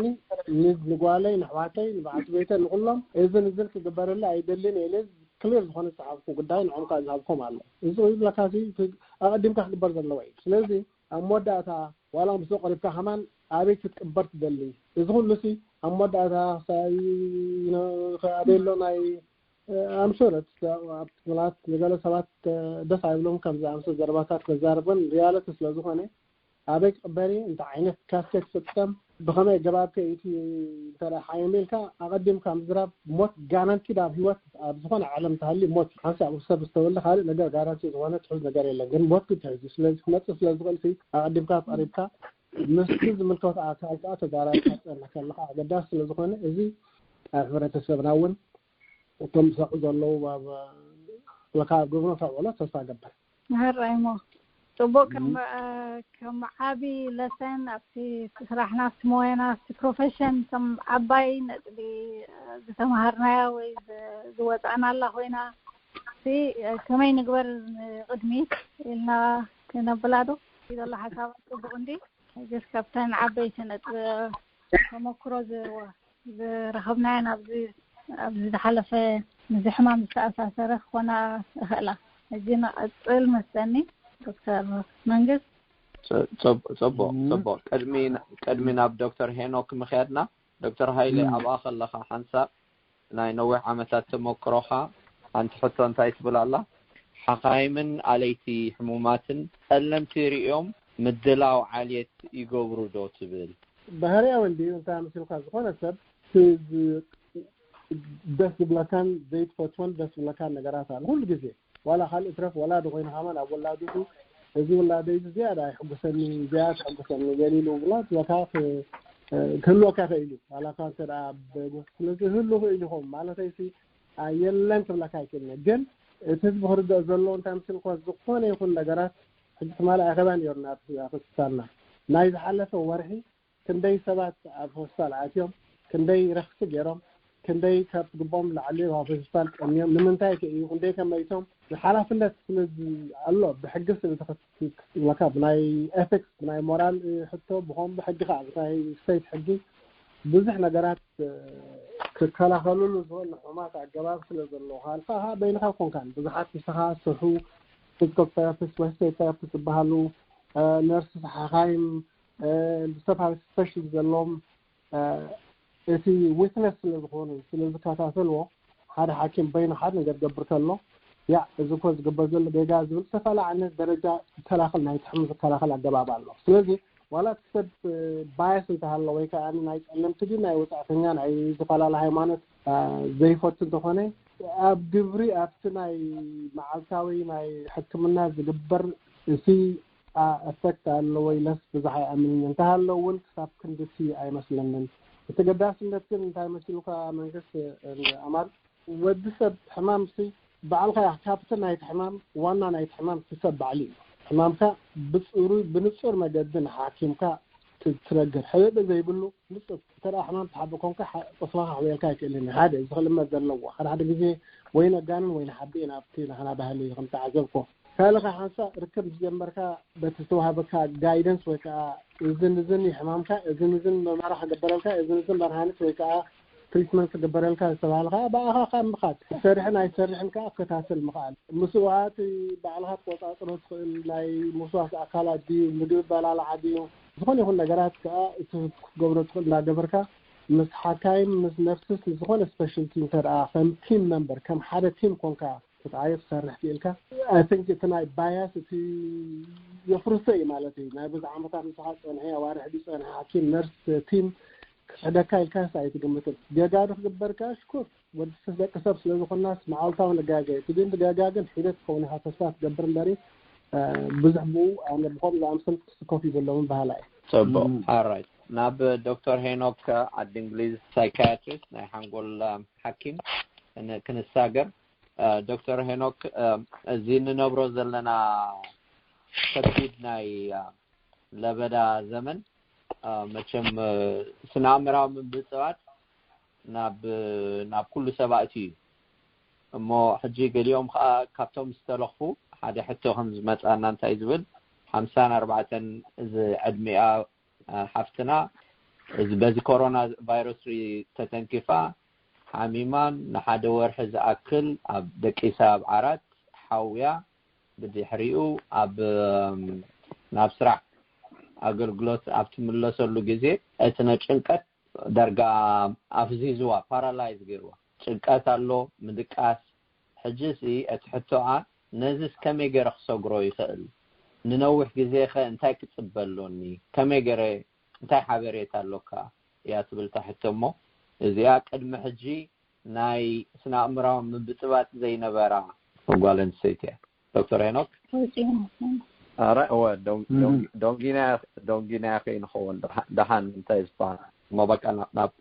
ን-፣ ንጓለይ፣ ንኣሕዋተይ፣ ንበዓልቲ ቤተ፣ ንኩሎም እዝን እዝን ክግበረለ ኣይደልን ኢለ ክሊር ዝኾነ ዝፀሓፍኩ ጉዳይ ንዖም ከዓ ዝሃብኮም ኣሎ። እዚ ይብለካ ሲ፣ ክ-፣ ኣቐዲምካ ክግበር ዘለዎ እዩ። ስለዚ ኣብ መወዳእታ ዋላ ምስኡ ቀሪብካ ከማን ኣበይ ክትቅበር ትደሊ? እዚ ኩሉ ሲ ኣብ መወዳእታ ክሳብ፣ you know፣ ኣበይ ኣሎ ናይ፣ I'm sure it's፣ ኣብ ትብላት ንገለ ሰባት ደስ ኣይብሎም ከምዚ ኣምሰል ዘረባታት ክዛረብ፣ ግን ሪያሊቲ ስለ ዝኾነ ኣበይ ክቕበሪ፣ እንታይ ዓይነት ካስኬት ክፍጸም፣ ብኸመይ ኣገባብ ከ እቲ እንተ ደኣ ሓየመ ኢልካ ኣቐዲምካ ምዝራብ፣ ሞት ጋራንቲድ ኣብ ህይወት ኣብ ዝኾነ ዓለም እንተሃልዩ ሞት እዩ። ሓንሳእ ኣብ ሰብ ዝተወልደ ካልእ ነገር ጋራንቲ ዝኾነ ትሑዝ ነገር የለን፣ ግን ሞት ግን ትሕዝ እዩ። ስለዚ ክመጽእ ስለ ዝኽእል ሲ ኣቐዲምካ ቀሪብካ ምስቲ ዝምልከቶ ኣካል ከኣ ተዛራቢካ ክጸንሕ ከለኻ ኣገዳሲ ስለ ዝኾነ እዚ ኣብ ሕብረተሰብና እውን እቶም ዝሰቑ ዘለዉ ኣብ ለካ ኣብ ግብሮ ተውዕሎ ተስፋ ገብር። ሕራይ እሞ ጽቡቕ። ከም፣ እም። ከም ዓቢ ለሰን ኣብቲ ስራሕና፣ ኣብቲ ሞያና፣ ኣብቲ ፕሮፌሽን ከም ዓባይ ነጥቢ ዝተምሃርናያ ወይ ዝ-፣ ዝወጻእናላ ኮይና፣ እቲ ከመይ ንግበር ንቕድሚት ኢልና ክነብላ ዶ? ዘሎ ሓሳባት ጽቡቕ እንዲ? ሕጅስ ካብተን ዓበይቲ ነጥቢ ተመክሮ ዝ-፣ ዝረኸብናየን ኣብዚ፣ ኣብዚ ዝሓለፈ ምስዚ ሕማም ዝተኣሳሰረ ክኾና ይኽእላ። ሕጂ ንቐጽል መሰኒ ዶክተር መንግስት። ጽ-፣ ጽብ-፣ ጽቡቕ፣ እም። ጽቡቕ። ቅድሚ፣ ቅድሚ ናብ ዶክተር ሄኖክ ምኽያድና፣ ዶክተር ሃይለ፣ እም። ኣብኣ ከለኻ ሓንሳብ ናይ ነዊሕ ዓመታት ተመክሮኻ፣ ሓንቲ ሕቶ እንታይ ትብል ኣላ? ሓኻይምን ኣለይቲ ሕሙማትን ጸለምቲ ርእዮም ምድላው ዓልየት ይገብሩ ዶ ትብል? ባህርያዊ እንድዩ። እንታይ መሲልካ፣ ዝኾነ ሰብ ዝ-፣ ደስ ዝብለካን ዘይትፈትዎን ደስ ዝብለካን ነገራት ኣሎ። ኩሉ ግዜ ዋላ ካልእ ትረፍ፣ ወላዲ ኮይንኻ ከማን ኣብ ወላዲቱ፣ እዚ ውላደይ እዚ ዝያዳ ኣይሕጉሰኒ፣ እዚኣ ትሕጉሰኒ ገሊሉ ብላ ትበካ ክ-፣ ክህልወካ ይኽእል እዩ። ዋላ እኳ እንተ ደኣ ብ-፣ ስለዚ ክህሉ ይኽእል ይኸውን ማለተይ ሲ፣ ኣ፣ የለን ክብለካ ኣይክእልን። ግን እቲ ህዝቢ ክርድኦ ዘለዎ እንታይ ምስል እኳ ዝኾነ ይኹን ነገራት ሕጂ ትማሊ ኣኼባ ነይሩና ኣብ፣ ኣብ ሆስፒታልና። ናይ ዝሓለፈ ወርሒ ክንደይ ሰባት ኣብ ሆስፒታል ኣትዮም፣ ክንደይ ረኽሲ ገይሮም፣ ክንደይ ካብ ዝግብኦም ላዕሊ ኣብ ሆስፒታል ቀንዮም፣ ንምንታይ ከ እዩ፣ ክንደይ ከ መይቶም፣ ሓላፍነት ስለ ዝ-፣ ኣሎ፣ ብሕጊ ስለ ዝኸ-፣ ዝብለካ፣ ብናይ ኤቲክስ፣ ብናይ ሞራል፣ እ፣ ሕቶ፣ ብኸም ብሕጊ ከኣ፣ ብናይ ስቴት ሕጊ ብዙሕ ነገራት፣ እ፣ ክከላኸሉሉ ዝኽእል ሕማት ኣገባብ ስለ ዘለዎ፣ ካልካ ከኣ በይንኻ ኮንካን፣ ብዙሓት ምሳኻ ዝሰርሑ ፊዚካል ቴራፒስት ወይ ስቴት ቴራፒስት ዝበሃሉ፣ እ፣ ነርስ፣ ሓኻይም፣ እ፣ ዝተፈላለዩ ስፔሻሊስት ዘለዎም፣ እ፣ እቲ ዊትነስ ስለ ዝኾኑ፣ ስለ ዝከታተልዎ፣ ሓደ ሓኪም በይኑ ሓደ ነገር ዝገብር ከሎ፣ ያ፣ እዚ እኮ ዝግበር ዘሎ ጌጋ ዝብል ዝተፈላለየ ዓይነት ደረጃ ዝከላኸል፣ ናይ ትሕሚ ዝከላኸል ኣገባብ ኣሎ። ስለዚ ዋላ እቲ ሰብ፣ እ፣ ባያስ እንተሃሎ ወይ ከኣ ናይ ጸለምቲ ድዩ ናይ ወጻእተኛ ናይ ዝተፈላለየ ሃይማኖት፣ እ፣ ዘይፈቱ እንተኾነ፣ ኣብ ግብሪ ኣብቲ ናይ መዓልታዊ ናይ ሕክምና ዝግበር እቲ፣ እ፣ ኤፈክት ኣለዎ ኢለስ ብዙሕ ኣይኣምንን። እንተሃሎ እውን ክሳብ ክንድቲ ኣይመስለንን። እቲ ገዳስነት ግን እንታይ መሲሉካ መንግስቲ፣ እ፣ ኣማል ወዲ ሰብ ሕማምሲ ባዕልኻ ኢኻ ካብቲ ናይቲ ሕማም፣ ዋና ናይቲ ሕማም እቲ ሰብ ባዕሉ እዩ። ሕማምካ ብጽሩይ፣ ብንጹር መገዲ ንሓኪምካ ት-፣ ትነግር። ሕብእብእ ዘይብሉ ንጹር። እንተ ደኣ ሕማም ትሓብእ ኮንካ፣ ሓ-፣ ቁስልኻ ክሕብየልካ ኣይክእልን እዩ። ሓደ፣ እዚ ክልመድ ዘለዎ። ሓደ ሓደ ግዜ ወይ ነጋንን ወይ ንሓብእ ኢና ኣብቲ ናህና ባህሊ ከም ተዓዘብኮ። ካልኻ ሓንሳእ ርክብ ምስ ጀመርካ፣ በቲ ዝተዋህበካ ጋይደንስ ወይ ከኣ እዝን እዝን እዩ ሕማምካ፣ እዝን እዝን መማራ ክግበረልካ፣ እዝን እዝን መድሃኒት ወይ ከኣ ትሪትመንት ክግበረልካ ዝተባሃለ ከዓ ብኣኻ ካብ ምኻድ፣ ዝሰርሕን ኣይሰርሕን ከዓ ክከታተል ምኽኣል። ምስዋት ባዕልኻ ትቆፃፅሮ ትኽእል ናይ ምስዋስ ኣካላት ድዩ፣ ምግቢ በላልዓ ድዩ፣ ዝኾነ ይኹን ነገራት ከዓ እቲ ክትገብሮ ትኽእል እናገበርካ ምስ ሓካይም ምስ ነርስስ ዝኾነ ስፔሽልቲ እንተ ደኣ ከም ቲም መምበር ከም ሓደ ቲም ኮንካ ክትዓዩ ክሰርሕ ክኢልካ። I think እቲ ናይ ባያስ እቲ የፍርሶ እዩ ማለት እዩ። ናይ ብዙሕ ዓመታት ምሳኻ ዝፀንሐ ኣዋርሕ ዝፀንሐ ሓኪም ነርስ ቲም ክሕደካ ኢልካ ኣይትግምትን። ገጋ ዶ ክግበርካ ሽኩር ወዲ ሰብ ደቂ ሰብ ስለ ዝኾናስ መዓልታዊ ንጋገ እቲ ግን ትጋጋ ግን ሒደት ክኸውን ኢኻ ተስፋ ትገብር እምበሪ ብዙሕ ብኡ ኣነ ብኸም ዝኣምሰል ክስኮፍ ይብሎምን በሃላ እዩ። ጽቡቅ። ኣራይት ናብ ዶክተር ሄኖክ ዓዲ እንግሊዝ ሳይካያትሪስት ናይ ሓንጎል ሓኪም ክንሳገር። ዶክተር ሄኖክ እዚ እንነብሮ ዘለና ከቢድ ናይ ለበዳ ዘመን መቸም ስነ ኣእምራዊ ምብፅባት ናብ ናብ ኩሉ ሰባእቲ እዩ። እሞ ሕጂ ገሊኦም ከዓ ካብቶም ዝተለኽፉ ሓደ ሕቶ ከም ዝመፃና እንታይ ዝብል ሓምሳን ኣርባዕተን እዚ ዕድሚኣ ሓፍትና እዚ በዚ ኮሮና ቫይረስ ተተንኪፋ ሓሚማን ንሓደ ወርሒ ዝኣክል ኣብ ደቂሳ ኣብ ዓራት ሓውያ ብድሕሪኡ ኣብ ናብ ስራሕ ኣገልግሎት ኣብ ትምለሰሉ ግዜ እቲ ነጭንቀት ዳርጋ ኣፍዚዝዋ ፓራላይዝ ገይርዋ። ጭንቀት ኣሎ፣ ምድቃስ። ሕጂ ሲ እቲ ሕቶኣ ነዚስ ከመይ ገይረ ክሰግሮ ይኽእል? ንነዊሕ ግዜ ኸ እንታይ ክጽበ ኣሎኒ? ከመይ ገይረ እንታይ ሓበሬታ ኣሎካ? እያ ትብል እታ ሕቶ እሞ እዚኣ ቅድሚ ሕጂ ናይ ስነ ኣእምራዊ ምብጥባጥ ዘይነበራ ጓል ኣንስተይቲ እያ። ዶክተር ሄኖክ ኣረ እወ ዶንጊና ከይንኸውን ደሓን እንታይ ዝበሃል እሞ በቃ ናብ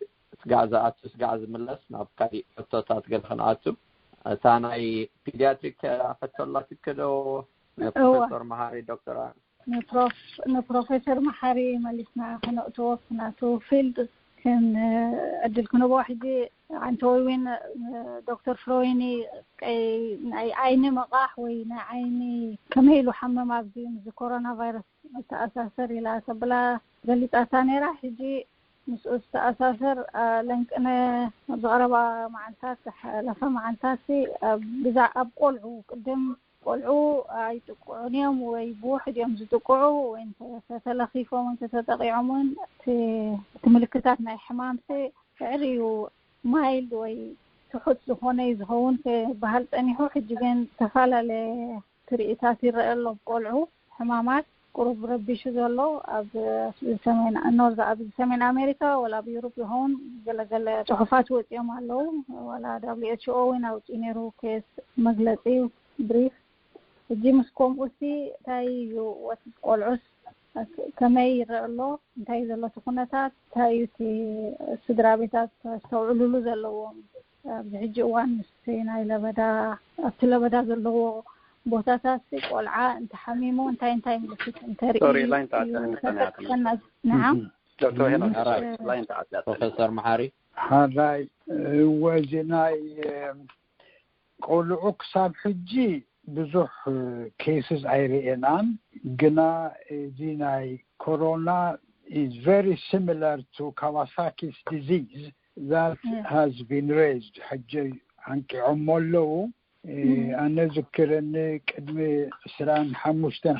ስጋዕ ዝኣቱ ስጋዕ ዝምለስ ናብ ካሊእ ሕቶታት ገለ ክንኣቱ እታ ናይ ፒዲያትሪክ ሕቶ ኣላትክዶ ንፕሮፌሰር መሃሪ ዶክተር ንፕሮፌሰር መሓሪ መሊስና ከነእትዎ ናቱ ፊልድ ክን ዕድል ክንቦ ሕጂ ኣንተ ወይዊን ዶክተር ፍሮይኒ ናይ ዓይኒ መቃሕ ወይ ናይ ዓይኒ ከመይ ኢሉ ሓመም ኣብዚ ምስ ኮሮና ቫይረስ ዝተኣሳሰር ኢላ ተብላ ገሊፃታ ነይራ። ሕጂ ምስኡ ዝተኣሳሰር ለንቅነ ኣብዚ ቀረባ መዓልታት ዝሓለፈ መዓልታት ብዛ ኣብ ቆልዑ ቅድም ቆልዑ ኣይጥቅዑን እዮም ወይ ብውሕድ እዮም ዝጥቅዑ ወይ እንተተለኺፎም ወይ እንተተጠቂዖም እውን እቲ ምልክታት ናይ ሕማም ስዕሪ እዩ ማይልድ ወይ ትሑት ዝኾነ እዩ ዝኸውን ክበሃል ፀኒሑ። ሕጂ ግን ዝተፈላለየ ትርኢታት ይረአ ኣሎ። ቆልዑ ሕማማት ቁሩብ ረቢሹ ዘሎ ኣብ ሰሜን ኖርዝ ኣብ ሰሜን ኣሜሪካ ወላ ኣብ ዩሮፕ ይኸውን ገለገለ ፅሑፋት ወፂኦም ኣለዉ። ዋላ ዳብሊው ኤች ኦ እውን ኣውፂኡ ነይሩ ኬስ መግለፂ ብሪፍ። ሕጂ ምስ ከምኡ ሲ እንታይ እዩ ወትስ ቆልዑስ ከመይ ይረአ ኣሎ? እንታይ እዩ ዘሎ እቲ ኩነታት? እንታይ እዩ እቲ ስድራ ቤታት ከስተውዕልሉ ዘለዎም? ኣብዚ ሕጂ እዋን ምስቲ ናይ ለበዳ ኣብቲ ለበዳ ዘለዎ ቦታታት ቆልዓ እንተሓሚሙ እንታይ እንታይ ምልክት እንተርኢ እዩ ተጠቅሰና? ንዓ ዶክተር ሄኖክ ላይን ተዓጽያ ፕሮፌሰር መሓሪ ሓራይ እወ እዚ ናይ ቆልዑ ክሳብ ሕጂ ብዙሕ ኬስስ ኣይርኤናን። ግና እዚ ናይ ኮሮና is very similar to Kawasaki's disease that has been raised ሕጂ ኣንቂዖሞ ኣለዉ። ኣነ ዝክረኒ ቅድሚ ዕስራን ሓሙሽተን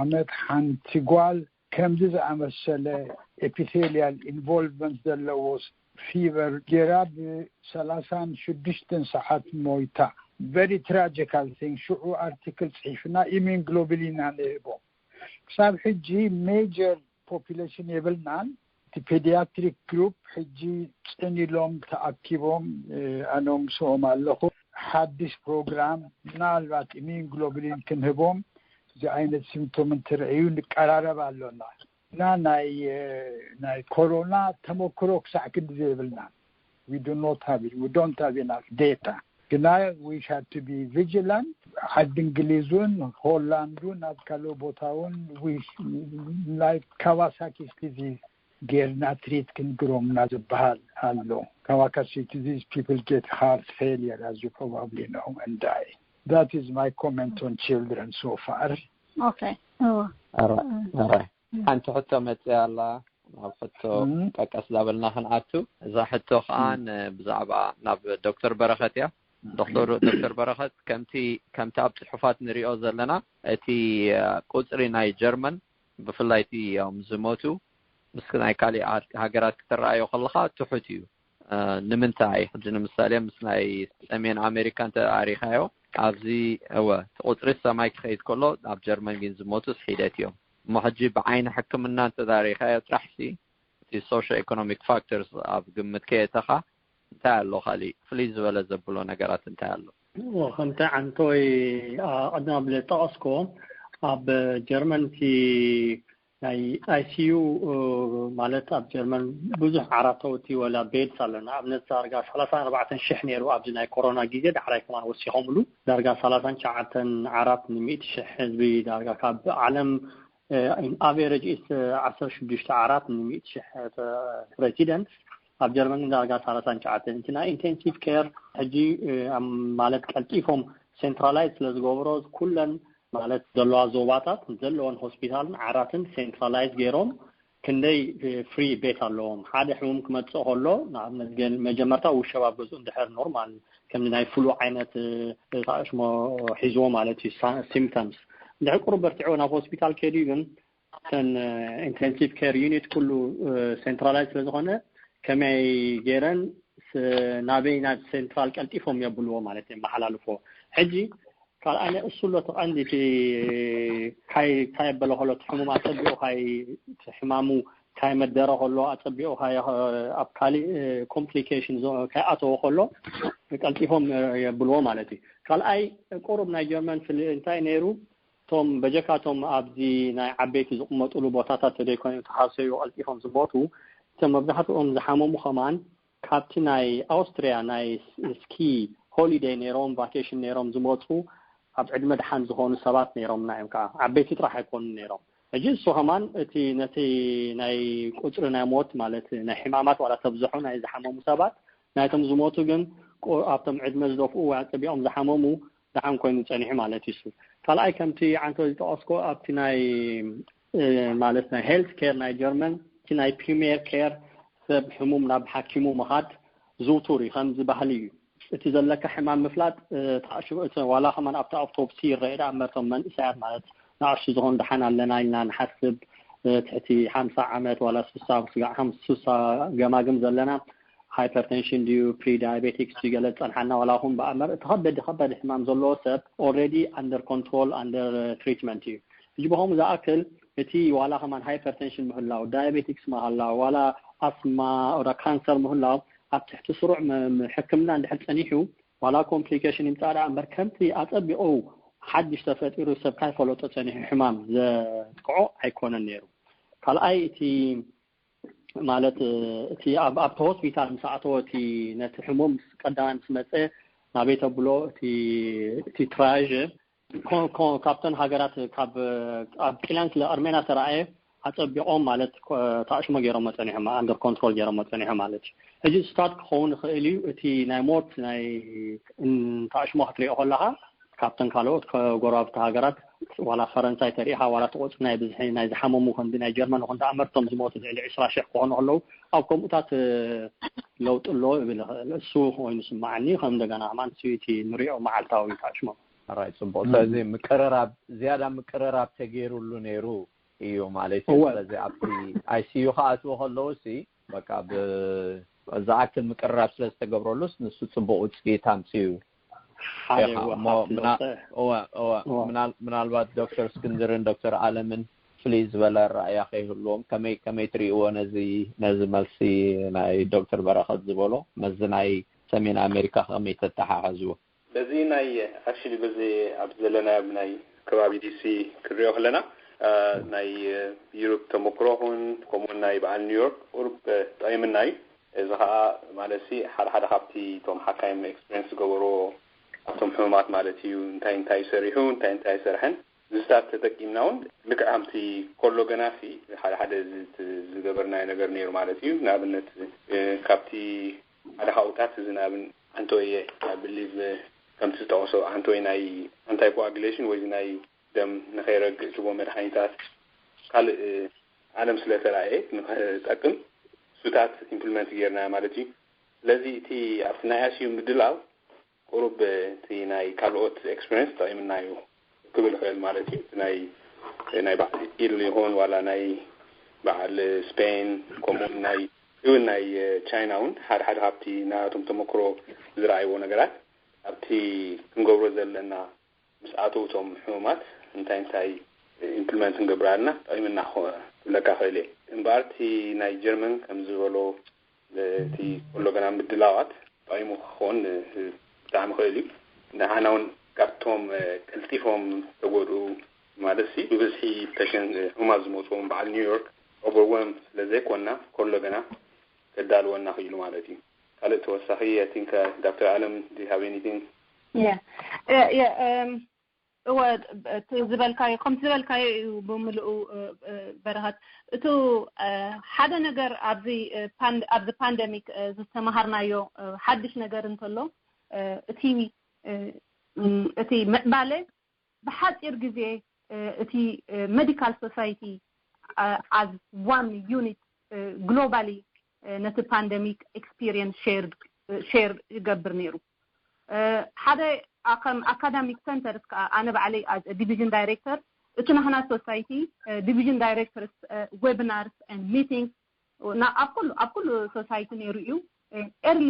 ዓመት ሓንቲ ጓል ከምዚ ዝኣመሰለ epithelial involvement ዘለዎ ፊቨር ጌራ ብሰላሳን ሽዱሽተን ሰዓት ሞይታ። Very tragical thing። ሽዑ ኣርቲክል ፅሒፍና ኢሚን ግሎብሊና ንህቦም። ክሳብ ሕጂ ሜጀር ፖፑሌሽን የብልናን። እቲ ፔዲያትሪክ ግሩፕ ሕጂ ፅን ኢሎም ተኣኪቦም ኣነ ምስኦም ኣለኹ። ሓድሽ ፕሮግራም ምናልባት ኢሚን ግሎብሊን ክንህቦም እዚ ዓይነት ሲምቶም እንትርእዩ ንቀራረብ ኣሎና እና ናይ ናይ ኮሮና ተመክሮ ክሳዕ ክንዲ ዘይብልና we do not have it, we don't have enough data ግና we have to be vigilant። ዓዲ እንግሊዝ እውን ሆላንድ እውን ኣብ ካልኦ ቦታ እውን like Kawasaki's disease ጌርና ትሪት ክንግሮምና ዝበሃል ኣሎ። Kawasaki disease people get heart failure as you probably know and die. That is my comment on children so far. Okay. Oh. ኣራይ ሓንቲ ሕቶ መፅያ ኣላ። ናብ ሕቶ ቀቀስ ዳበልና ክንኣቱ። እዛ ሕቶ ከዓ ብዛዕባ ናብ ዶክተር በረኸት እያ። ዶክተር በረኸት፣ ከምቲ ኣብቲ ጽሑፋት ንሪኦ ዘለና፣ እቲ ቁፅሪ ናይ ጀርመን፣ ብፍላይ እቲ እዮም ዝሞቱ፣ ምስ ናይ ካሊእ ሃገራት ክትረኣዮ ከለኻ ትሑት እዩ። ንምንታይ? ሕጂ ንምሳሌ ምስ ናይ ሰሜን ኣሜሪካ እንተኣሪኻዮ፣ ኣብዚ እወ እቲ ቁፅሪ ሰማይ ክኸይድ ከሎ፣ ኣብ ጀርመን ግን ዝሞቱስ ሒደት እዮም። እሞ ሕጂ ብዓይኒ ሕክምና እንተዳሪኻዮ ጥራሕሲ፣ እቲ ሶሾ ኢኮኖሚክ ፋክተርስ ኣብ ግምት ከየእተኻ፣ እንታይ ኣሎ? ካሊእ ፍልይ ዝበለ ዘብሎ ነገራት እንታይ ኣሎ? ከምቲ ዓንቶይ ኣቐድም ኣብለ ጠቐስኮ፣ ኣብ ጀርመን እቲ ናይ ኣይሲዩ ማለት ኣብ ጀርመን ብዙሕ ዓራተውቲ ወላ ቤድስ ኣሎ። ንኣብነት ዳርጋ ሰላሳን ኣርባዕተን ሽሕ ነይሩ ኣብዚ ናይ ኮሮና ግዜ፣ ዳሕራይ ከማን ወሲኾምሉ ዳርጋ ሰላሳን ትሽዓተን ዓራት ንሚእቲ ሽሕ ህዝቢ ዳርጋ ካብ ዓለም in average is ዓሰርተ ሽዱሽተ ዓራት ንሚእቲ ሽሕ residents። ኣብ ጀርመን ግን ዳርጋ ሰላሳን ትሽዓተን። እቲ ናይ ኢንቴንሲቭ ኬር ሕጂ ማለት ቀልጢፎም ሴንትራላይዝ ስለ ዝገብሮ ኩለን ማለት ዘለዋ ዞባታት ዘለዎን ሆስፒታልን ዓራትን ሴንትራላይዝ ገይሮም ክንደይ ፍሪ ቤት ኣለዎም። ሓደ ሕሙም ክመፅእ ከሎ ንኣብነት ግን መጀመርታ ውሸብ ኣብ ገዝኡ እንድሕር ኖርማል ከምዚ ናይ ፍሉ ዓይነት ታእሽሞ ሒዝዎ ማለት እዩ፣ ሲምፕተምስ እንድሕር ቁሩብ በርቲዕዎ ናብ ሆስፒታል ከይዱ ግን እተን ኢንቴንሲቭ ኬር ዩኒት ኩሉ ሴንትራላይዝ ስለ ዝኾነ ከመይ ገይረን ናበይ ናብ ሴንትራል ቀልጢፎም የብልዎ ማለት የመሓላልፎ። ሕጂ ካልኣይ እሱ ኣሎ ተቐንዲ እቲ ካይ ካይ ኣበለ ከሎ እቲ ሕሙም ኣጸቢቑ ካይ እቲ ሕማሙ ካይ መደረ ከሎ ኣጸቢቑ ካይ ኣብ ካሊእ ኮምፕሊኬሽን ካይ ኣተወ ከሎ ቀልጢፎም የብልዎ ማለት እዩ። ካልኣይ ቁሩብ ናይ ጀርመን ፍል እንታይ ነይሩ፣ እቶም በጀካቶም ኣብዚ ናይ ዓበይቲ ዝቕመጡሉ ቦታታት ተደይኮይኑ ተሃሰዩ ቀልጢፎም ዝሞቱ፣ እቶም መብዛሕትኦም ዝሓመሙ ከማን ካብቲ ናይ ኣውስትሪያ ናይ ስኪ ሆሊደይ ነይሮም ቫኬሽን ነይሮም ዝመፁ ኣብ ዕድመ ድሓን ዝኾኑ ሰባት ነይሮምና እዮም። ከዓ ዓበይቲ ጥራሕ ኣይኮኑን ነይሮም። ሕጂ እሱ ከማን እቲ ነቲ ናይ ቁፅሪ ናይ ሞት ማለት ናይ ሕማማት ዋላ ተብዝሑ ናይ ዝሓመሙ ሰባት ናይቶም ዝሞቱ ግን ኣብቶም ዕድመ ዝደፍኡ ወይ ኣፀቢቖም ዝሓመሙ ደሓን ኮይኑ ፀኒሑ ማለት እዩ። እሱ ካልኣይ ከምቲ ዓንቶ ዝጠቐስኮ ኣብቲ ናይ ማለት ናይ ሄልት ኬር ናይ ጀርመን እቲ ናይ ፕሪሚየር ኬር ሰብ ሕሙም ናብ ሓኪሙ ምኻድ ዝውቱር እዩ፣ ከምዚ ባህሊ እዩ። እቲ ዘለካ ሕማም ምፍላጥ ዋላ ከማን ኣብቲ ኣውቶፕሲ ይረአ ደኣ እመርቶም መንእሰያት ማለት ንኣሽቱ ዝኾኑ ደሓን ኣለና ኢልና ንሓስብ ትሕቲ ሓምሳ ዓመት ዋላ ሱሳ ስጋዕ ሱሳ ገማግም ዘለና ሃይፐርቴንሽን ድዩ ፕሪ ዳያቤቲክስ ድዩ ገለ ዝፀንሓና ዋላ ኹን ብኣመር እቲ ከበድ ከበድ ሕማም ዘለዎ ሰብ ኦልሬዲ ኣንደር ኮንትሮል ኣንደር ትሪትመንት እዩ። ሕጂ ብኸምኡ ዝኣክል እቲ ዋላ ከማን ሃይፐርቴንሽን ምህላው ዳያቤቲክስ ምህላው ዋላ ኣስማ ወላ ካንሰር ምህላው ኣብ ትሕቲ ስሩዕ ሕክምና እንድሕር ፀኒሑ ዋላ ኮምፕሊኬሽን ይምፃእ ደኣ እምበር ከምቲ ኣፀቢቑ ሓድሽ ተፈጢሩ ሰብ ካይፈለጦ ፀኒሑ ሕማም ዘጥቅዖ ኣይኮነን ነይሩ። ካልኣይ እቲ ማለት እቲ ኣብቲ ሆስፒታል ምስ ኣተወ እቲ ነቲ ሕሙም ቀዳማይ ምስ መፀ ናበይ ተብሎ እቲ ትራያዥ ካብተን ሃገራት ኣብ ቂልያን ስለ ኣርሜና ተረኣየ ኣፀቢቖም ማለት ተኣሽሞ ገይሮም መፀኒሖም ኣንደር ኮንትሮል ገይሮም መፀኒሖም ማለት እዩ። ሕጂ ስታት ክኸውን ይኽእል እዩ። እቲ ናይ ሞት ናይ ተኣሽሞ ክትሪኦ ከለካ ካብተን ካልኦት ጎረባብቲ ሃገራት ዋላ ፈረንሳይ ተሪኢኻ ዋላ ተቆፅሪ ናይ ብዝሒ ናይ ዝሓመሙ ከምዚ ናይ ጀርመን ይኹን ተኣመርቶም ዝሞቱ ልዕሊ ዕስራ ሽሕ ክኾኑ ከለዉ ኣብ ከምኡታት ለውጢ ኣለዎ ይብል ይኽእል። እሱ ኮይኑ ስማዓኒ ከም እንደገና ከማን እቲ ንሪኦ መዓልታዊ ተኣሽሞ። ራይ ጽቡቅ። ስለዚ ምቅርራብ ዝያዳ ምቅርራብ ተገይሩሉ ነይሩ እዩ ማለት እዩ። ስለዚ ኣብቲ ኣይሲዩ ከኣትዎ ከለዉ ሲ በቃ ዝኣክል ምቅርራብ ስለ ዝተገብረሉስ ንሱ ጽቡቅ ውፅኢት ኣምፅኡ። ምናልባት ዶክተር እስክንድርን ዶክተር ኣለምን ፍልይ ዝበለ ኣረኣእያ ከይህልዎም ከመይ ከመይ ትርእይዎ ነዚ ነዚ መልሲ ናይ ዶክተር በረኸት ዝበሎ መዚ ናይ ሰሜን ኣሜሪካ ከመይ ተተሓሕዝዎ? በዚ ናይ actually በዚ ኣብ ዘለናዮ ናይ ከባቢ ዲሲ ክንሪኦ ከለና ናይ ዩሮፕ ተመክሮ ኹን ከምኡ ናይ በዓል ኒውዮርክ ቁሩብ ጠቒምና እዩ። እዚ ከዓ ማለት ሲ ሓደ ሓደ ካብቲ እቶም ሓካይም ኤክስፔሪንስ ዝገበርዎ ኣብቶም ሕሙማት ማለት እዩ እንታይ እንታይ ሰሪሑ እንታይ እንታይ ኣይሰርሐን ምስታት ተጠቂምና እውን ልክዕ ከምቲ ከሎ ገና ሲ ሓደ ሓደ ዝገበርናዮ ነገር ነይሩ ማለት እዩ። ንኣብነት ካብቲ ሓደ ካብኡታት እዚ ንኣብን ኣንቶየ ብሊቭ ከምቲ ዝጠቐሶ ኣንቶይ ናይ ኣንታይ ኮኣጉሌሽን ወይ ናይ ደም ንኸይረግእ ዝቦ መድሃኒታት ካልእ ዓለም ስለተራእየ ንክጠቅም እሱታት ኢምፕሊመንት ጌርና ማለት እዩ። ስለዚ እቲ ኣብቲ ናይ ኣስዩ ምድላው ቁሩብ እቲ ናይ ካልኦት ኤክስፐሪንስ ጠቒምና እዩ ክብል ይኽእል ማለት እዩ። እቲ ናይ ናይ በዓል ኢል ይኹን ዋላ ናይ በዓል ስፔን ከምኡ ናይ እውን ናይ ቻይና እውን ሓደ ሓደ ካብቲ ናቶም ተመክሮ ዝረኣይዎ ነገራት ኣብቲ ክንገብሮ ዘለና ምስ ኣተው እቶም ሕሙማት እንታይ እንታይ ኢምፕሊመንት ንገብር ኣለና ጠቒምና ክብለካ ክእል እየ። እምበኣር እቲ ናይ ጀርመን ከም ዝበሎ እቲ ከሎ ገና ምድላዋት ጠቒሙ ክኸውን ብጣዕሚ ክእል እዩ። ንዓና እውን ካብቶም ቀልጢፎም ተጎድኡ ማለት ሲ ብብዝሒ ፔሽንት ሕሙማት ዝመፅዎም በዓል ኒውዮርክ ኦቨርወልም ስለ ዘይኮንና ከሎ ገና ከዳልወና ክኢሉ ማለት እዩ። ካልእ ተወሳኺ I think ዶክተር ኣለም do you have anything? እወ እቲ ዝበልካዮ ከምቲ ዝበልካዮ እዩ ብምልኡ። በረኸት እቱ ሓደ ነገር ኣብዚ ኣብዚ ፓንደሚክ ዝተመሃርናዮ ሓድሽ ነገር እንተሎ እቲ እቲ ምዕባለ ብሓፂር ግዜ እቲ ሜዲካል ሶሳይቲ as one unit globally ነቲ ፓንደሚክ ኤክስፒሪየንስ ሼር ይገብር ነይሩ። ሓደ ከም ኣካዳሚክ ሰንተርስ ከዓ ኣነ ባዕለይ ዲቪዥን ዳይሬክተር እቲ ናህና ሶሳይቲ ዲቪዥን ዳይሬክተርስ ዌብናርስ ሚቲንግ ኣብ ኩሉ ኣብ ኩሉ ሶሳይቲ ነይሩ እዩ። ኤርሊ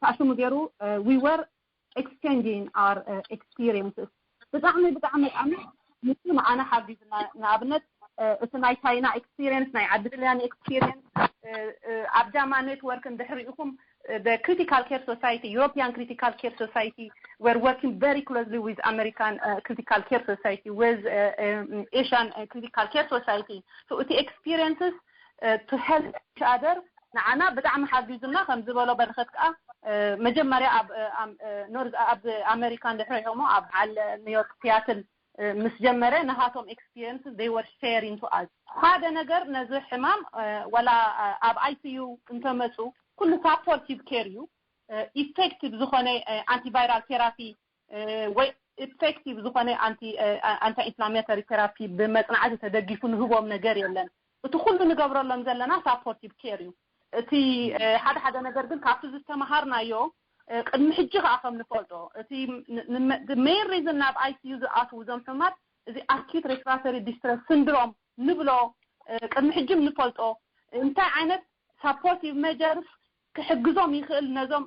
ተኣሽሙ ገይሩ we were exchanging our experiences ብጣዕሚ ብጣዕሚ ብጣዕሚ ንሱ ንዓና ሓጊዙና። ንኣብነት እቲ ናይ ቻይና ኤክስፒሪየንስ ናይ ዓዲ ጥልያን ኤክስፒሪየንስ ኣብ ጃማ ኔትወርክ እንድሕር ርኢኹም the critical care society, European critical care society, we're working very closely with American uh, critical care society, with uh, um, Asian uh, critical care society. So the experiences uh, to help each other ንዓና ብጣዕሚ ሓጊዙና ከም ዝበሎ በረኸት ከዓ መጀመርያ ኣብ ኖርዝ ኣብ ኣሜሪካ እንድሕር ሪኦሞ ኣብ በዓል ኒውዮርክ ሲያትል ምስ ጀመረ ናሃቶም experience they were sharing to us ሓደ ነገር ነዚ ሕማም ወላ ኣብ ICU እንተመፁ ኩሉ supportive care እዩ። ኢፌክቲቭ ዝኾነ ኣንቲቫይራል ቴራፒ ወይ ኢፌክቲቭ ዝኾነ ኣንቲ ኢንፍላማቶሪ ቴራፒ ብመፅናዕቲ ተደጊፉ ንህቦም ነገር የለን። እቲ ኩሉ ንገብረሎም ዘለና supportive care እዩ። እቲ ሓደ ሓደ ነገር ግን ካብቲ ዝተመሃርናዮ ቅድሚ ሕጂ ከዓ ከም ንፈልጦ እቲ main reason ናብ ICU ዝኣትዉ እዞም ሕሙማት እዚ acute respiratory distress syndrome ንብሎ ቅድሚ ሕጂ ንፈልጦ እንታይ ዓይነት supportive measures ክሕግዞም ይኽእል ነዞም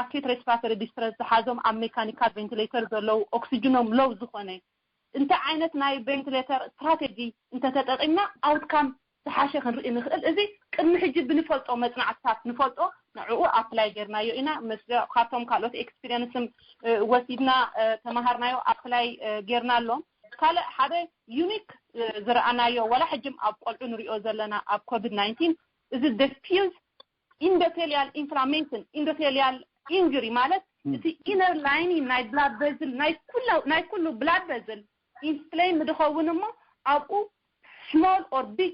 acute respiratory distress ዝሓዞም ኣብ ሜካኒካል ቬንቲሌተር ዘለዉ ኦክሲጅኖም ሎው ዝኾነ እንታይ ዓይነት ናይ ቬንቲሌተር ስትራቴጂ እንተተጠቒምና ኣውትካም ዝሓሸ ክንርኢ ንኽእል። እዚ ቅድሚ ሕጂ ብንፈልጦ መፅናዕትታት ንፈልጦ ንዕኡ ኣፕላይ ጌርናዮ ኢና። ምስ ካብቶም ካልኦት ኤክስፒሪየንስም ወሲድና ተመሃርናዮ ኣፕላይ ጌርና ኣሎ። ካልእ ሓደ ዩኒክ ዝረኣናዮ ወላ ሕጅም ኣብ ቆልዑ ንሪኦ ዘለና ኣብ ኮቪድ ናይንቲን እዚ ደፊዝ ኢንዶቴሊያል ኢንፍላሜሽን ኢንዶቴሊያል ኢንጁሪ ማለት እቲ ኢነር ላይኒን ናይ ብላድ ቨዝል ናይ ኩሉ ብላድ ቨዝል ኢንፍሌም ዝኸውን እሞ ኣብኡ small or big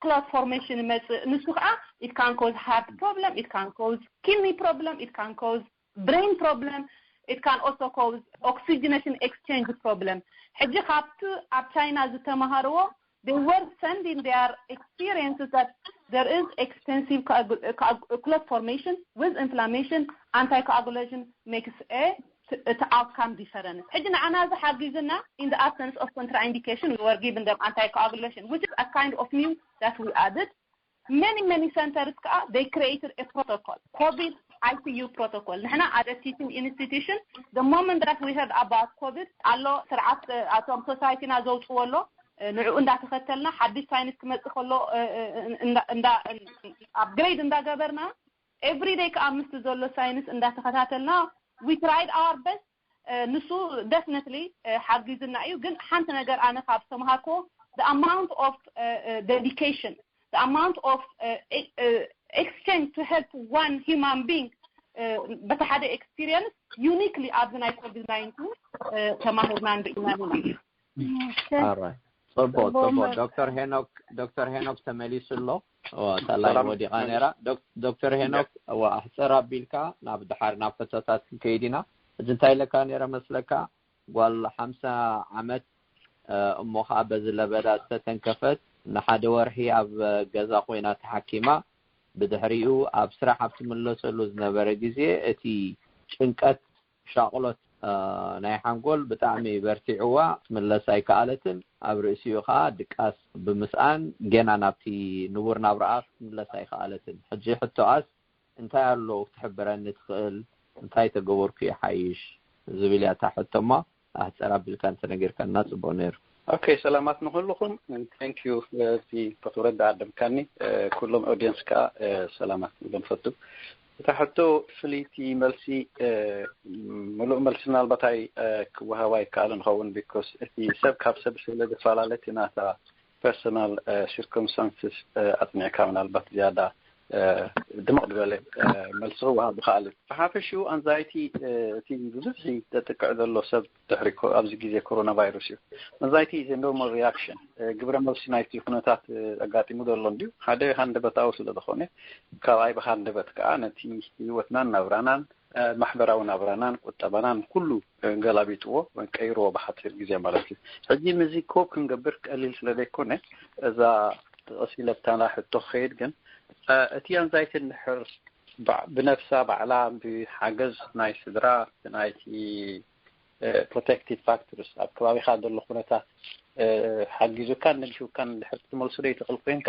clot formation ይመፅእ። ንሱ ከዓ it can cause heart problem, it can cause kidney problem, it can cause brain problem, it can also cause oxygenation exchange problem. ሕጂ ካብቲ ኣብ ቻይና ዝተምሃርዎ they were sending their experiences that there is extensive clot formation with inflammation, anticoagulation makes a እቲ outcome difference ሕጂ ንዓና እዚ ሓጊዝና in the absence of contraindication we were given them anticoagulation which is a kind of new that we added. Many many centers ከዓ they created a protocol, COVID ICU protocol. ንሕና as a teaching institution the moment that we heard about COVID ኣሎ ስርዓት ኣቶም ሶሳይቲና ዘውፅዎ ኣሎ ንዕኡ እንዳተኸተልና ሓድሽ ሳይንስ ክመፅእ ከሎ እንዳ upgrade እንዳገበርና everyday ከዓ ምስቲ ዘሎ ሳይንስ እንዳተኸታተልና we tried our best. ንሱ definitely ሓጊዝና እዩ። ግን ሓንቲ ነገር ኣነ ካብ ዝተምሃርክዎ the amount of dedication, the amount of exchange to help one human being በቲ ሓደ experience uniquely ኣብዚ ናይ COVID ናይንቲን ተማሂርናን ርኢናን ኢና። ጽቡቅ ጽቡቅ። ዶክተር ሄኖክ ዶክተር ሄኖክ ተመሊሱ ኣሎ። እዋ እታ ላይን ወዲቓ ነይራ። ዶክተር ሄኖክ እዋ ኣሕጽር ኣቢልካ ናብ ድሓር ናብ ሕቶታት ክንከይድ ኢና። እዚ እንታይ ኢለካ ነይረ መስለካ? ጓል ሓምሳ ዓመት እሞ ከዓ በዚ ለበዳ ዝተተንከፈት ንሓደ ወርሒ ኣብ ገዛ ኮይና ተሓኪማ፣ ብድሕሪኡ ኣብ ስራሕ ኣብ ትምለሰሉ ዝነበረ ግዜ እቲ ጭንቀት፣ ሻቕሎት፣ እ፣ ናይ ሓንጎል ብጣዕሚ በርቲዕዋ ክትምለስ ኣይከኣለትን። ኣብ ርእሲኡ ከኣ ድቃስ ብምስኣን ጌና ናብቲ ንቡር ናብራኣ ክትምለስ ኣይከኣለትን። ሕጂ ሕቶኣስ እንታይ ኣሎ ክትሕብረኒ ትኽእል? እንታይ ተገበርኩ ይሓይሽ? ዝብል እያ እታ ሕቶ እሞ ኣሕጽር ኣቢልካ እንተነጊርካና ጽቡቕ ነይሩ። ኦኬ፣ ሰላማት ንኹልኹም። Thank you፣ እቲ ፕሮፌሰር ወረዳ ኣደምካኒ። እ፣ ኩሎም ኦዲየንስ ከኣ፣ እ፣ ሰላማት ኢሎም ፈቱ። እታ ሕቶ ፍልይቲ መልሲ፣ እ፣ ምሉእ መልሲ ምናልባት ኣይ-፣ እ፣ ክወሃብ ኣይከኣልን ይኸውን፣ ቢኮዝ እቲ ሰብ ካብ ሰብ ስለ ዝፈላለ እቲ ናታ ፐርሶናል፣ እ፣ ሲርኮምስታንስስ፣ እ፣ ኣጽኒዕካ ምናልባት ዝያዳ፣ እ፣ ድምቕ ዝበለ፣ እ፣ መልሲ ክወሃብ ይኸኣል እዩ። ብሓፈሽኡ ኣንዛይቲ፣ እ፣ እቲ ብዙሕ ዘጥቅዕ ዘሎ ሰብ ድሕሪ ኮ-፣ ኣብዚ ግዜ ኮሮና ቫይረስ እዩ። ኣንዛይቲ is a normal reaction። እ፣ ግብረ መልሲ ናይቲ ኩነታት፣ እ፣ ኣጋጢሙ ዘሎ እንድዩ። ሓደ ሃንደበታዊ ስለ ዝኾነ፣ ካልኣይ ብሃንደበት ከኣ ነቲ ህይወትናን ናብራናን፣ እ፣ ማሕበራዊ ናብራናን ቁጠባናን ኩሉ፣ እ፣ ገላቢጥዎ ወይ ቀይርዎ ብሓጺር ግዜ ማለት እዩ። ሕጂ ነዚ ኮፕ ክንገብር ቀሊል ስለ ዘይኮነ፣ እዛ ተቐሲለታና ሕቶ ክኸይድ ግን፣ እ፣ እቲ ኣንዛይቲ እንድሕር ባ-፣ ብነብሳ ባዕላ ብሓገዝ ናይ ስድራ፣ ናይቲ፣ እ፣ ፕሮቴክቲቭ ፋክተርስ ኣብ ከባቢኻ ዘሎ ኩነታት፣ እ፣ ሓጊዙካን ነጊፉካን እንድሕር ክትመልሶ ዘይትኽእል ኮይንካ፣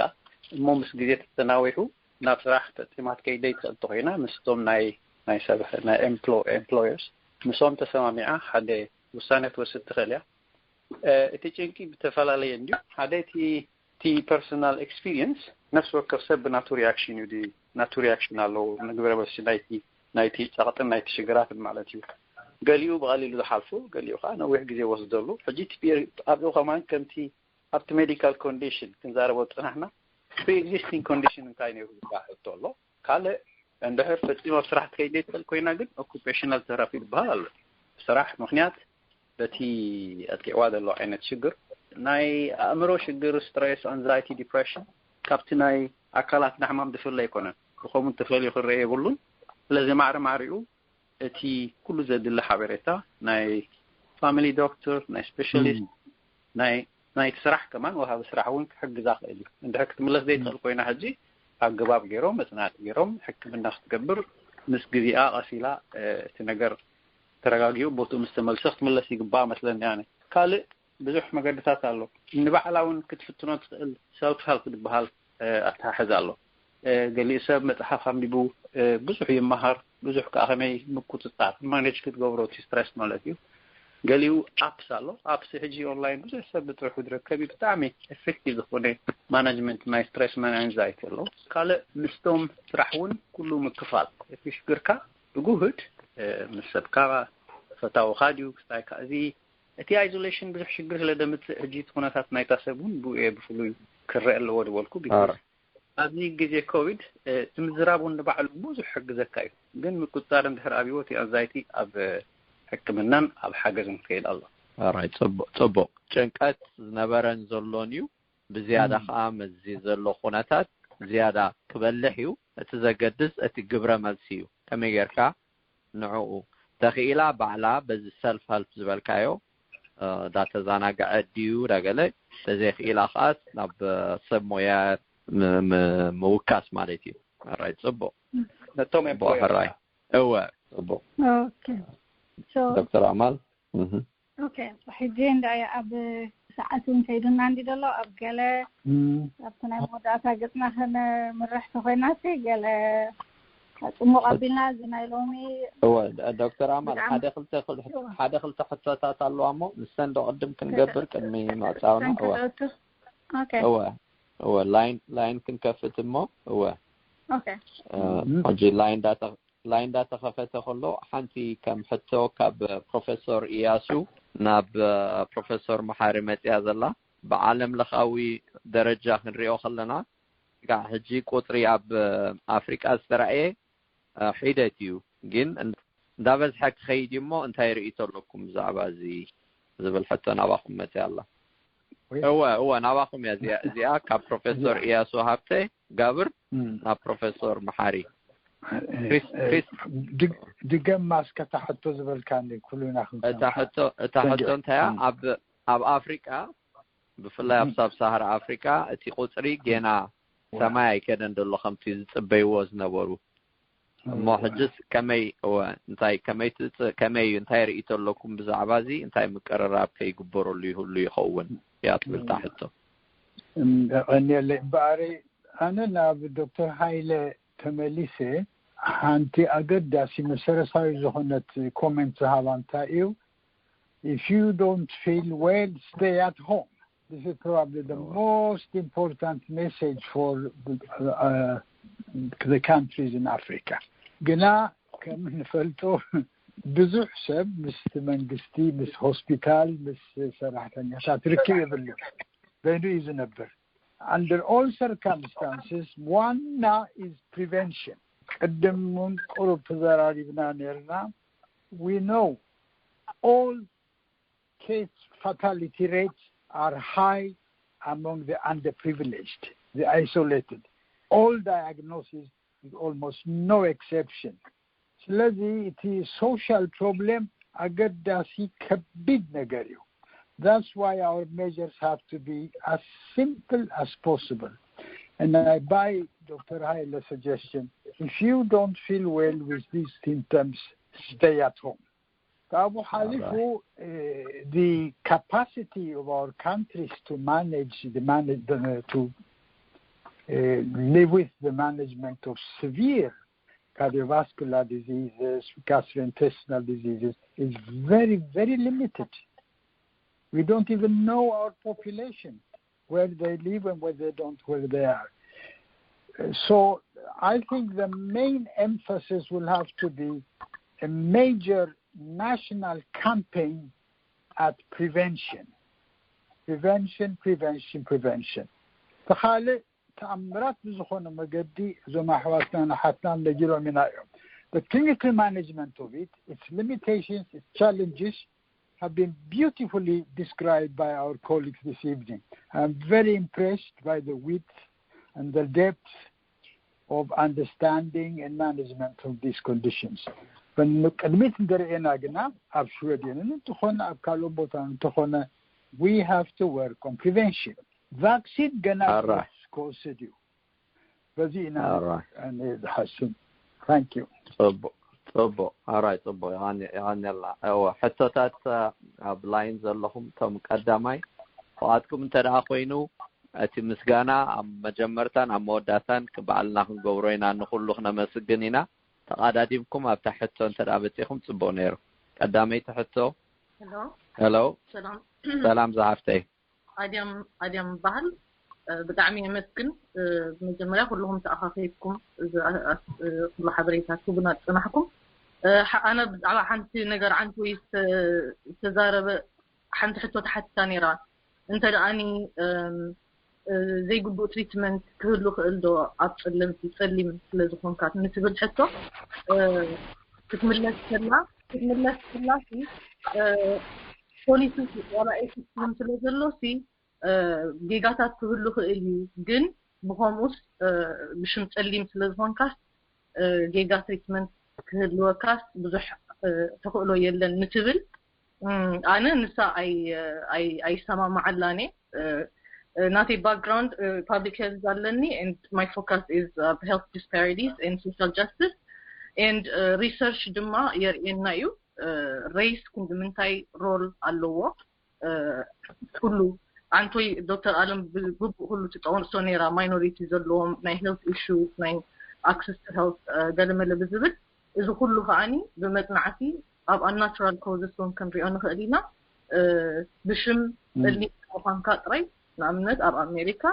እሞ ምስ ግዜ ተተናዊሑ ናብ ስራሕ ፈጺማ ክትከይድ ዘይትኽእል እንተኾይና፣ ምስቶም ናይ፣ ናይ ሰብ፣ ናይ ኤምፕሎ-፣ ኤምፕሎየርስ፣ ምስኦም ተሰማሚዓ ሓደ ውሳነ ክትወስድ ትኽእል እያ። እ፣ እቲ ጭንቂ ብተፈላለየ እንድዩ። ሓደ እቲ፣ እቲ ፐርሶናል ኤክስፒሪየንስ፣ ነፍሲ ወከፍ ሰብ ብናቱ ሪያክሽን እዩ፣ ናቱ ሪያክሽን ኣለዎ፣ ንግብረ መልሲ ናይቲ፣ ናይቲ ጸቕጥን ናይቲ ሽግራትን ማለት እዩ። ገሊኡ ብቐሊሉ ዝሓልፎ፣ ገሊኡ ከኣ ነዊሕ ግዜ ወስደሉ። ሕጂ እቲ ፒ-፣ ኣብኡ ከማን ከምቲ ኣብቲ ሜዲካል ኮንዲሽን ክንዛረቦ ዝጸናሕና፣ ፕሪ ኤግዚስቲንግ ኮንዲሽን እንታይ ነይሩ ዝበሃል ሕቶ ኣሎ። ካልእ፣ እንድሕር ፈጺሙ ኣብ ስራሕ ትከይድ ዘይትኽእል ኮይና ግን ኦኩፔሽናል ተራፒ ዝበሃል ኣሎ። ስራሕ ምኽንያት በቲ ኣጥቂዕዋ ዘሎ ዓይነት ሽግር፣ ናይ ኣእምሮ ሽግር፣ ስትሬስ፣ ኣንዛይቲ፣ ዲፕሬሽን፣ ካብቲ ናይ ኣካላትና ሕማም ዝፍለ ኣይኮነን። ብኸምኡ ተፈልዩ ክረአ የብሉን። ስለዚ ማዕረ ማዕሪኡ እቲ ኩሉ ዘድሊ ሓበሬታ ናይ ፋሚሊ ዶክተር፣ ናይ ስፔሻሊስት፣ ናይ፣ ናይቲ ስራሕ ከማን ወሃቢ ስራሕ እውን ክሕግዛ ክእል እዩ። እንድሕር ክትምለስ ዘይትኽእል ኮይና ሕጂ ኣገባብ ገይሮም፣ መጽናዕቲ ገይሮም፣ ሕክምና ክትገብር ምስ ግዜኣ ቀስ ኢላ፣ እ፣ እቲ ነገር ተረጋጊኡ ቦትኡ ምስ ተመልሰ ክትምለስ ይግባኣ መስለኒ ኣነ። ካልእ ብዙሕ መገድታት ኣሎ። ንባዕላ እውን ክትፍትኖ ትኽእል ሰልፍ ሄልፕ ዝበሃል፣ እ፣ ኣተሓሕዛ ኣሎ። እ፣ ገሊኡ ሰብ መጽሓፍ ኣንቢቡ፣ እ፣ ብዙሕ ይመሃር፣ ብዙሕ ከኣ ከመይ ምቁጽጻር፣ ማኔጅ ክትገብሮ እቲ ስትረስ ማለት እዩ። ገሊኡ ኣፕስ ኣሎ። ኣፕስ ሕጂ ኦንላይን ብዙሕ ሰብ ብጥርሑ ዝርከብ እዩ። ብጣዕሚ ኤፌክቲቭ ዝኾነ ማናጅመንት ናይ ስትረስ ማን ኣንዛይቲ ኣሎ። ካልእ ምስቶም ስራሕ እውን ኩሉ ምክፋል። እቲ ሽግርካ ብጉህድ፣ እ፣ ምስ ሰብካ፣ ፈታውኻ ድዩ፣ ክስታይ ከኣ እዚ እቲ ኣይዞሌሽን ብዙሕ ሽግር ስለ ደምጽእ፣ ሕጂ እቲ ኩነታት ናይታ ሰብ እውን ብኡ እየ ብፍሉይ ክረአ ኣለዎ ዝበልኩ። ቢኮዝ ኣረ። ኣብዚ ግዜ ኮቪድ፣ እ፣ እቲ ምዝራብ እውን ንባዕሉ ብዙሕ ክሕግዘካ እዩ። ግን ምቁጽጻር እንድሕር ኣብይዎ፣ እቲ ኣንዛይቲ ኣብ፣ እ፣ ሕክምናን ኣብ ሓገዝን ክኸይድ ኣሎ። ኣራይ፣ ጽቡቕ፣ ጽቡቕ። ጭንቀት ዝነበረን ዘሎን እዩ። ብዝያዳ ም። ከኣ ምስዚ ዘሎ ኩነታት ዝያዳ ክበልሕ እዩ። እቲ ዘገድስ እቲ ግብረ መልሲ እዩ። ከመይ ጌርካ ንዕኡ ተኽኢላ ባዕላ በዚ ሰልፍ ሄልፕ ዝበልካዮ፣ እ፣ ዳተዛናግዐ ድዩ ዳገለ፣ ተዘይኽኢላ ከኣ ናብ ሰብ ሞያ ም-፣ ም-፣ ምውካስ ማለት እዩ። ኣራይ፣ ጽቡቕ። ነቶም ጽቡቕ፣ ኤምፕሎየር ሕራይ። እወ፣ ጽቡቕ። ኦኬ። ሶ ዶክተር ኣማል? እህ። ኦኬ፣ ሕጂ እንዳ ኣብ ሰዓት እውን ከይዱና እንዲ ዘሎ ኣብ ገለ እም። ኣብቲ ናይ መወዳእታ ገጽና ከነምርሕ ተኾይናሲ ገለ ጽሙቕ ኣቢልና እዚ ናይ ሎሚ እወ፣ ዶ-፣ ዶክተር ኣማል፣ ብጣዕሚ ሓደ ክልተ ክል-፣ እወ። ሓደ ክልተ ሕቶታት ኣለዋ እሞ ንሰን ዶ ቅድም ክንገብር ቅድሚ ምዕጻውና? እወ። ከንከተቱ። ኦኬ። እወ፣ እወ፣ ላይን፣ ላይን ክንከፍት እሞ፣ እወ። ኦኬ። እ፣ እም። ሕጂ ላይን ዳታ ላይን እንዳተኸፈተ ከሎ፣ ሓንቲ ከም ሕቶ ካብ ፕሮፌሰር ኢያሱ ናብ ፕሮፌሰር መሓሪ መጽያ ዘላ፣ ብዓለም ለኻዊ ደረጃ ክንሪኦ ከለና፣ ክሳዕ ሕጂ ቁጽሪ ኣብ ኣፍሪቃ ዝተራእየ፣ እ፣ ሒደት እዩ። ግን እን-፣ እንዳበዝሐ ክኸይድ እዩ እሞ፣ እንታይ ርእይቶ ኣለኩም ብዛዕባ እዚ ዝብል ሕቶ ናባኹም መጽያ ኣላ። ወይ እወ፣ እወ፣ ናባኹም እያ እዚኣ፣ እዚኣ ካብ ፕሮፌሰር እዚኣ። ኢያሱ ሃብተ ጋብር እም። ናብ ፕሮፌሰር መሓሪ። እ፣ ክሪስ፣ እ፣ ክሪስ። ድግ-፣ ድገማ እስከ እታ ሕቶ ዝበልካኒ፣ ኩሉና ክንሰምዓ። እታ ሕቶ፣ እታ ሕቶ እንታይ እያ? እም። ኣብ፣ ኣብ ኣፍሪቃ ብፍላይ ኣብ ሳብ ሳሃራ ኣፍሪካ እቲ ቁፅሪ ገና ሰማይ ኣይከደን ዘሎ ከምቲ ዝፅበይዎ ዝነበሩ። እሞ ሕጅስ ከመይ እወ እንታይ ከመይ ትፅእ ከመይ እዩ እንታይ ርእይቶ ኣለኩም ብዛዕባ እዚ እንታይ ምቅርራብ ከይግበረሉ ይህሉ ይኸውን እያ ትብል እታ ሕቶ። ቀኒለይ እምበኣረይ ኣነ ናብ ዶክተር ሃይለ ተመሊሰ ሓንቲ ኣገዳሲ መሰረታዊ ዝኾነት ኮመንት ዝሃባ እንታይ እዩ if you don't feel well stay at home this is probably the most important message for uh, the countries in Africa ግና ከም ንፈልጦ ብዙሕ ሰብ ምስ መንግስቲ ምስ ሆስፒታል ምስ ሰራሕተኛታት ርክብ የብሉ በይኑ እዩ ዝነብር under all circumstances ዋና is prevention ቅድም እውን ቁሩብ ተዘራሪብና ነርና we know all case fatality rates are high among the underprivileged the isolated all diagnosis with almost no exception ስለዚህ እቲ social problem ኣገዳሲ ከቢድ ነገር እዩ that's why our measures have to be as simple as possible and I buy Dr. Haile suggestion if you don't feel well with these symptoms stay at home ካብኡ ሓሊፉ the capacity of our countries to manage the manage the, to uh, live with the management of severe cardiovascular diseases, gastrointestinal diseases is very, very limited. We don't even know our population, where they live and where they don't, where they are. Uh, So I think the main emphasis will have to be a major national campaign at prevention. Prevention, prevention, prevention. ተኻልእ ተኣምራት ብዝኾነ መገዲ እዞም ኣሕዋትናን ኣሓትናን ነጊሮም ኢና እዮም። The clinical management of it, its limitations, its challenges have been beautifully described by our colleagues this evening. I'm very impressed by the width and the depth of understanding and management of these conditions. ቅድሚት እንደርኤና ግና ኣብ ሽወዴንን እንተኾነ ኣብ ካልኦ ቦታ እንተኾነ we have to work on prevention. Vaccine ገና ክወስድ እዩ። በዚ ኢና ዝሓስብ። Thank you. ፅቡቅ ፅቡቅ ኣራይ ፅቡቅ የቀንየልና። ሕቶታት ኣብ ላይን ዘለኹም እቶም ቀዳማይ ፍቓድኩም እንተ ደኣ ኮይኑ እቲ ምስጋና ኣብ መጀመርታን ኣብ መወዳእታን ባዕልና ክንገብሮ ኢና። ንኹሉ ክነመስግን ኢና። ተቓዳዲምኩም ኣብታ ሕቶ እንተ ደኣ በጺኹም ጽቡቕ ነይሩ። ቀዳመይቲ ሕቶ። ሄሎ። ሄሎ። ሰላም። ሰላም ዝሓፍተይ። ኣድያም ኣድያም በሃል። ብጣዕሚ የመስግን። ብመጀመርያ ኩልኹም ተኣኻኺብኩም እዚ ኩሉ ሓበሬታ ትህቡና ዝጸናሕኩም። ኣነ ብዛዕባ ሓንቲ ነገር ዓንቲ ወይ ዝተዛረበ ሓንቲ ሕቶ ተሓቲታ ነይራ። እንተ ደኣኒ ዘይግቡእ ትሪትመንት ክህሉ ክእል ዶ ኣብ ጸለምቲ ጸሊም ስለ ዝኾንካ ንትብል ሕቶ ክትምለስ ከላ ክትምለስ ከላ ሲ ፖሊሲ ዋላ ኤቲክስ ስለ ዘሎ ሲ ጌጋታት ክህሉ ክእል እዩ። ግን ብኸምኡስ ብሽም ጸሊም ስለ ዝኾንካስ ጌጋ ትሪትመንት ክህልወካስ ብዙሕ ተኽእሎ የለን ንትብል ኣነ ንሳ ኣይሰማማዓላን እየ። ናተይ ባክግራውንድ ፓብሊክ ሄልዝ ኣለኒ and my focus is health disparities and social justice and research ድማ የርእየና እዩ። ሬስ ክንዲ ምንታይ ሮል ኣለዎ? ኩሉ ኣንቶይ ዶክተር ኣለም ብግቡእ ኩሉ ትጠቕሶ ነይራ ማይኖሪቲ ዘለዎም ናይ ሄልት ኢሹ ናይ ኣክሰስ ቱ ሄልት ገለመለ ብዝብል እዚ ኩሉ ከዓኒ ብመፅናዕቲ ኣብ ኣናቹራል ኮዝስ እውን ክንሪኦ ንኽእል ኢና። ብሽም ጸሊም ምዃንካ ጥራይ ንኣብነት ኣብ ኣሜሪካ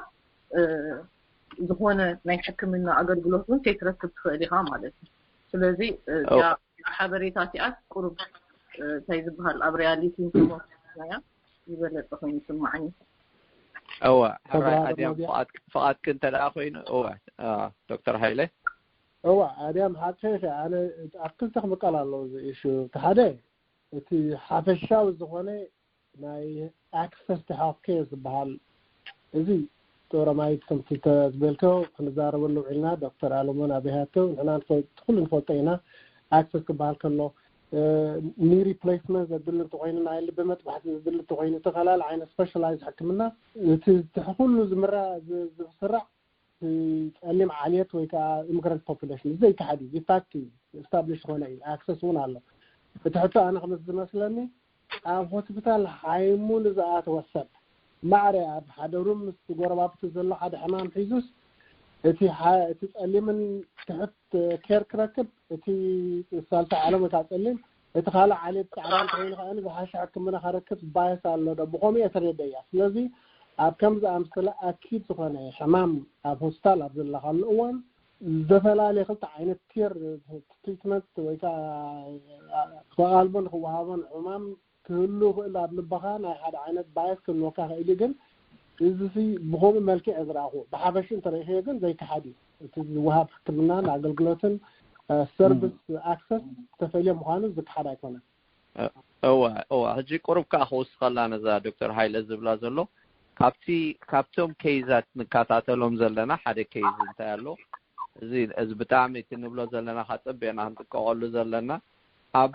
ዝኾነ ናይ ሕክምና ኣገልግሎት እውን ከይትረክብ ትኽእል ኢኻ ማለት እዩ። ስለዚ እዚኣ ሓበሬታ እቲኣስ ቁሩብ እንታይ ዝበሃል ኣብ ሪያሊቲ እንተሞያ ዝበለጸ ኮይኑ ይስማዓኒ። እወ ሕራይ ኣድያም ፍቓድክ እንተ ደኣ ኮይኑ እወ ዶክተር ሃይለ እወ ኣድያም ሓቅኺ ኢኺ። ኣነ ኣብ ክልተ ክምቀል ኣለዎ እዚ ኢሹ። እቲ ሓደ እቲ ሓፈሻዊ ዝኾነ ናይ ኣክሰስ ቱ ሄልት ኬር ዝበሃል እዚ ጦረማይት ከምቲ ዝበልከ ክንዛረበሉ ውዒልና ዶክተር ኣለሞን ኣበይሃቶ ንሕና ንፈልጥ ኩሉ ንፈልጦ ኢና። ኣክሰስ ክበሃል ከሎ ኒ ሪፕሌስመንት ዘድሊ እንተኮይኑ፣ ናይ ልቢ መጥባሕቲ ዘድሊ እንተኮይኑ፣ ተፈላለ ዓይነት ስፔሻላይዝ ሕክምና፣ እቲ እቲ ኩሉ ዝምራ ዝ- ዝስራዕ እቲ ጸሊም ዓልየት ወይ ከዓ ኢሚግራንት ፖፑሌሽን ዘይከሓድ እዩ። ዚፋክት እዩ፣ ስታብሊሽ ዝኾነ እዩ፣ ኣክሰስ እውን ኣሎ። እቲ ሕቶ ኣነ ከም ዝመስለኒ ኣብ ሆስፒታል ሃይሙ ንዝኣተወ ሰብ ማዕረ ኣብ ሓደ ሩም ምስ ጎረባብቲ ዘሎ ሓደ ሕማም ሒዙስ እቲ ሓ- እቲ ጸሊምን ትሕት ኬር ክረክብ፣ እቲ ሳልሳይ ዓለም ወይ ከዓ ጸሊም እቲ ካልእ ዓሌት ጻዕዳ እንተኮይኑ ከዓ ዝሓሸ ሕክምና ከረክብ ባየስ ኣሎ ዶ? ብኸምኡ እየ ተረደያ። ስለዚ ኣብ ከምዚ ኣምስለ ኣኪድ ዝኾነ ሕማም ኣብ ሆስፒታል ኣብ ዘለኻሉ እዋን ዝተፈላለየ ክልተ ዓይነት ቲር ትሪትመንት ወይ ከዓ ክቐልቦ ንክወሃቦን ሕማም ክህሉ ይኽእል። ኣብ ልባኻ ናይ ሓደ ዓይነት ባየስ ክህልወካ ክእል እዩ። ግን እዚ ሲ ብኸምኡ መልክዕ እየ ዝረኣኹ። ብሓፈሽ እንተረኢኽዮ ግን ዘይከሓድ እዩ። እቲ ዝወሃብ ሕክምናን ኣገልግሎትን ሰርቪስ ኣክሰስ ዝተፈልየ ምዃኑ ዝከሓድ ኣይኮነን። እዋ እዋ ሕጂ ቁሩብ ከዓ ክውስኸላ ነዛ ዶክተር ሃይለ ዝብላ ዘሎ ካብቲ ካብቶም ኬይዛት ንከታተሎም ዘለና ሓደ ኬይዝ እንታይ ኣሎ እዚ እዚ ብጣዕሚ እቲ ንብሎ ዘለና ካፀቢቕና ክንጥቀቐሉ ዘለና ኣብ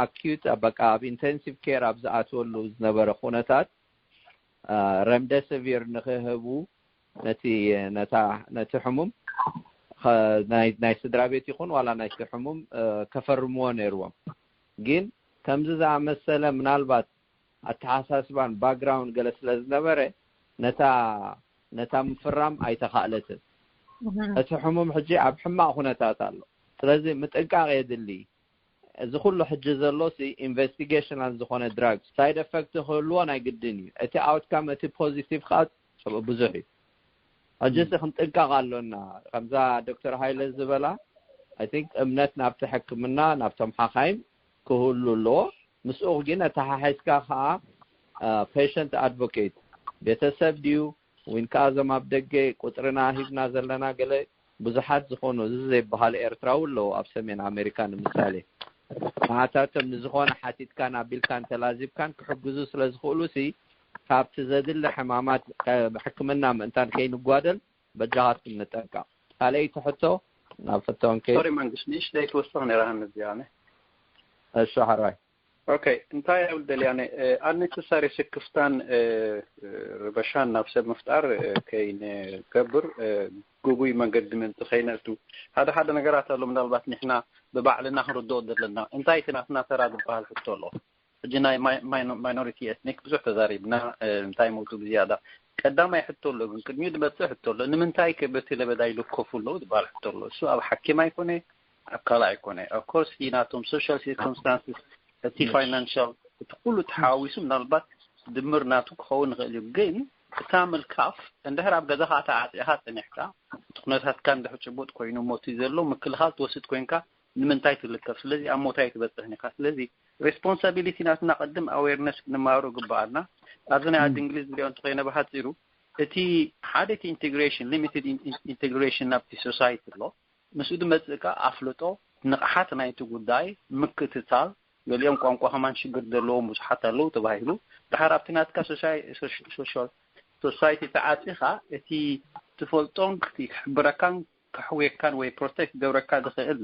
ኣኪዩት በቃ ኣብ ኢንቴንሲቭ ኬር ኣብ ዝኣትወሉ ዝነበረ ኩነታት ረምደስቪር ንክህቡ ነቲ ነታ ነቲ ሕሙም ናይ ናይ ስድራ ቤት ይኹን ዋላ ናይቲ ሕሙም ከፈርምዎ ነይርዎም። ግን ከምዚ ዝኣመሰለ ምናልባት ኣተሓሳስባን ባክግራውንድ ገለ ስለ ዝነበረ ነታ ነታ ምፍራም ኣይተኻእለትን። እቲ ሕሙም ሕጂ ኣብ ሕማቕ ኩነታት ኣሎ። ስለዚ ምጥንቃቕ የድሊ። እዚ ኩሉ ሕጂ ዘሎ ሲ ኢንቨስቲጌሽናል ዝኾነ ድራግ ሳይድ ኤፈክት ክህልዎ ናይ ግድን እዩ። እቲ ኣውትካም እቲ ፖዚቲቭ ከዓ ብዙሕ እዩ። ሕጂ ሲ ክንጥንቀቕ ኣሎና። ከምዛ ዶክተር ሃይለ ዝበላ ኣይ ቲንክ እምነት ናብቲ ሕክምና ናብቶም ሓኻይም ክህሉ ኣለዎ። ምስኡ ግን ኣተሓሒዝካ ከዓ ፔሸንት ኣድቮኬት ቤተሰብ ድዩ ወይን ከዓ እዞም ኣብ ደገ ቁፅርና ሂብና ዘለና ገለ ብዙሓት ዝኾኑ እዚ ዘይበሃል ኤርትራዊ ኣለዉ ኣብ ሰሜን ኣሜሪካ ንምሳሌ። ንዓታቶም ንዝኾነ ሓቲትካን ኣቢልካን ተላዚብካን ክሕግዙ ስለ ዝኽእሉ ሲ ካብቲ ዘድሊ ሕማማት ሕክምና ምእንታን ከይንጓደል በጃኻትኩም ንጠንቀቕ። ካልኣይቲ ሕቶ ናብ ሕቶ ንከይድ። ሶሪ መንግስት ንእሽተይ ትወስኽ ነይራ ነዚኣ። እሺ ሕራይ ኦኬ እንታይ ኣብ ደልያነ ኣነሰሳሪ ስክፍታን ረበሻን ናብ ሰብ ምፍጣር ከይንገብር ግጉይ መንገዲ ምእንቲ ከይነእቱ ሓደ ሓደ ነገራት ኣሎ ምናልባት ንሕና ብባዕልና ክንርድኦ ዘለና እንታይ እቲ ናትና ተራ ዝበሃል ሕቶ ኣሎ ሕጂ ናይ ማይኖሪቲ ኤትኒክ ብዙሕ ተዛሪብና እንታይ ሞቱ ብዝያዳ ቀዳማይ ሕቶ ኣሎ ግን ቅድሚኡ ዝመፅእ ሕቶ ኣሎ ንምንታይ ከ በቲ ለበዳ ይልከፉ ኣለዉ ዝበሃል ሕቶ ኣሎ እሱ ኣብ ሓኪም ኣይኮነ ኣብ ካልእ ኣይኮነ of course ናቶም social circumstances እቲ financial እቲ ኩሉ ተሓዋዊሱ ምናልባት ድምር ናቱ ክኸውን ይኽእል እዩ ግን እታ ምልካፍ እንድሕር ኣብ ገዛኻ ተዓፂኻ ፀኒሕካ እቲ ኩነታትካ እንድሕር ጭቡጥ ኮይኑ ሞት እዩ ዘሎ ምክልኻል ትወስድ ኮይንካ ንምንታይ ትልከፍ ስለዚ ኣብ ሞት ኣይትበፅሕን ኢኻ ስለዚ responsibility ናትና ቅድም awareness ክንማሃሮ ግበኣና ኣብዚ ናይ ዓዲ እንግሊዝ ንሪኦ እንተኾይነ ብሓፂሩ እቲ ሓደ እቲ integration limited integration ናብቲ society ኣሎ ምስኡ ድመፅእ ከዓ ኣፍልጦ ንቕሓት ናይቲ ጉዳይ ምክትታል ገሊኦም ቋንቋ ከማን ሽግር ዘለዎም ብዙሓት ኣለዉ ተባሂሉ ድሓር ኣብቲ ናትካ social society ተዓፂኻ እቲ ትፈልጦን ክሕብረካን ከሕውየካን ወይ protect ክገብረካ ዝኽእል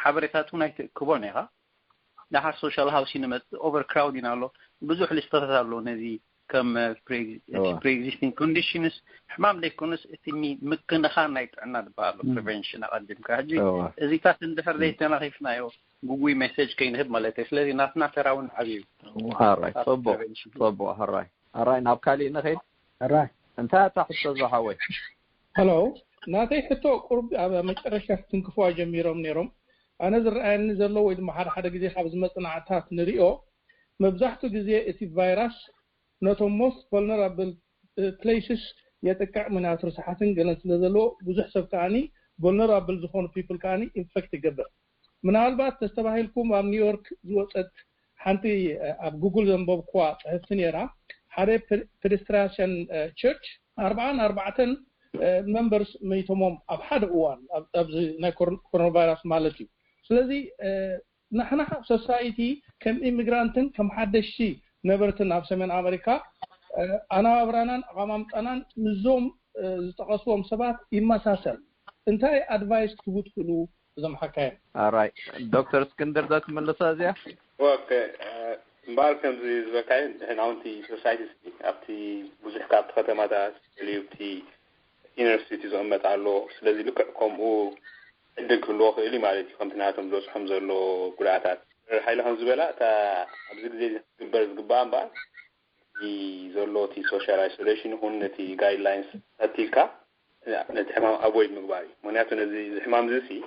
ሓበሬታት እውን ኣይትእክቦን ኢኻ ድሓር social housing ንመፅእ overcrowding ኣሎ ብዙሕ ሊስትታት ኣሎ ነዚ ከም pre-existing conditions ሕማም ዘይኮነስ እቲ ምክንኻን ናይ ጥዕና ዝበሃል prevention ኣቐዲምካ ሕጂ እዚታት እንድሕር ዘይተናኺፍናዮ ግጉይ message ከይንህብ ማለት እዩ ስለዚ ናትና ተራ እውን ዓብዩ እዩ ሕራይ ፅቡቕ ፅቡቕ ሕራይ ሕራይ ናብ ካሊእ ንኸይድ ሕራይ እንታይ ኣታ ሕቶ ዝሓወይ ሄሎ ናተይ ሕቶ ቁርብ ኣብ መጨረሻ ክትንክፍዋ ጀሚሮም ነይሮም ኣነ ዝረኣየኒ ዘሎ ወይ ድማ ሓደ ሓደ ግዜ ካብ ዝመፅናዕታት ንሪኦ መብዛሕትኡ ግዜ እቲ ቫይራስ ነቶም most vulnerable places የጥቅዕ ምክንያቱ ርስሓትን ገለን ስለ ዘለዎ ብዙሕ ሰብ ከዓኒ vulnerable ዝኾኑ people ከዓኒ infect ይገብር ምናልባት ተስተባሂልኩም ኣብ ኒውዮርክ ዝወፀት ሓንቲ ኣብ ጉግል ዘንበብኩዋ ፅሕፍቲ ነይራ ሓደ pedestrian church ኣርባዓን ኣርባዕተን members መይቶሞም ኣብ ሓደ እዋን ኣብዚ ናይ coronavirus ማለት እዩ ስለዚ ንሕና society ከም immigrant ን ከም ሓደሽቲ ነበርትን ኣብ ሰሜን ኣመሪካ ኣነባብራናን ኣቐማምጣናን ምስዞም ዝጠቐስዎም ሰባት ይመሳሰል እንታይ advice ክትህቡ ትኽእሉ እዞም ሓካይም ኣራይ ዶክተር እስክንድር ዶ ትምልሳ እዚኣ ኦኬ እምበኣር ከምዚ ዝበልካዮ ንሕና እውን እቲ ሶሳይቲ ኣብቲ ብዙሕ ካብቲ ከተማታት ልዩ ኣብቲ ኢነር ሲቲ ዝቕመጥ ኣሎ። ስለዚ ልክዕ ከምኡ ዕድል ክህልዎ ክእል እዩ ማለት እዩ። ከምቲ ናቶም ዝበፅሖም ዘሎ ጉድኣታት ሓይሊ ከም ዝበላ እታ ኣብዚ ግዜ ዝግበር ዝግባእ እምበኣር ዘሎ እቲ ሶሻል ኣይሶሌሽን ይኹን ነቲ ጋይድላይንስ ተኸቲልካ ነቲ ሕማም ኣቮይድ ምግባር እዩ። ምክንያቱ ነዚ ሕማም እዚ ሲ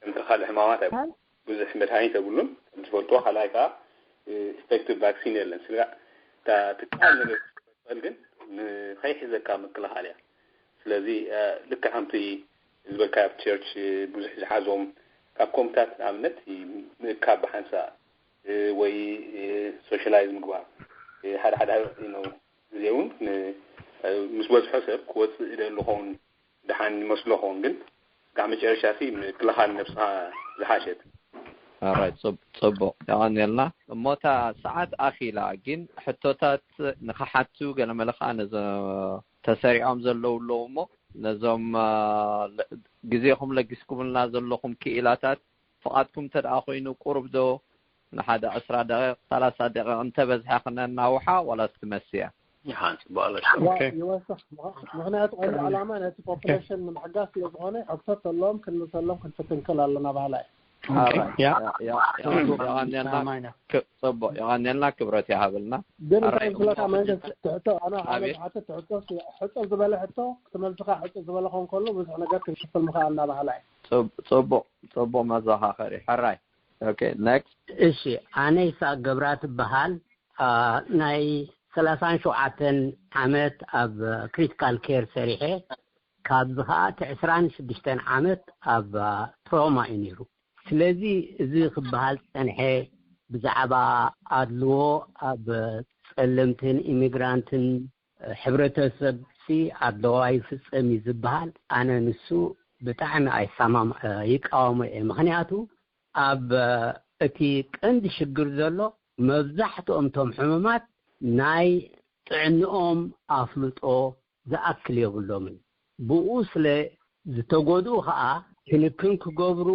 ከምቲ ካልእ ሕማማት ኣይኮነን። ብዙሕ መድሃኒት የብሉን ከም ትፈልጥዎ። ካልኣይ ከዓ ኢፌክቲቭ ቫክሲን የለን። ስለ እታ ትቃል ነገር ትበል ግን ንኸይሕዘካ ምክልኻል እያ። ስለዚ ልክዕ ከምቲ ዝበልካዮ ኣብ ቸርች ብዙሕ ዝሓዞም ካብ ኮምታት ንኣብነት ምእካብ ብሓንሳእ ወይ ሶሻላይዝ ምግባር ሓደ ሓደ ግዜ እውን ምስ በዝሖ ሰብ ክወፅእ ይደሊ ኸውን ደሓን ይመስሎ ኸውን ግን ካብ መጨረሻ ሲ ምክልኻል ነብስኻ ዝሓሸት። ኣራይ ጽቡቅ የቐንየልና። እሞታ ሰዓት ኣኺላ ግን ሕቶታት ንኸሓቱ ገለመለ ከዓ ነዞ ተሰሪዖም ዘለዉ ኣለዉ እሞ ነዞም ግዜኹም ለጊስኩምልና ዘለኹም ክኢላታት ፍቓድኩም እንተ ደኣ ኮይኑ ቁሩብ ዶ ንሓደ ዕስራ ደቂቕ ሰላሳ ደቂቕ እንተበዝሐ ክነናውሓ ዋላስ ትመስያ? ይሓን ጽቡቅ ኣለሽ። ይወስኽ ምኽንያቱ ቀንዲ ዕላማ ነቲ ፖፑሌሽን ንምሕጋዝ ስለ ዝኾነ ሕቶ ተለዎም ክንምልሰሎም ክንፍትን ክእል ኣለና ባህላ እዩ። የቐንየልና ክብረት ይሃበልና። ግን እንታይ ዝብለካ መንግስቲ ትሕቶ ኣነ ሓደ ዝሓትት ትሕቶ ሕፅር ዝበለ ሕቶ ክትመልስኻ ሕፅር ዝበለ ኾን ከሎ ብዙሕ ነገር ክንክፍል ምኽኣልና ባህላ እዩ። ጽቡቅ ጽቡቅ መዘኻኸሪ ሕራይ። ኦኬ ኔክስት። እሺ ኣነ ይስሐቅ ገብራ ትበሃል። ናይ ሰላሳን ሸውዓተን ዓመት ኣብ ክሪቲካል ኬር ሰሪሐ ካብዚ ከዓ እቲ ዕስራን ሽዱሽተን ዓመት ኣብ ትሮማ እዩ ነይሩ። ስለዚ እዚ ክበሃል ዝፀንሐ ብዛዕባ ኣድልዎ ኣብ ፀለምትን ኢሚግራንትን ሕብረተሰብ ሲ ኣድለዋ ይፍፀም እዩ ዝበሃል ኣነ ንሱ ብጣዕሚ ኣይሰማም ይቃወሞ እየ። ምክንያቱ ኣብ እቲ ቀንዲ ሽግር ዘሎ መብዛሕትኦም ቶም ሕሙማት ናይ ጥዕንኦም ኣፍልጦ ዝኣክል የብሎምን። ብኡ ስለ ዝተጎድኡ ከዓ ክንክን ክገብሩ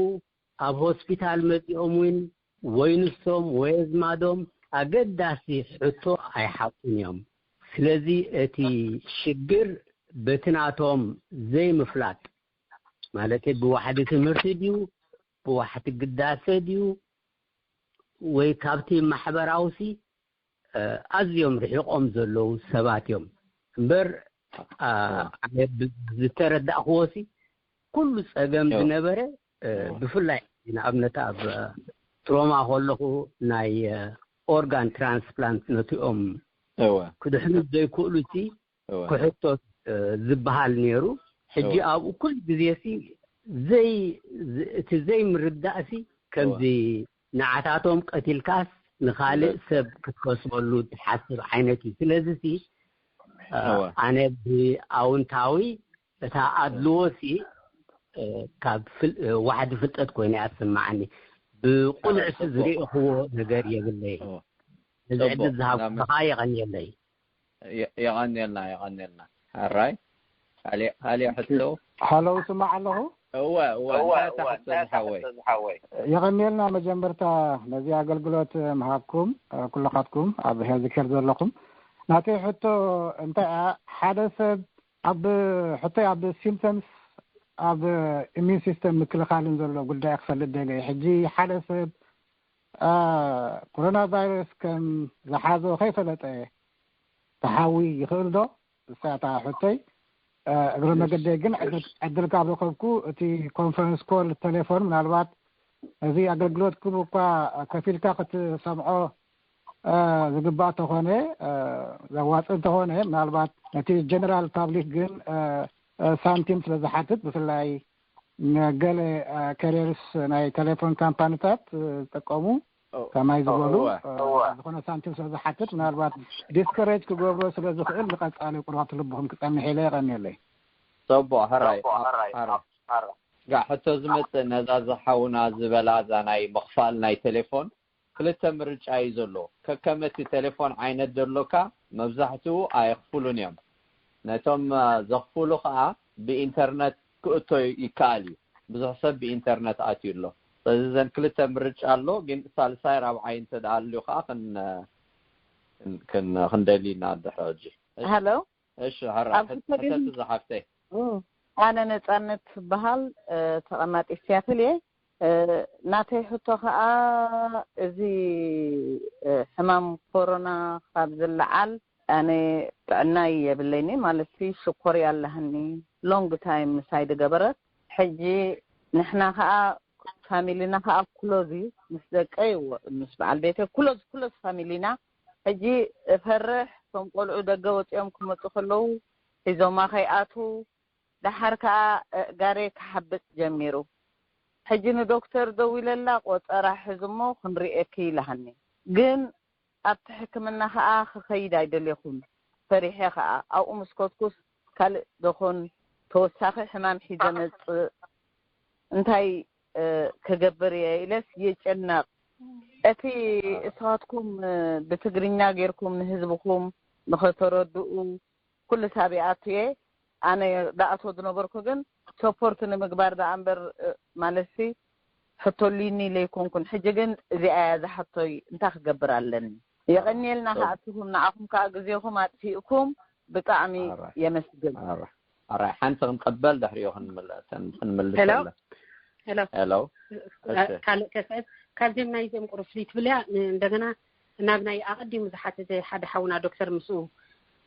ኣብ ሆስፒታል መፂኦም እውን ወይ ንሶም ወይ ኣዝማዶም ኣገዳሲ ሕቶ ኣይሓቱን እዮም። ስለዚ እቲ ሽግር በቲ ናቶም ዘይምፍላጥ ማለት ብዋሕዲ ትምህርቲ ድዩ ብዋሕዲ ግዳሰ ድዩ ወይ ካብቲ ማሕበራውሲ ኣዝዮም ርሒቆም ዘለዉ ሰባት እዮም እምበር ዝተረዳእክዎሲ ኩሉ ፀገም ዝነበረ ብፍላይ ንኣብነት ኣብ ትሮማ ከለኹ ናይ ኦርጋን ትራንስፕላንት ነቲኦም ክድሕኑ ዘይክእሉ ሲ ክሕቶ ዝበሃል ነይሩ። ሕጂ ኣብኡ ኩሉ ግዜ ሲ ዘይ እቲ ዘይምርዳእ ሲ ከምዚ ንዓታቶም ቀቲልካስ ንኻልእ ሰብ ክትከስበሉ ትሓስብ ዓይነት እዩ። ስለዚ ሲ ኣነ ብኣውንታዊ እታ ኣድልዎ ሲ ካብ ዋሕዲ ፍልጠት ኮይነ እያ ትስምዓኒ። ብቁልዕሲ ዝርእኽዎ ነገር የብለይ። ነዚ ዕድል ዝሃብኩምኻ የቐንየለይ። የቐንየልና የቐንየልና። ሕራይ ካሊእ ሕቶ። ሃለው ስማዕ ኣለኹ። እወ እወ እንታይ ተሓቶ ዝሓወይ? የቐንየልና መጀመርታ ነዚ ኣገልግሎት ምሃብኩም ኩልኻትኩም ኣብ ሄልዝ ኬር ዘለኹም። ናተይ ሕቶ እንታይ እያ ሓደ ሰብ ኣብ ሕቶይ ኣብ ሲምፕተምስ ኣብ ኢሚዩን ሲስተም ምክልኻልን ዘሎ ጉዳይ ክፈልጥ ደልየ። ሕጂ ሓደ ሰብ ኮሮና ቫይረስ ከም ዝሓዞ ከይፈለጠ ክሓዊ ይኽእል ዶ? እሳ እታ ሕቶይ። እግረ መገደይ ግን ዕድል ካብ ረኸብኩ እቲ ኮንፈረንስ ኮል ቴሌፎን ምናልባት እዚ ኣገልግሎትኩም እኳ ከፊልካ ክትሰምዖ ዝግባእ ተኾነ ዘዋፅእ እንተኾነ ምናልባት ነቲ ጀነራል ፓብሊክ ግን ሳንቲም ስለ ዝሓትት ብፍላይ ገለ ካሪየርስ ናይ ቴሌፎን ካምፓኒታት ዝጥቀሙ ከማይ ዝበሉ ዝኾነ ሳንቲም ስለ ዝሓትት ምናልባት ዲስከሬጅ ክገብሮ ስለ ዝኽእል ንቐፃሊ ቁርባት ልብኹም ክፀንሕ ኢለ የቐንየለይ። ሰቦ ሕራይ ጋዕ ሕቶ ዝመፅእ ነዛ ዝሓውና ዝበላ እዛ ናይ ምኽፋል ናይ ቴሌፎን ክልተ ምርጫ እዩ ዘሎ። ከከመቲ ቴሌፎን ዓይነት ዘሎካ መብዛሕትኡ ኣየኽፍሉን እዮም። ነቶም ዘኽፍሉ ከዓ ብኢንተርነት ክእቶ ይከኣል እዩ። ብዙሕ ሰብ ብኢንተርነት ኣትዩ ኣሎ። ስለዚ እዘን ክልተ ምርጫ ኣሎ፣ ግን ሳልሳይ ራብዓይ እንተ ደኣ ኣልዩ ከኣ ክን-፣ ክን-፣ ክን-፣ ክንደሊ ኢና ድሕሪ ሕጂ። እሺ። ሃሎ። እሺ፣ ሕራ፣ ኣብ ሕት-፣ ክልተ ሕተቲ ዝሓፍተይ። እ፣ ኣነ ነጻነት ትበሃል፣ እ፣ ተቐማጢ ሲያትል እየ። እ፣ ናተይ ሕቶ ከኣ እዚ፣ እ፣ ሕማም ኮሮና ካብ ዝለዓል ኣነ ጥዕናይ የብለይኒ፣ ማለት ሽኮር ኣለሃኒ። ሎንግ ታይም ምሳይ ዝገበረት። ሕጂ ንሕና ከኣ ፋሚሊና ከኣ ክሎዝ እዩ፣ ምስ ደቀይ ወ-፣ ምስ በዓል ቤተይ ክሎዝ፣ ክሎዝ ፋሚሊና። ሕጂ እፈርሕ፣ እቶም ቆልዑ ደገ ወጺኦም ክመጹ ከለዉ ሒዞማ ከይኣትዉ፣ ደሓር ከኣ ኣእጋረይ ክሓብጥ ጀሚሩ። ሕጂ ንዶክተር ደዊለላ፣ ቆጸራ ሕዚ እሞ ክንርእየኪ ኢላሃኒ። ግን ኣብቲ ሕክምና ከኣ ክኸይድ ኣይደለኹን፣ ፈሪሐ ከኣ። ኣብኡ ምስ ከድኩስ ካልእ ደኾን ተወሳኺ ሕማም ሒዘ መጽእ፣ እንታይ፣ እ፣ ክገብር እየ ኢለስ ይጭነቕ። እቲ እስኻትኩም፣ እ፣ ብትግርኛ ጌርኩም ንህዝብኹም ንኸተረድኡ ኩሉ ሳብ ይኣቱ እየ። ኣነ ደኣቶ ዝነበርኩ ግን ሰፖርት ንምግባር ደኣ እምበር፣ እ፣ ማለትሲ ሕቶ ሊኒ ለይኮንኩን። ሕጂ ግን እዚኣ እያ ዝሓቶይ፣ እንታይ ክገብር ኣለኒ? የቐንየልና ኣራይ። ከኣትኹም፣ ንዓኹም ከኣ ግዜኹም ኣጥፊእኩም ብጣዕሚ ኣራይ። የመስግን። ኣራይ። ኣራይ፣ ሓንቲ ክንቀበል ድሕሪኡ ክንምለ-፣ ክንምልስ ሄሎ? ኣለ። ሄሎ? ሄሎ? እሺ። ካልእ ከስዕብ፣ ካብዚኦም ናይ እዚኦም ቁሩብ ፍልይ ትብልያ፣ ን-፣ እንደገና ናብ ናይ ኣቐዲሙ ዝሓተተ ሓደ ሓውና ዶክተር ምስኡ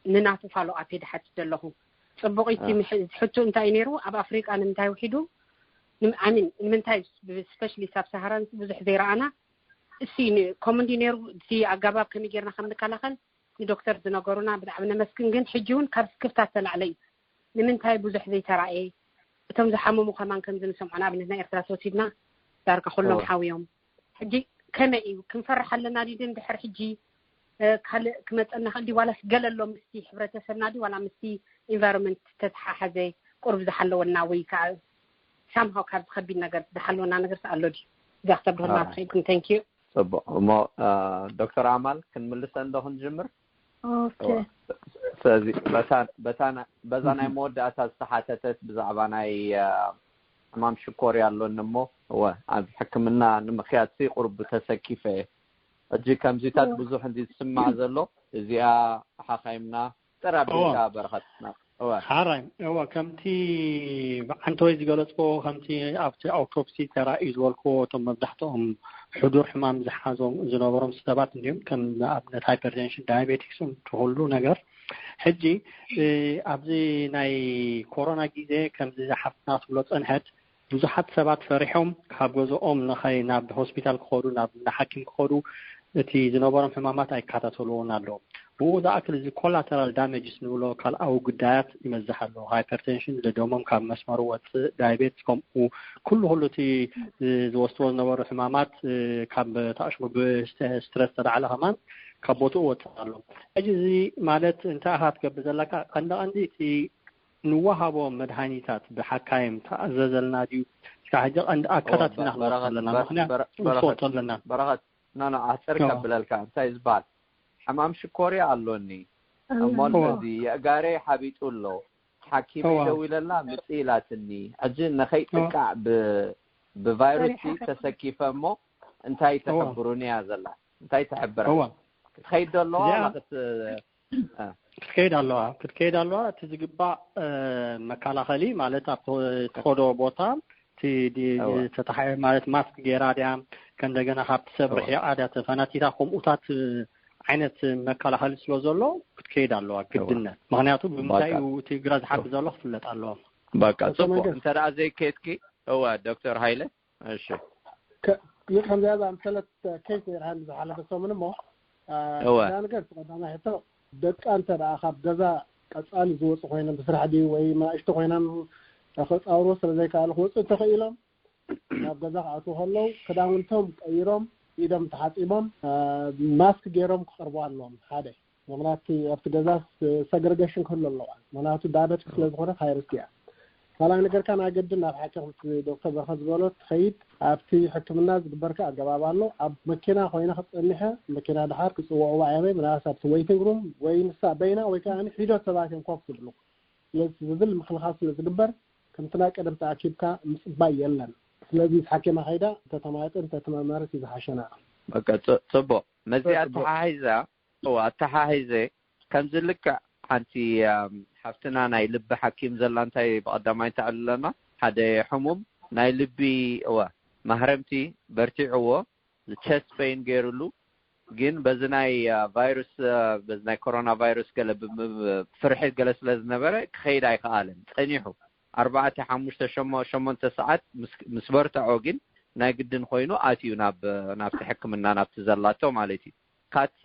ንናቱ ፋሎ ኣፕ ድሓትት ዘለኹ። ጽቡቕ እቲ እ። ምሕ-፣ ሕቶ እንታይ እዩ ነይሩ? ኣብ ኣፍሪቃ ንምንታይ ውሒዱ? ንም-፣ ኣይ ሚን፣ ንምንታይ ብ-፣ ስፔሻሊ ሳብ ሰሃራን ብዙሕ ዘይረኣና? እሲ ን-፣ ከምኡ እንዲ ነይሩ፣ እቲ ኣገባብ ከመይ ጌርና ከም ንከላኸል ንዶክተር ዝነገሩና ብጣዕሚ ነመስግን። ግን ሕጂ እውን ካብ ስክፍታ ዝተላዕለ እዩ። ንምንታይ ብዙሕ ዘይተራእየ? እቶም ዝሓመሙ ከማን ከምዚ ንሰምዖ፣ ንኣብነት ናይ ኤርትራ ተወሲድና ዳርጋ ኩሎም እወ። ሓውዮም። ሕጂ ከመይ እዩ? ክንፈርሕ ኣለና ድዩ? ድሕር ሕጂ፣ እ፣ ካልእ ክመጸና ክእል ድዩ? ዋላስ ገለ ኣሎ ምስቲ ሕብረተሰብና ድዩ? ዋላ ምስቲ ኢንቫይሮንመንት ተተሓሓዘ ቁሩብ ዝሓለወና ወይ ከዓ ሳምሃው ካብዚ ከቢድ ነገር ዝሓለወና ነገር ኣሎ ድዩ? እዛ ክተብርህልና ኣራይ። ትኽእልኩም። Thank you። ጽቡቕ። እሞ፣ እ፣ ዶክተር ኣማል ክንምልሰን ዶ ክንጅምር? ኦኬ። እወ። ስለዚ በታ፣ በታ ና-፣ በዛ ናይ እህ። መወዳእታ ዝተሓተተት ብዛዕባ ናይ፣ እ፣ ሕማም ሽኮር ኣለኒ እሞ፣ እወ፣ ኣብ ሕክምና ንምኽያድ ሲ ቁሩብ ተሰኪፈ እየ። ሕጂ ከምዚታት እወ። ብዙሕ እንዲ ዝስማዕ ዘሎ፣ እዚኣ ሓኻይምና ጥራ እወ። ቢልካ በረኸትና። እወ። ሓራይ፣ እወ፣ ከምቲ ብዓንተወይ ዝገለጽዎ፣ ከምቲ ኣብቲ ኣውቶፕሲ ተራእዩ ዝበልክዎ፣ እቶም መብዛሕትኦም ሕዱር ሕማም ዝሓዞም ዝነበሮም ሰባት እንዲዮም፣ ከም ንኣብነት ሃይፐርቴንሽን፣ ዳያቤቲክስን፣ እቲ ኩሉ ነገር። ሕጂ፣ እ፣ ኣብዚ ናይ ኮሮና ግዜ ከምዚ ሓፍትና ትብሎ ጸንሐት፣ ብዙሓት ሰባት ፈሪሖም ካብ ገዝኦም ንኸይ-፣ ናብ ሆስፒታል ክኸዱ፣ ናብ እንዳ ሓኪም ክኸዱ፣ እቲ ዝነበሮም ሕማማት ኣይከታተልዎን ኣለዉ። ብኡ ዝኣክል እዚ ኮላተራል ዳሜጅስ ንብሎ ካልኣዊ ጉዳያት ይመዝሕ ኣሎ። ሃይፐርቴንሽን፣ ደሞም ካብ መስመሩ ወፅእ፣ ዳያቤትስ፣ ከምኡ ኩሉ ኩሉ እቲ፣ እ፣ ዝወስድዎ ዝነበሩ ሕማማት፣ እ፣ ካብ ተኣሽሙ ብስትረስ ተላዕለ ከማን ካብ ቦትኡ ወፅእ ኣሎ። ሕጂ እዚ ማለት እንታይ ኢኻ ትገብር ዘለካ? ቀንዲ ቀንዲ እቲ ንወሃቦ መድሃኒታት ብሓካይም ተኣዘዘልና ድዩ? እስካ ሕጂ ቀንዲ ኣከታትና እወ፣ ክንወስዶ በረኸት፣ ኣለና። በረ-፣ ምኽንያት በረ-፣ ክንወስዶ በረኸት፣ ኣለና። በረኸት፣ ኖ፣ ኖ፣ ኣሕፅር እወ። ከብለልካ፣ እንታይ ዝበሃል? ሕማም ሽኮርያ ኣሎኒ። እሞ እወ። ነዚ የእጋረይ ሓቢጡ ኣሎ። ሓኪመይ እወ። ደዊለላ፣ ምጽእ ኢላትኒ። ሕጂ ንኸይጥቃዕ ብ-፣ ብቫይረስ ፈሪሓ። ተሰኪፈ እሞ፣ እንታይ እወ። ተሕብሩኒ እያ ዘላ? እንታይ ትሕብራ? እወ። ክትኸይድ ዶ ኣለዋ እዚኣ ዋላ ክት-፣ እ። ክትከይድ ኣለዋ፣ ክትከይድ ኣለዋ። እቲ ዝግባእ፣ እ፣ መከላኸሊ ማለት ኣብ ተ-፣ ትኸዶ ቦታ፣ እቲ ዲ-፣ እወ። ተታሓ-፣ ማለት ማስክ ገይራ ድያ፣ ከእንደገና ካብቲ ሰብ እወ። ርሒቓ ድያ ተፈናቲታ፣ ከምኡታት፣ እ፣ ዓይነት መከላኸሊ ስለ ዘሎ ክትከይድ ኣለዋ፣ እወ። ግድነት። ምኽንያቱ ብምንታይ በቃ። እዩ እቲ እግራ ዝሓቢ እወ። ዘሎ ክፍለጥ ኣለዎ። በቃ፣ እወ። ጽቡቕ። መንግስት። እንተ ደኣ ዘይከድኪ፣ እወ፣ ዶክተር ሃይለ፣ እሺ። ከ-፣ ይህ ከምዚኣ ዝኣምሰለት ኬስ ነይርሃኒ ዝሓለፈ ሰሙን እሞ፣ አ፣ እወ። እዛ ነገር እቲ ቀዳማይ ሕቶ፣ ደቃ እንተ ደኣ ካብ ገዛ ቀጻሊ ዝወጹ ኮይኖም ብስራሕ ድዩ ወይ መናእሽቱ ኮይኖም ክጻወሩ ስለ ዘይከኣሉ ክወጹ እንተኽኢሎም፣ ናብ ገዛ ክኣትዉ ከለዉ ክዳውንቶም ቀይሮም፣ ኢዶም ተሓጺቦም፣ አ፣ ማስክ ገይሮም ክቐርቡ ኣለዎም። ሓደ። ምኽንያቱ ኣብቲ ገዛ ስ-፣ ሰግረገሽን ክህሉ ኣለዋ። ምኽንያቱ ዳያቤቲክ ስለ ዝኾነ ቫይረስ እያ። ካልኣይ ነገርካ ናይ ገድን ናብ ሓኪም፣ ከምቲ ዶክተር በረኸት ዝበሎ ትኸይድ፣ ኣብቲ ሕክምና ዝግበርካ ኣገባብ ኣሎ። ኣብ መኪና ኮይነ ክጸንሐ፣ መኪና ድሓር ክጽውዕዋ እያመይ፣ ምናልባት ኣብቲ ዌይቲንግ ሩም ወይ ንሳ በይና ወይ ከኣ ሒደት ሰባት እዮም ኮፍ ዝብሉ። ስለዚ ዝብል ምክልኻል ስለ ዝግበር፣ ከምቲ ናይ ቀደም ተኣኪብካ ምጽባይ የለን። ስለዚ ምስ ሓኪማ ከይዳ እንተተማየጠ እንተተመርመረት እዩ ዝሓሸና። በቃ፣ ጽ- ጽቡቕ። ነዚ ኣተሓሒዛ፣ እዎ፣ ኣተሓሒዘ ከምዚ ልክዕ ሓንቲ፣ ኣም፣ ሓፍትና ናይ ልቢ ሓኪም ዘላ እንታይ ብቐዳማይ ተዕልለና፣ ሓደ ሕሙም ናይ ልቢ፣ እወ፣ ማህረምቲ በርቲዕዎ፣ ቸስት ፔን ገይሩሉ፣ ግን በዚ ናይ፣ አ፣ ቫይረስ፣ አ፣ በዚ ናይ ኮሮና ቫይረስ ገለ ብም- ፍርሒ ገለ ስለ ዝነበረ ክኸይድ ኣይከኣለን። ጸኒሑ ኣርባዕተ፣ ሓሙሽተ፣ ሸሞ- ሸሞንተ ሰዓት ምስ- ምስ በርትዖ ግን ናይ ግድን ኮይኑ ኣትዩ ናብ ናብቲ ሕክምና ናብቲ ዘላቶ ማለት እዩ። ካት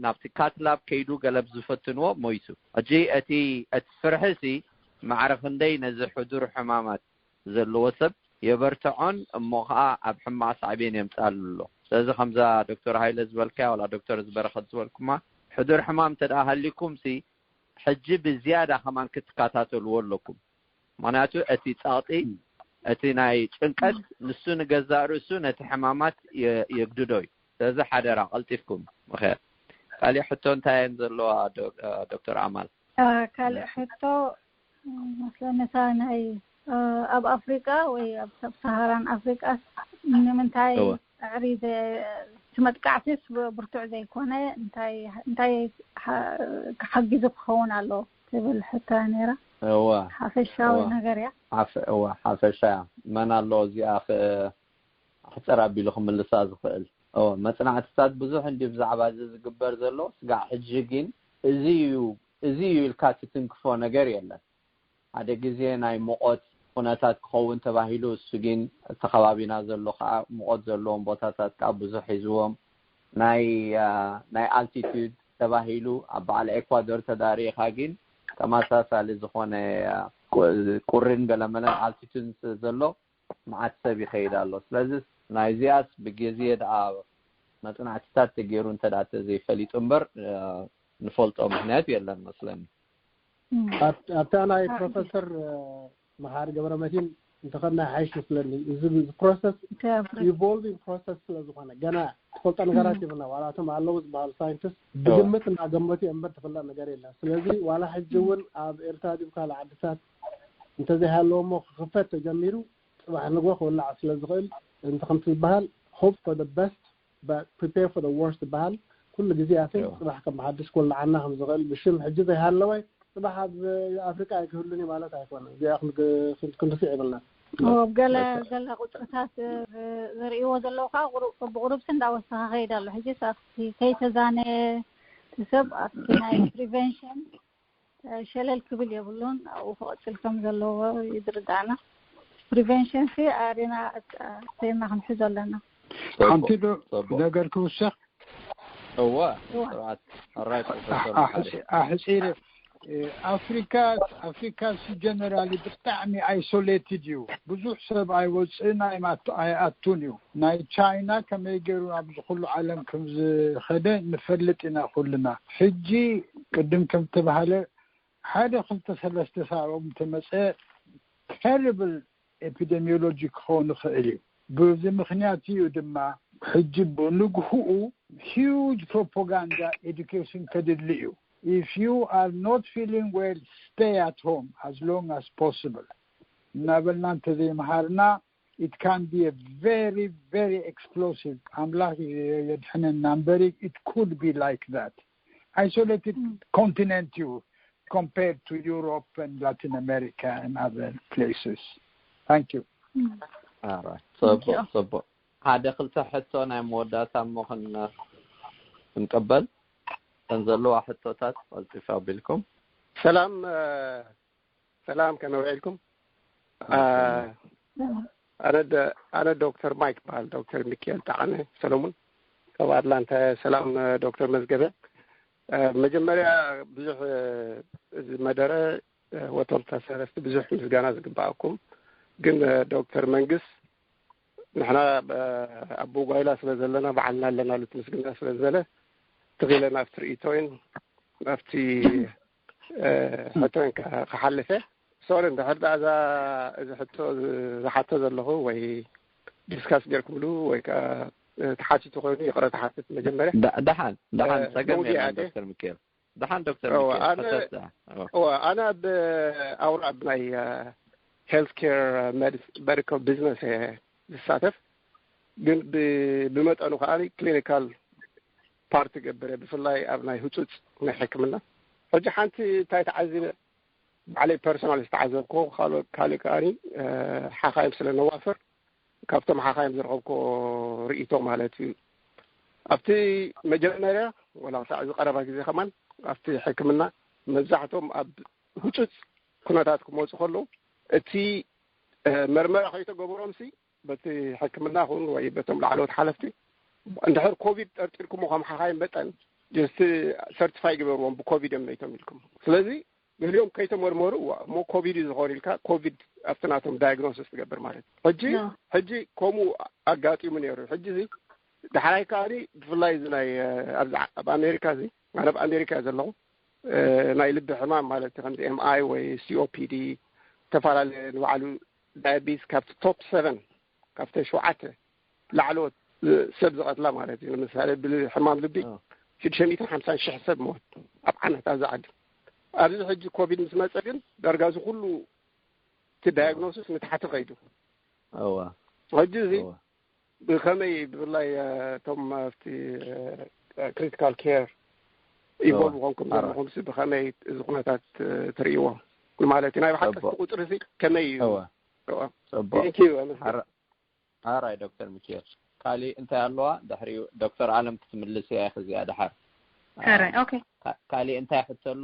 ናብቲ ካት ላብ ከይዱ ገለ ዝፈትንዎ ሞይቱ። ሕጂ እቲ እቲ ፍርሒ ሲ ማዕረ ክንደይ ነዚ ሕዱር ሕማማት ዘለዎ ሰብ የበርትዖን እሞ ኸዓ ኣብ ሕማቕ ሳዕቤን የምጽኣሉ ኣሎ። ስለዚ ከምዛ ዶክተር ሃይለ ዝበልካያ ዋላ ዶክተር ዝበረኸት ዝበልኩማ ሕዱር ሕማም እንተ ደኣ ሃሊኩም ሲ ሕጂ ብዝያዳ ከማን ክትከታተልዎ ኣለኩም። ምክንያቱ እቲ ጸቕጢ እቲ ናይ ጭንቀት ንሱ ንገዛእ ርእሱ ነቲ ሕማማት የ- የግድዶ እዩ። ስለዚ ሓደራ ቀልጢፍኩም ምኸ ካሊእ ሕቶ እንታይ እየን ዘለዋ ዶ- ዶክተር ኣማል? ካልእ ሕቶ መስለኒ እታ ናይ ኣብ ኣፍሪቃ ወይ ኣብ ሰብ ሰሃራን ኣፍሪቃ ንምንታይ ዕሪ ትመጥቃዕቲስ ብርቱዕ ዘይኮነ እንታይ እንታይ ሓጊዙ ክኸውን ኣሎ ትብል ሕቶ ነይራ። እዋ ሓፈሻዊ እዋ። ነገር እያ። ሓፈ- እዋ ሓፈሻ እያ። መን ኣሎ እዚኣ ክ- ኣሕፅር ኣቢሉ ክምልሳ ዝኽእል? እወ መፅናዕትታት ብዙሕ እንዲ ብዛዕባ እዚ ዝግበር ዘሎ ስጋዕ ሕጂ ግን እዚ እዩ እዚ እዩ ኢልካ ትትንክፎ ነገር የለን። ሓደ ግዜ ናይ ሙቐት ኩነታት ክኸውን ተባሂሉ እሱ ግን እቲ ከባቢና ዘሎ ከዓ ሙቐት ዘለዎም ቦታታት ከዓ ብዙሕ ሒዝዎም ናይ አ፣ ናይ ኣልቲቱድ ተባሂሉ ኣብ በዓል ኤኳዶር ተዳሪእኻ ግን ተመሳሳሊ ዝኾነ አ፣ ቁ- ቁርን ገለመለን ኣልቲቱድ ስለ ዘሎ መዓት ሰብ ይኸይድ ኣሎ። ስለዚ ናይዚኣስ ብግዜ ደኣ መፅናዕትታት ተገይሩ እንተ ደኣ ተዘይፈሊጡ እምበር አ፣ ንፈልጦ ምክንያት የለን መስለኒ። ኣብታ ናይ ፕሮፌሰር መሓሪ ገብረመድህን እንተኸድና ይሓይሽ መስለኒ። እዚ ፕሮሰስ ኢቮልቪንግ ፕሮሰስ ስለ ዝኾነ ገና ትፈልጦ ነገራት የብልና። ዋላ እቶም ኣለዉ ዝበሃሉ ሳይንቲስት ብግምት እናገመቱ እዮም እምበር ትፍለጥ ነገር የለን። ስለዚ ዋላ ሕጂ እውን ኣብ ኤርትራ ድዩ ካልእ ዓድታት እንተዘይሃለዎ እሞ ክኽፈት ተጀሚሩ ፅባሕ ንግሆ ክውላዕ ስለ ዝኽእል እንተ ከምቲ ዝበሃል hope for the best but prepare for the worst ዝበሃል ኩሉ ግዜ ኣተ ፅባሕ ከም ሓድሽ ክውላዓና ከም ዝኽእል ብሽም ሕጂ ዘይሃለወ ፅባሕ ኣብ ኣፍሪቃ ኣይክህሉን እዩ ማለት ኣይኮነን። እዚኣ ክንርስዕ የብልና። ገለ ገለ ቁፅርታት ዘርእዎ ዘለዉ ከዓ ብቁሩብሲ እንዳወሰኸ ከይድ ኣሎ። ሕጂ ከይተዛነ ሰብ ኣብቲ ናይ ፕሪቨንሽን ሸለል ክብል የብሉን። ኣብኡ ክቐፅል ከም ዘለዎ ይድርዳእና። ፕሪቨንሽን ሲ ኣሪና ኣፀና ክንሕዞ ኣለና። ሓንቲ ዶ ነገር ክውስኽ? እወ ስርዓት ኣራይ ፕሮፌሰር መሓሪ። ኣሕፂር ኣፍሪካ ኣፍሪካ ሲ ጀነራሊ ብጣዕሚ ኣይሶሌትድ እዩ። ብዙሕ ሰብ ኣይወፅእን ኣይማት- ኣይኣቱን እዩ። ናይ ቻይና ከመይ ገይሩ ኣብዚ ኩሉ ዓለም ከም ዝኸደ ንፈልጥ ኢና ኩልና። ሕጂ ቅድም ከም ተባሃለ ሓደ ክልተ ሰለስተ ሳብኦም እንተመፀ ተርብል ኤፒደሚዮሎጂ ክኸውን ይኽእል እዩ። ብዚ ምክንያት እዩ ድማ ሕጂ ብንግህኡ ሂውጅ ፕሮፓጋንዳ ኤዱኬሽን ከድሊ እዩ። If you are not feeling well, stay at home as long as possible እናበልና እንተዘይመሃርና it can be a very very explosive ኣምላኽ የድሕነና እምበሪ it could be like that isolated continent እዩ compared to Europe and Latin America and other places. Thank you. Alright. ጽቡቕ ጽቡቕ። ሓደ ክልተ ሕቶ ናይ መወዳእታ እሞ ክን- ክንቀበል እተን ዘለዋ ሕቶታት ቀልጢፍ ኣቢልኩም። ሰላም እ፣ ሰላም ከመይ ውዒልኩም? እ፣ ኣነ ደ- ኣነ ዶክተር ማይክ በሃል፣ ዶክተር ሚካኤል ጣዕነ ሰለሙን ካብ ኣትላንታ። ሰላም እ፣ ዶክተር መዝገበ። እ፣ መጀመርያ ብዙሕ እ፣ እዚ መደረ እ፣ ወቶም ተሳተፍቲ ብዙሕ ምስጋና ዝግባኣኩም። ግን እ፣ ዶክተር መንግስ ንሕና እ፣ ኣብ ጓይላ ስለ ዘለና ባዕልና ኣለናሉ እቲ ምስግና ስለ ዝበለ ትኺለ ናብቲ ርእይቶይን ናብቲ እ፣ ሕቶይን ከ- ክሓልፈ ሶሪ እንድሕር ደኣ እዛ እዚ ሕቶ ዝ- ዝሓቶ ዘለኹ ወይ ዲስካስ ጌርኩምሉ ወይ ከ እ፣ ተሓቲቱ ኮይኑ ይቕረ ተሓትት መጀመርያ ዳ- ደሓን ደሓን እ፣ ጸገም መውዲያ የለን ኣደ ዶክተር ሚካኤል። ደሓን ዶክተር እወ፣ ሚካኤል ኣነ- ፈሰስ ደኣ። እወ። እወ ኣነ ኣብ ኣውራ ኣብ ናይ እ፣ healthcare medical business ዝሳተፍ ግን ብመጠኑ ከዓ clinical part ገብረ ብፍላይ ኣብ ናይ ህፁፅ ናይ ሕክምና። ሕጂ ሓንቲ እንታይ ተዓዚበ ባዕለይ personal ዝተዓዘብኮ ካልእ ከዓ ሓኻይም ስለ ነዋፍር ካብቶም ሓኻይም ዝረኸብኮ ርእቶ ማለት እዩ። ኣብቲ መጀመርያ ወላ ክሳዕ እዚ ቀረባ ግዜ ከማን ኣብቲ ሕክምና መብዛሕቶም ኣብ ህፁፅ ኩነታት ክመፁ ከለዉ እቲ መርመራ ከይተገበሮም ሲ በቲ ሕክምና ኹን ወይ በቶም ላዕለዎት ሓለፍቲ እንድሕር ኮቪድ ጠርጢርኩሞ ከም ሓኻይ መጠን just certify ግበርዎም ብኮቪድ እዮም ነይቶም ኢልኩም። ስለዚ ገሊኦም ከይተመርመሩ እሞ ኮቪድ እዩ ዝኾን ኢልካ ኮቪድ ኣብቲ ናቶም diagnosis ትገብር ማለት እዩ። ሕጂ ሕጂ ከምኡ ኣጋጢሙ ነይሩ። ሕጂ እዚ ዳሕራይ ከዓኒ ብፍላይ እዚ ናይ ኣብ ኣሜሪካ እዚ ኣነ ኣብ ኣሜሪካ ዘለኹ ናይ ልቢ ሕማም ማለት ከምዚ M I ወይ C O P D ዝተፈላለየ ንባዕሉ diabetes ካብቲ top seven ካብተን ሸውዓተ ላዕለዎት ሰብ ዝቐትላ ማለት እዩ። ንምሳሌ ብሕማም ልቢ ሽዱሽተ ሚእትን ሓምሳን ሽሕ ሰብ ሞት ኣብ ዓመት ኣብዚ ዓዲ። ኣብዚ ሕጂ ኮቪድ ምስ መፀ ግን ዳርጋ እዚ ኩሉ እቲ diagnosis ንታሕቲ ከይዱ። ሕጂ እዚ ብከመይ ብፍላይ እቶም ኣብቲ critical care involve ኮንኩም ዘለኹም ሲ ብከመይ እዚ ኩነታት ትርእይዎ ማለት እዩ? ናይ ብሓቂ ቁፅሪ ሲ ከመይ እዩ? ፅቡቅ። ሓራይ ዶክተር ሚኪኤል ካሊእ እንታይ ኣለዋ? ድሕሪኡ ዶክተር ኣለም ክትምልስ እያ። ከዚኣ ድሓር ካሊእ እንታይ ሕቶ ኣሎ?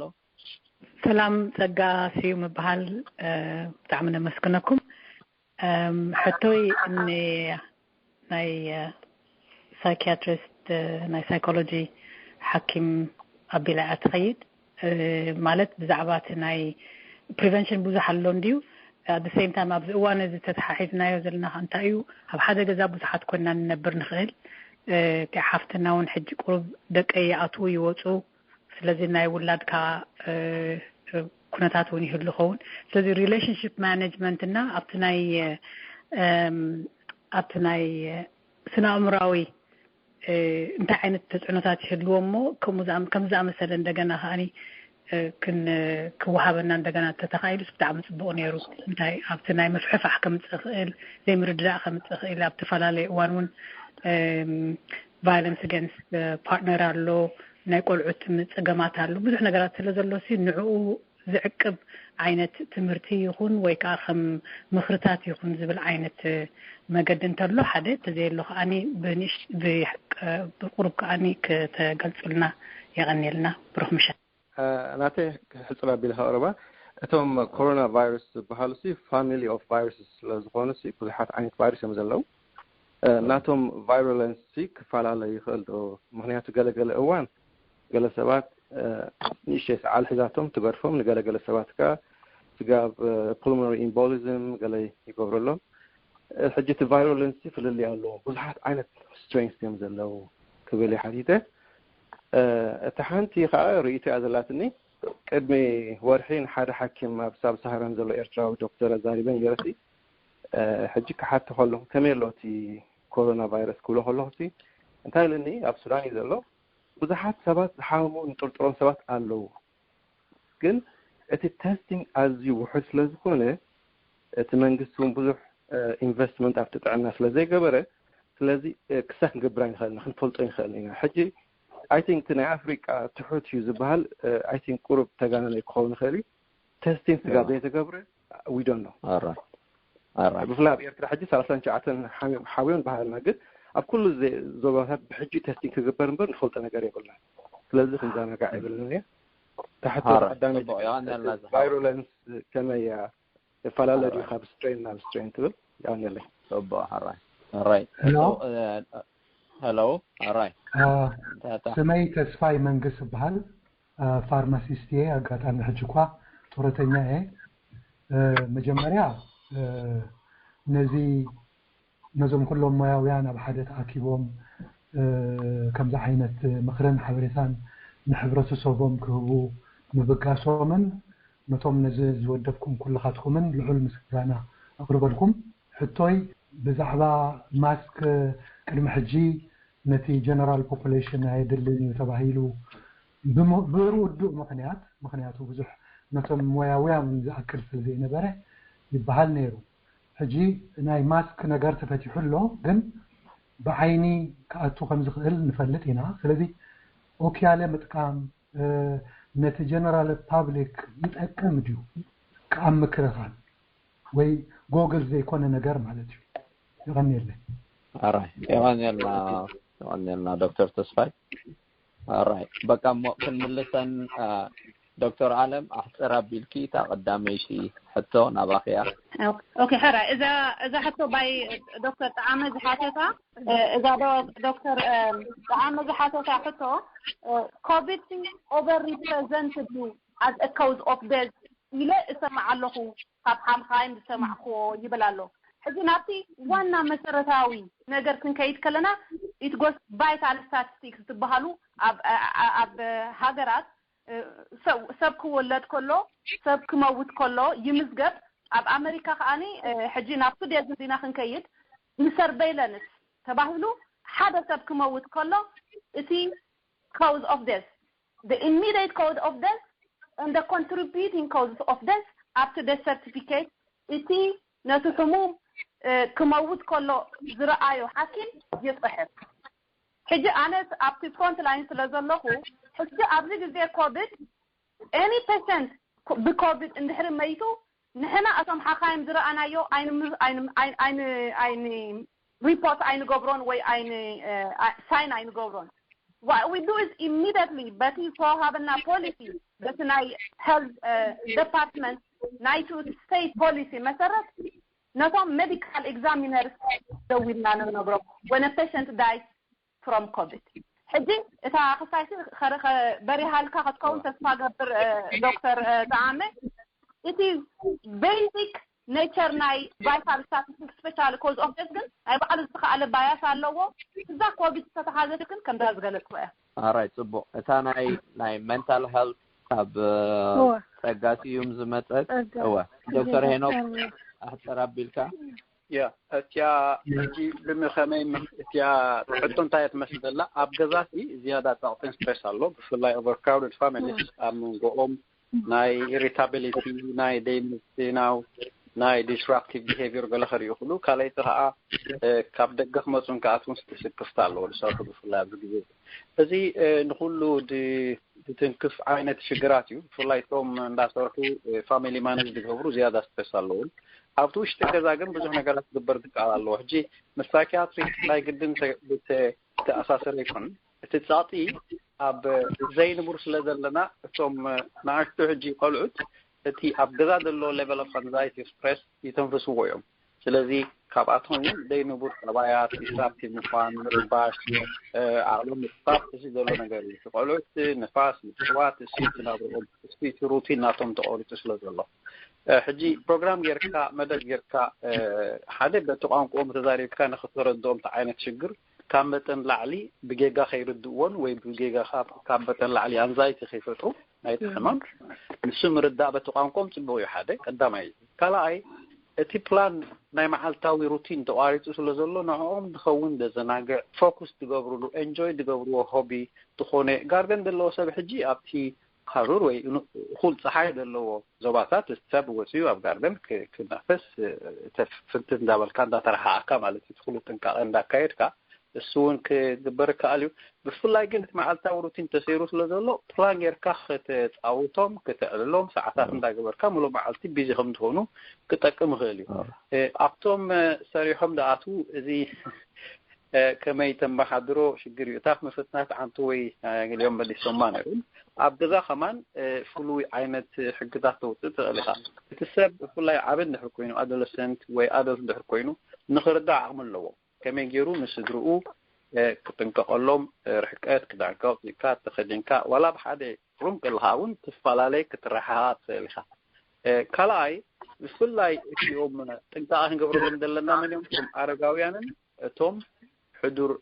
ሰላም ጸጋ ስዩም እበሃል። ብጣዕሚ ነመስግነኩም። ሕቶይ ናይ ሳይኪያትሪስት ናይ ሳይኮሎጂ ሓኪም ኣቢላ እያ ትኸይድ። ማለት ብዛዕባ እቲ ናይ prevention ብዙሕ ኣሎ እንድዩ። At the same time ኣብዚ እዋን እዚ ተተሓሒዝናዮ ዘለና እንታይ እዩ፣ ኣብ ሓደ ገዛ ብዙሓት ኮይና ንነብር ንኽእል። ሓፍትና እውን ሕጂ ቁሩብ ደቀይ ይኣትዉ ይወፁ። ስለዚ ናይ ውላድካ ኩነታት እውን ይህሉ ኸውን። ስለዚ relationship management እና ኣብቲ ናይ ኣብቲ ናይ ስነ ኣእምራዊ እንታይ ዓይነት ተፅዕኖታት ይህልዎ እሞ ከም ዝኣመሰለ እንደገና ከዓኒ ክወሃበና እንደገና እንተተኻኢሉስ ብጣዕሚ ፅቡቕ ነይሩ። እንታይ ኣብቲ ናይ ምፍሕፋሕ ከምፅእ ይኽእል፣ ዘይምርድዳእ ከምፅእ ይኽእል። ኣብ ተፈላለየ እዋን እውን violence against partner ኣሎ፣ ናይ ቆልዑት ፀገማት ኣሎ፣ ብዙሕ ነገራት ስለ ዘሎ ሲ ንዕኡ ዝዕቅብ ዓይነት ትምህርቲ ይኹን ወይ ከዓ ከም ምኽርታት ይኹን ዝብል ዓይነት መገዲ እንተሎ ሓደ፣ እንተዘየሎ ከዓኒ ብቁሩብ ከዓኒ ክተገልፁልና። የቐንየልና። ብሩኽ ምሸት። ናተይ ሕፅር ኣቢለ ከቕርባ፣ እቶም ኮሮና ቫይረስ ዝበሃሉ ሲ family of viruses ስለ ዝኾኑ ሲ ብዙሓት ዓይነት ቫይረስ እዮም ዘለዉ። ናቶም ቫይሩለንስ ሲ ክፈላለ ይኽእል ዶ? ምክንያቱ ገለገለ እዋን ገለ ሰባት ንእሽተይ ሰዓል ሒዛቶም ትገድፎም፣ ንገለገለ ሰባት ከ ስጋብ pulmonary embolism ገለ ይገብረሎም። ሕጂ እቲ ቫይሩለንስ ሲ ፍልልይ ኣለዎ። ብዙሓት ዓይነት strains እዮም ዘለዉ ክብል እየ ሓቲተ። እቲ ሓንቲ ከዓ ርእይቶ እያ ዘላትኒ። ቅድሚ ወርሒ ንሓደ ሓኪም ኣብ ሳብ ሳሃራን ዘሎ ኤርትራዊ ዶክተር ኣዛሪበ ነይረ ሲ ሕጂ ክሓቶ ከለኹ ከመይ ኣሎ እቲ ኮሮና ቫይረስ ክብሎ ከለኹ ሲ እንታይ ኢሉኒ፣ ኣብ ሱዳን እዩ ዘሎ። ብዙሓት ሰባት ዝሓመሙ ንጥርጥሮም ሰባት ኣለዉ፣ ግን እቲ testing ኣዝዩ ውሑድ ስለ ዝኾነ እቲ መንግስቲ እውን ብዙሕ investment ኣብቲ ጥዕና ስለ ዘይገበረ ስለዚ ክሳብ ክንገብር ኣይንኽእልን፣ ክንፈልጦ ኣይንኽእልን ኢና። ሕጂ I think እቲ ናይ ኣፍሪቃ ትሑት እዩ ዝበሃል I think ቁሩብ ተጋነነ ክኸውን ይኽእል እዩ። Testing ስጋብ ዘይተገብረ we don't know። ብፍላይ ኣብ ኤርትራ ሕጂ ሰላሳን ትሽዓተን ሓብዮም በሃልና፣ ግን ኣብ ኩሉ ዞባታት ብሕጂ testing ክግበር እምበር ንፈልጦ ነገር የብልና። ስለዚ ክንዘናጋዕ የብልና እየ። ታሕቶ ቀዳመይቲ virulence ከመይ እያ፣ ይፈላለ ድዩ ካብ strain ናብ strain ትብል? የቐንየለይ። ጽቡቕ። ሕራይ ሕራይ። Hello። ሕራይ። ስመይ ተስፋይ መንግስ እበሃል። ፋርማሲስት እየ። ኣጋጣሚ ሕጂ እኳ ጡረተኛ እየ። መጀመርያ ነዚ ነዞም ኩሎም ሞያውያን ኣብ ሓደ ተኣኪቦም ከምዚ ዓይነት ምኽርን ሓበሬታን ንሕብረተሰቦም ክህቡ ምብጋሶምን ነቶም ነዚ ዝወደብኩም ኩልኻትኩምን ልዑል ምስጋና ኣቕርበልኩም። ሕቶይ ብዛዕባ ማስክ ቅድሚ ሕጂ ነቲ general population ኣየድልን እዩ ተባሂሉ ብርኡዱእ ምኽንያት፣ ምኽንያቱ ብዙሕ ነቶም ሞያውያን ዝኣክል ስለ ዘይነበረ ይበሃል ነይሩ። ሕጂ ናይ ማስክ ነገር ተፈቲሑ ኣሎ፣ ግን ብዓይኒ ክኣቱ ከም ዝኽእል ንፈልጥ ኢና። ስለዚ ኦክያለ ምጥቃም ነቲ ጀነራል ፓብሊክ ይጠቅም ድዩ? ኣብ ምክርኻን ወይ ጎግል ዘይኮነ ነገር ማለት እዩ። የቐንየለይ። ኣራይ የቐንየልና፣ የቐንየልና ዶክተር ተስፋይ። ኣራይ በቃ እሞ ክንምልሰን ዶክተር ኣለም ኣሕፅር ኣቢልኪ እታ ቀዳመይቲ ሕቶ ናባኽያ። ኦኬ ሕራይ እዛ እዛ ሕቶ ባይ ዶክተር ጠዓመ ዝሓተታ እዛ ዶክተር ጠዓመ ዝሓተታ ሕቶ ኮቪድ ኦቨር ሪፕሬዘንትድ ዩ as a cause of death ኢለ እሰማዕ ኣለኹ፣ ካብ ሓምኻይም ዝሰማዕክዎ ይብል ኣሎ። ሕዚ ናብቲ ዋና መሰረታዊ ነገር ክንከይድ ከለና it goes vital statistics ዝበሃሉ ኣብ ኣብ ሃገራት ሰብ ክወለድ ከሎ ሰብ ክመውት ከሎ ይምዝገብ። ኣብ ኣመሪካ ከዓኒ ሕጂ ናብቲ ዴዝ እንዲና ክንከይድ ንሰርቬይለንስ ተባሂሉ ሓደ ሰብ ክመውት ከሎ እቲ cause of death, the immediate cause of death and the contributing causes of death ኣብቲ death certificate እቲ ነቲ ሕሙም ክመውት ከሎ ዝረኣዮ ሓኪም ይፅሕፍ። ሕጂ ኣነ ኣብቲ front line ስለ ዘለኹ ሕጂ ኣብዚ ግዜ ኮቪድ any patient ብኮቪድ እንድሕሪ መይቱ ንሕና እቶም ሓኻይም ዝረኣናዮ ኣይን report ኣይንገብሮን ወይ ኣይን sign ኣይንገብሮን። What we do is immediately በቲ ዝተዋሃበና ፖሊሲ በቲ ናይ health department ናይቲ state policy መሰረት ነቶም medical examiners ደዊልና ንነግሮም when a patient dies from ኮቪድ። ሕጂ እታ ክሳይሲ በሪሃልካ ክትከውን ተስፋ ገብር ዶክተር ጠዓመ። እቲ basic nature ናይ vital statistics special cause of death ግን ናይ ባዕሉ ዝተኻኣለ bias ኣለዎ። እዛ ኮቪድ ዝተተሓዘት ግን ከምዛ ዝገለጽኩ እያ። ኣራይ ፅቡቅ። እታ ናይ ናይ mental health ካብ ጸጋ ስዩም ዝመጸት እወ ዶክተር ሄኖክ ኣሕፀር ኣቢልካ ያ እቲያ ሕጂ ብሚ ከመይ እቲያ ሕቶ እንታይ ትመስል ዘላ ኣብ ገዛሲ ዝያዳ ጸቕጥን ስትሬስ ኣሎ ብፍላይ overcrowded families ኣብ መንጎኦም ናይ irritability ናይ ደይምዝናው ናይ disruptive behavior ገለ ከርኢ ይኽእሉ ካልኣይቲ ከዓ ካብ ደገ ክመፁን ክኣትውን ስትስክፍታ ኣለዎ ዝሰርሑ ብፍላይ ኣብዚ ግዜ እዚ ንኩሉ ዝትንክፍ ዓይነት ሽግራት እዩ ብፍላይ እቶም እንዳሰርሑ family manage ዝገብሩ ዝያዳ ስትሬስ ኣለዎም ኣብቲ ውሽጢ ገዛ ግን ብዙሕ ነገራት ክግበር ዝከኣል ኣለዎ ሕጂ ምስ psychiatrist ናይ ግድን ተኣሳሰረ ይኮን እቲ ጸቕጢ ኣብ ዘይንቡር ስለ ዘለና እቶም ንኣሽቱ ሕጂ ቆልዑት እቲ ኣብ ገዛ ዘሎ level of anxiety stress ይተንፍስዎ እዮም ስለዚ ካብኣቶም እውን ዘይንቡር ጠባያት disruptive ምኳን ምርባሽ ዓቕሎም ምጥፋእ እዚ ዘሎ ነገር እዩ ቆልዑት ንፋስ ምጭዋት እሱ ዝናብርኦም እሱ routine ናቶም ተቆሪፁ ስለ ዘሎ ሕጂ ፕሮግራም ጌርካ መደብ ጌርካ ሓደ በቲ ቋንቋኦም ተዛሪብካ ንክተረድኦም ዓይነት ሽግር ካብ መጠን ላዕሊ ብጌጋ ከይርድእዎን ወይ ብጌጋ ካብ መጠን ላዕሊ anxiety ከይፈጥሩ ናይቲ ሕማም ንሱ ምርዳእ በቲ ቋንቋኦም ፅቡቅ እዩ ሓደ ቀዳማይ እዩ ካልኣይ እቲ ፕላን ናይ መዓልታዊ routine ተቋሪፁ ስለ ዘሎ ንዕኦም ዝኸውን ዘዘናግዕ focus ዝገብርሉ enjoy ዝገብርዎ hobby ዝኾነ garden ዘለዎ ሰብ ሕጂ ኣብቲ ሃሩር ወይ እኹል ፀሓይ ዘለዎ ዞባታት ሰብ ወፂኡ ኣብ garden ክናፈስ ፍንትት እንዳበልካ እንዳተረሓኣካ ማለት እዩ ትኩሉ ጥንቃቐ እንዳካየድካ እሱ እውን ክግበር ይከኣል እዩ ብፍላይ ግን እቲ መዓልታዊ routine ተሰይሩ ስለ ዘሎ plan ጌርካ ከተፃውቶም ከተዕልሎም ሰዓታት እንዳገበርካ ሙሉእ መዓልቲ busy ከም ዝኾኑ ክጠቅም ይኽእል እዩ ኣብቶም ሰሪሖም ዝኣትዉ እዚ ከመይ ተመሓድሮ ሽግር እዩ እታ ምፍትናት ዓንቱ ወይ ገሊኦም መሊሶማ ነይሩ ኣብ ገዛ ከማን ፍሉይ ዓይነት ሕግታት ተውፅእ ትኽእል ኢኻ እቲ ሰብ ብፍላይ ዓብ እንድሕር ኮይኑ adolescent ወይ adult እንድሕር ኮይኑ ንኽርዳእ ዓቕሚ ኣለዎ ከመይ ገይሩ ንስድርኡ ክጥንቀቐሎም ርሕቀት ክዳንካ ኣውፂእካ ተኸዲንካ ዋላ ብሓደ room ከለኻ እውን ትፈላለይ ክትረሓሃ ትኽእል ኢኻ ካልኣይ ብፍላይ እቲኦም ጥንቃቐ ክንገብረሎም ዘለና መን እዮም እቶም ኣረጋውያንን እቶም ሕዱር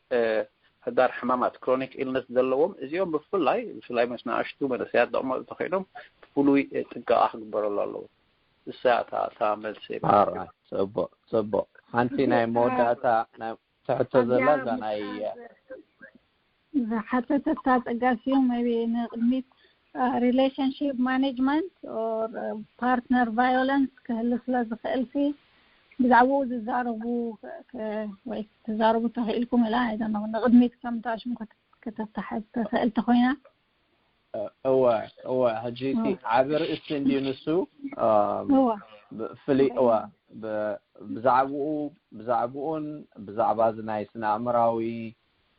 ሕዳር ሕማማት chronic illness ዘለዎም እዚኦም ብፍላይ ብፍላይ ምስ ንኣሽቱ መነሰያት ዘቕመጡ ተኸይኖም ፍሉይ ጥንቃቐ ክግበረሉ ኣለዎ እሳ እታ እታ መልሲ ፅቡቅ ፅቡቅ ሓንቲ ናይ መወዳእታ ትሕቶ ዘላ እዛ ናይ ዝሓተተታ ፀጋ ስዮም maybe ንቅድሚት relationship management or partner violence ክህሉ ስለ ዝኽእል ሲ ብዛዕባኡ ዝዛረቡ ወይ ክትዛረቡ ተኽኢልኩም ኢላ ኣይዘነኹ ንቕድሚት ከምታ ሽም ከተታሓዝ ተኽእል ተኾይና። እወ እወ ሕጂ እቲ ዓቢ ርእሲ እንድዩ ንሱ። ፍልይ እወ ብዛዕባኡ ብዛዕባኡን ብዛዕባ እዚ ናይ ስነ ኣእምራዊ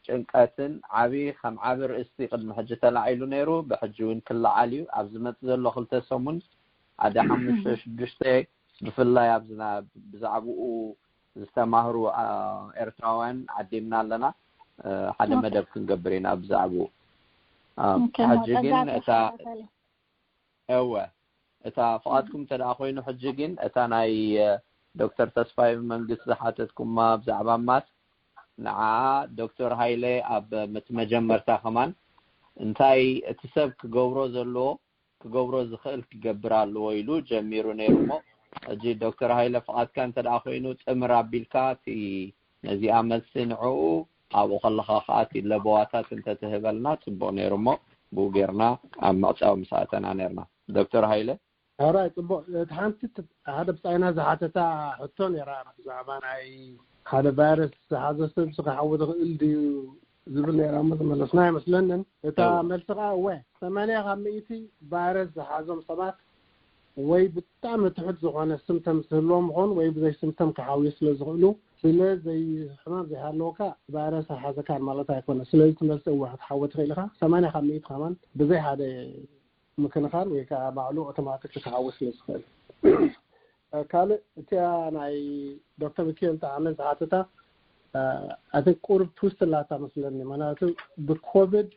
ጭንቀትን ዓቢ ከም ዓቢ ርእሲ ቅድሚ ሕጂ ተላዒሉ ነይሩ። ብሕጂ እውን ክለዓል እዩ። ኣብ ዝመጽእ ዘሎ ክልተ ሰሙን ሓደ ሓሙሽተ ሽዱሽተ ብፍላይ ኣብዚ ብዛዕባኡ ዝተማህሩ ኤርትራውያን ዓዲምና ኣለና። ሓደ መደብ ክንገብር ኢና ብዛዕባኡ። ሕጂ ግን እታ እወ እታ ፍቓድኩም እንተ ደኣ ኮይኑ ሕጂ ግን እታ ናይ ዶክተር ተስፋይ መንግስቲ ዝሓተትኩማ ብዛዕባ ማስክ ንዓ ዶክተር ሃይለ ኣብ እቲ መጀመርታ ከማን እንታይ እቲ ሰብ ክገብሮ ዘለዎ ክገብሮ ዝኽእል ክገብር ኣለዎ ኢሉ ጀሚሩ ነይሩ እሞ ሕጂ ዶክተር ሃይለ ፍቓድካ እንተ ደኣ ኮይኑ ጥምር ኣቢልካ እቲ ነዚኣ መልሲ ንዕኡ ኣብኡ ከለኻ ከዓ እቲ ለበዋታት እንተትህበልና ፅቡቕ ነይሩ እሞ ብኡ ጌርና ኣብ ምዕፃው ምስ ኣተና ነይርና። ዶክተር ሃይለ። ሕራይ ፅቡቕ። እቲ ሓንቲ ሓደ ብፃይና ዝሓተታ ሕቶ ነይራ ብዛዕባ ናይ ሓደ ቫይረስ ዝሓዘ ሰብ ክሓዊ ዝኽእል ድዩ ዝብል ነይራ እሞ ዝመለስና ኣይመስለንን። እታ መልሲ ከዓ እወ ሰማንያ ካብ ሚእቲ ቫይረስ ዝሓዞም ሰባት ወይ ብጣዕሚ ትሑት ዝኾነ ስምተም ዝህልዎም ምኾኑ ወይ ብዘይ ስምተም ክሓውዩ ስለ ዝኽእሉ ስለ ዘይ ሕማም ዘይሃለወካ ቫይረስ ኣይሓዘካን ማለት ኣይኮነ። ስለዚ ትመልሲ እወ ክትሓወ ትኽእል ኢኻ። ሰማንያ ካብ ሚእቲ ከማን ብዘይ ሓደ ምክንኻን ወይ ከዓ ባዕሉ ኦቶማቲክ ክትሓዊ ስለ ዝኽእል። ካልእ እቲኣ ናይ ዶክተር ሚካኤል ጠዓመ ዝሓተታ ኣቲ ቁሩብ ትውስላታ መስለኒ። ምክንያቱ ብኮቪድ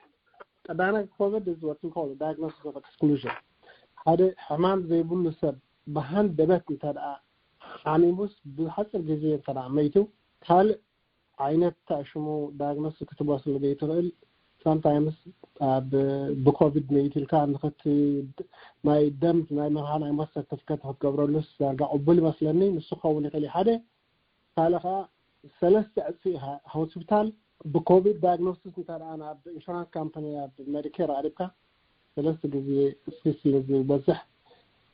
ቀዳማይ ኮቪድ is what we call diagnosis of exclusion። ሓደ ሕማም ዘይብሉ ሰብ ብሃንደበት እንተ ደኣ ሓሚሙስ ብሓፂር ግዜ እንተ ደኣ መይቱ ካልእ ዓይነት ሽሙ ዳያግኖስ ክትቦ ስለ ዘይትኽእል sometimes ብኮቪድ መይቱ ኢልካ ንክት ናይ ደም ናይ መርሃ ናይ ሞት ሰርተፍከት ክትገብረሉስ ዳርጋ ቅቡል ይመስለኒ። ንሱ ክኸውን ይኽእል እዩ ሓደ ካልእ ከዓ ሰለስተ ዕፅፊ ኢኻ ሆስፒታል ብኮቪድ ዳያግኖሲስ እንተ ደኣ ናብ ኢንሹራንስ ካምፓኒ ናብ ሜዲኬር ኣሪብካ ሰለስተ ግዜ እስኪ ስለ ዝበዝሕ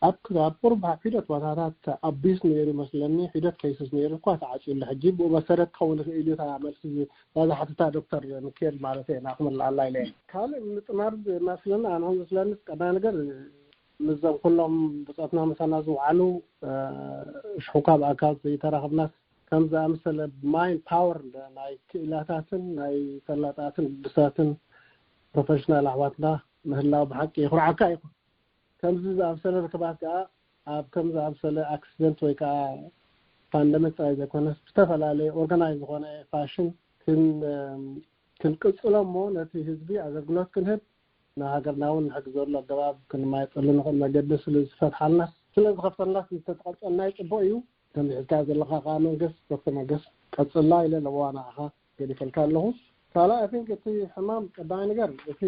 ኣብ ኣብ ቁሩብ ሒደት ቦታታት ኣቢስ ነይሩ ይመስለኒ። ሒደት ከይስስ ነይሩ እኳ ተዓፅዩሉ ሕጂ ብኡ መሰረት ክኸውን ይኽእል እዩ። እታ መልሲ እዛ ዝሓተታ ዶክተር ሚካኤል ማለት እየ ናኹም ኣለኣላ ኢለ እየ። ካልእ ምጥማር መስለኒ ኣንኹም ዝመስለኒ ቀዳማይ ነገር ምስዞም ኩሎም ብፆትና ምሳና ዝውዓሉ ሽሕኳ ብኣካል ዘይተራኽብናስ ከም ዝኣመሰለ ማይን ፓወር ናይ ክእላታትን ናይ ፈላጣትን ግዱሳትን ፕሮፌሽናል ኣሕዋትና ምህላው ብሓቂ የኹርዓካ እዩ። ከምዚ ዝኣመሰለ ርክባት ከዓ ኣብ ከም ዝኣመሰለ ኣክሲደንት ወይ ከዓ ፓንደሚክ ጥራይ ዘይኮነስ ብዝተፈላለየ ኦርጋናይዝ ዝኾነ ፋሽን ክንቅፅሎ እሞ ነቲ ህዝቢ ኣገልግሎት ክንህብ ንሃገርና እውን ንሕግዘሉ ኣገባብ ክንማየጠሉ ንኽእል መገዲ ስለ ዝፈትሓልናስ ስለ ዝኸፍተልናስ ዝተተቐፀልና ፅቡቕ እዩ። ከምዚ ሒዝካ ዘለኻ ከዓ መንግስት ዶክተር መንግስት ቀፅላ ኢለ ኣለዋ ንዓኻ ገዲፈልካ ኣለኹ። ካልኣይ I think እቲ ሕማም ቀዳማይ ነገር እቲ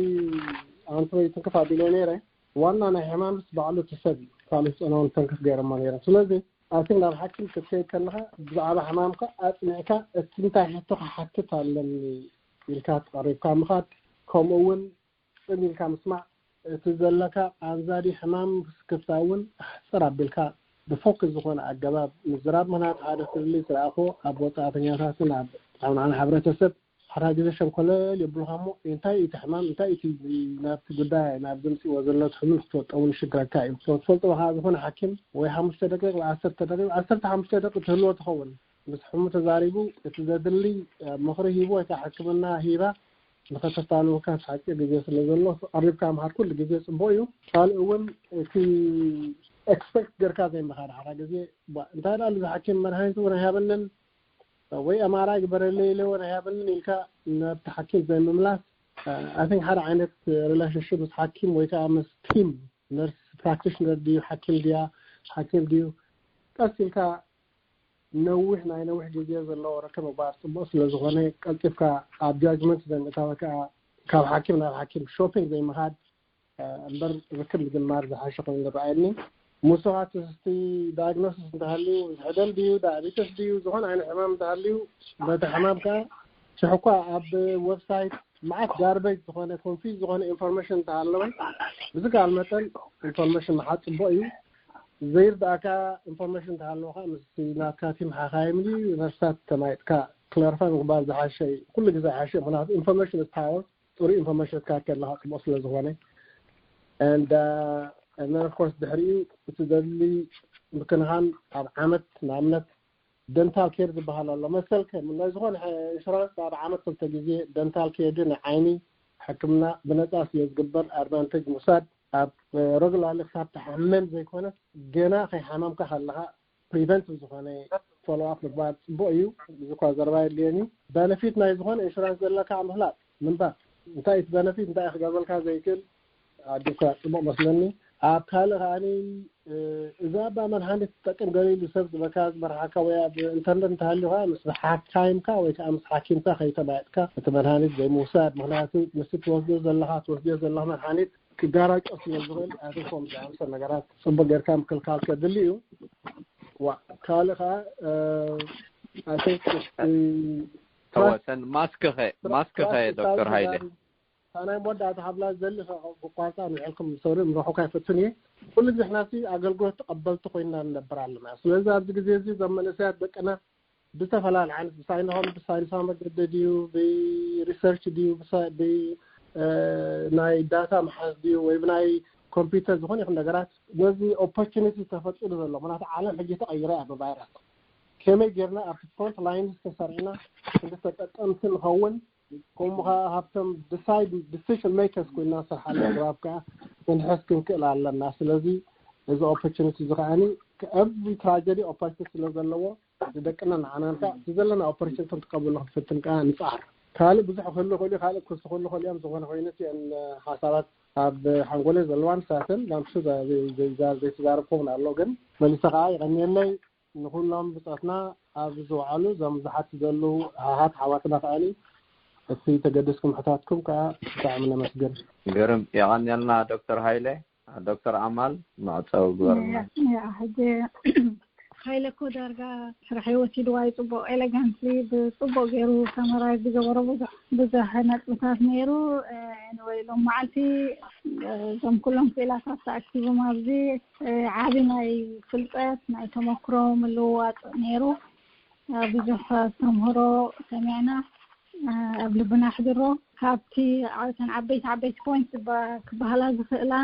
ኣንትሮ ይትንክፍ ኣቢለ ነይረ ዋና ናይ ሕማምስ ባዕሉ እቲ ሰብ እዩ ካልእ ዝፀነውን ተንክፍ ገይሮሞ ነይሮም። ስለዚ I think ናብ ሓኪም ክትከይድ ከለኻ ብዛዕባ ሕማምካ ኣፅኒዕካ እቲ እንታይ ሕቶ ክሓትት ኣለኒ ኢልካ ተቐሪብካ ምኻድ ከምኡ እውን ጽን ኢልካ ምስማዕ እቲ ዘለካ ኣንዛዲ ሕማም ስክፍታ እውን ኣሕፅር ኣቢልካ ብፎክስ ዝኾነ ኣገባብ ምዝራብ ምኽንያቱ ሓደ ፍልልይ ዝረኣኽዎ ኣብ ወፃእተኛታትን ኣብ ዓብናዕና ሕብረተሰብ ሓራ ግዜ ሸንኮለል የብሉኻ እሞ እንታይ እቲ ሕማም እንታይ እቲ ናብቲ ጉዳይ ናብ ዝምፅእዎ ዘሎ ትሕምል ክትወጠውን ይሽግረካ እዩ። ትፈልጥዎ ከዓ ዝኾነ ሓኪም ወይ ሓሙሽተ ደቂቕ ወይ ዓሰርተ ደቂቕ ዓሰርተ ሓሙሽተ ደቂቕ ትህልዎ ትኸውን ምስ ሕሙ ተዛሪቡ እቲ ዘድሊ ምኽሪ ሂቡ ወይ ከዓ ሕክምና ሂባ ንኸተፋንወካ ሓፂር ግዜ ስለ ዘሎ ቀሪብካ ምሃር ኩሉ ግዜ ፅቡቅ እዩ። ካልእ እውን እቲ ኤክስፐክት ገርካ ዘይምኻድ ሓራ ግዜ እንታይ ዳ ዝሓኪም መድሃኒት እውን ኣይሃበንን ወይ ኣማራ ግበረለይ ኢለ እውን ኣይሃበንን ኢልካ ናብቲ ሓኪም ዘይምምላስ ኣይ ቲንክ ሓደ ዓይነት ሪላሽንሽፕ ምስ ሓኪም ወይ ከዓ ምስ ቲም ነርስ ፕራክቲሽነር ድዩ ሓኪም ድያ ሓኪም ድዩ ቀስ ኢልካ ነዊሕ ናይ ነዊሕ ግዜ ዘለዎ ርክብ ምግባር ፅቡቅ ስለዝኾነ ቀልጢፍካ ኣብ ጃጅመንት ዘይምእታው ከዓ ካብ ሓኪም ናብ ሓኪም ሾፒንግ ዘይምኻድ እምበር ርክብ ምጅማር ዝሓሸ ኮይኑ ዝረኣየኒ። ምስኻ እቲ ዳያግኖሲስ እንተሃልዩ ሕደል ድዩ ዳያቤተስ ድዩ ዝኾነ ዓይነት ሕማም እንተሃልዩ በቲ ሕማም ከዓ ሽሕኳ ኣብ ዌብሳይት መዓት ጋርበጅ ዝኾነ ኮንፊዝ ዝኾነ ኢንፎርሜሽን እንተሃለወ ብዝከኣል መጠን ኢንፎርሜሽን ምሓዝ ፅቡቅ እዩ። ዘይርዳእካ ኢንፎርሜሽን እንተሃለወ ከዓ ምስ ናትካ ቲም ሓካይም ድዩ ነርሳት ተማይጥካ ክላሪፋይ ምግባር ዝሓሸ እዩ። ኩሉ ግዜ ሓሸ ምክንያቱ ኢንፎርሜሽን ፓወር። ጥሩ ኢንፎርሜሽን ካ ከለካ ፅቡቅ ስለ ዝኾነ and and of course ድሕሪኡ እቲ ዘድሊ ምክንኻን ኣብ ዓመት ንኣብነት ደንታል ኬር ዝበሃል ኣሎ መሰልከ ናይ ዝኾነ ኢንሹራንስ ኣብ ዓመት ክልተ ግዜ ደንታል ኬር ግን ዓይኒ ሕክምና ብነፃ ስለ ዝግበር ኣድቫንቴጅ ምውሳድ ኣብ ረጉላርሊ ክሳብ ትሓመም ዘይኮነስ ገና ከይሓመምካ ከለካ ፕሪቨንት ዝኾነ ፎሎ ኣፕ ምግባር ፅቡቅ እዩ። እዚ እኳ ዘረባ የድልየን እዩ። በነፊት ናይ ዝኾነ ኢንሹራንስ ዘለካ ምፍላጥ ምንባር እንታይ እቲ በነፊት እንታይ ክገብረልካ ዘይክእል ኣዲካ ፅቡቅ መስለኒ። ኣብ ካልእ ከዓኒ እዛ ባ መድሃኒት ትጠቅም ገለ ኢሉ ሰብ ዝበካ ዝመርሓካ ወይ ኣብ ኢንተርነት እንተሃልዩ ከዓ ምስ ሓካይምካ ወይ ከዓ ምስ ሓኪምካ ከይተማየጥካ እቲ መድሃኒት ዘይምውሳድ ምክንያቱ ምስ ትወስዶ ዘለካ ትወስዶ ዘለካ መድሃኒት ክጋራጮ ስለ ዝኽእል ኣቶም ዝኣምሰል ነገራት ፅቡቅ ጌርካ ምክልካል ከድሊ እዩ። ዋ ካልእ ከዓ ኣቶ ተወሰን ማስክ ኸ ማስክ ኸ ዶክተር ሃይለ ናይ መወዳእታ ካብላ ዘሊ ክቋርፃ ንልዕልኩም ሰውሪ ምረኹካ ይፈትን እየ። ኩሉ ግዜ ሕናሲ ኣገልግሎት ተቐበልቲ ኮይና ንነብር ኣለና። ስለዚ ኣብዚ ግዜ እዚ እዞም መንእሰያት ደቅና ብዝተፈላለየ ዓይነት ብሳይንሳዊ ብሳይንሳዊ መገዲ ድዩ ብሪሰርች ድዩ ናይ ዳታ መሓዝ ድዩ ወይ ብናይ ኮምፒውተር ዝኾነ ይኹን ነገራት ነዚ ኦፖርቹኒቲ ተፈጢሩ ዘሎ ምክንያቱ ዓለም ሕጂ ተቐይረ እያ ብቫይረስ ከመይ ጌርና ኣብቲ ፍሮንት ላይን ተሰሪዕና ክንዲ ተጠቀምቲ ንኸውን ከምኡ ከዓ ሃብቶም ዲሳይድ ዲሲሽን ሜከርስ ኮይና ንሰርሓሉ ኣግባብ ከዓ ክንሕዝ ክንክእል ኣለና ስለዚ እዚ ኦፖርቹኒቲ እዚ ከዓኒ every ትራጀዲ ኦፖርቹኒቲ ስለ ዘለዎ ንደቅና ንዓናን ከዓ እቲ ዘለና ኦፖርቹኒቲ ክንጥቀመሉ ክንፍትን ከዓ ንፅዓር ካልእ ብዙሕ ክህሉ ይኽእሉ ካልእ ክስኩሉ ይኽእሉ እዮም ዝኾነ ኮይኑ እቲአን ሓሳባት ኣብ ሓንጎለይ ዘለዋ ንሳተን ላምሱ ዘይተዛረብኩ እውን ኣሎ ግን መሊሰ ከዓ ይቐንየለይ ንኹሎም ብፆትና ኣብ ዝወዓሉ እዞም ዝሓት ዘለዉ ሃሃት ሓዋትና ከዓኒ እቲ ተገደስኩም ሕታትኩም ከዓ ብጣዕሚ ነመስግን። ግርም የቐንየልና ዶክተር ሃይለ። ዶክተር ኣማል መዕፀዊ ግበርልና። ሕጂ ሃይለ እኮ ዳርጋ ስራሕ ወሲድዋ እዩ ፅቡቅ ኤሌጋንትሊ ብፅቡቅ ገይሩ ሰመራይዝ ዝገበሮ ብዙሕ ብዙሕ ነጥብታት ነይሩ። ኤኒወይ ሎም መዓልቲ እዞም ኩሎም ክኢላታት ተኣኪቦም ኣብዚ ዓቢ ናይ ፍልጠት ናይ ተመክሮ ምልውዋጥ ነይሩ። ብዙሕ ኣስተምህሮ ሰሚዕና ኣብ ልብና ኣሕድሮ። ካብቲ እተን ዓበይቲ ዓበይቲ ፖይንት ክበሃላ ዝኽእላ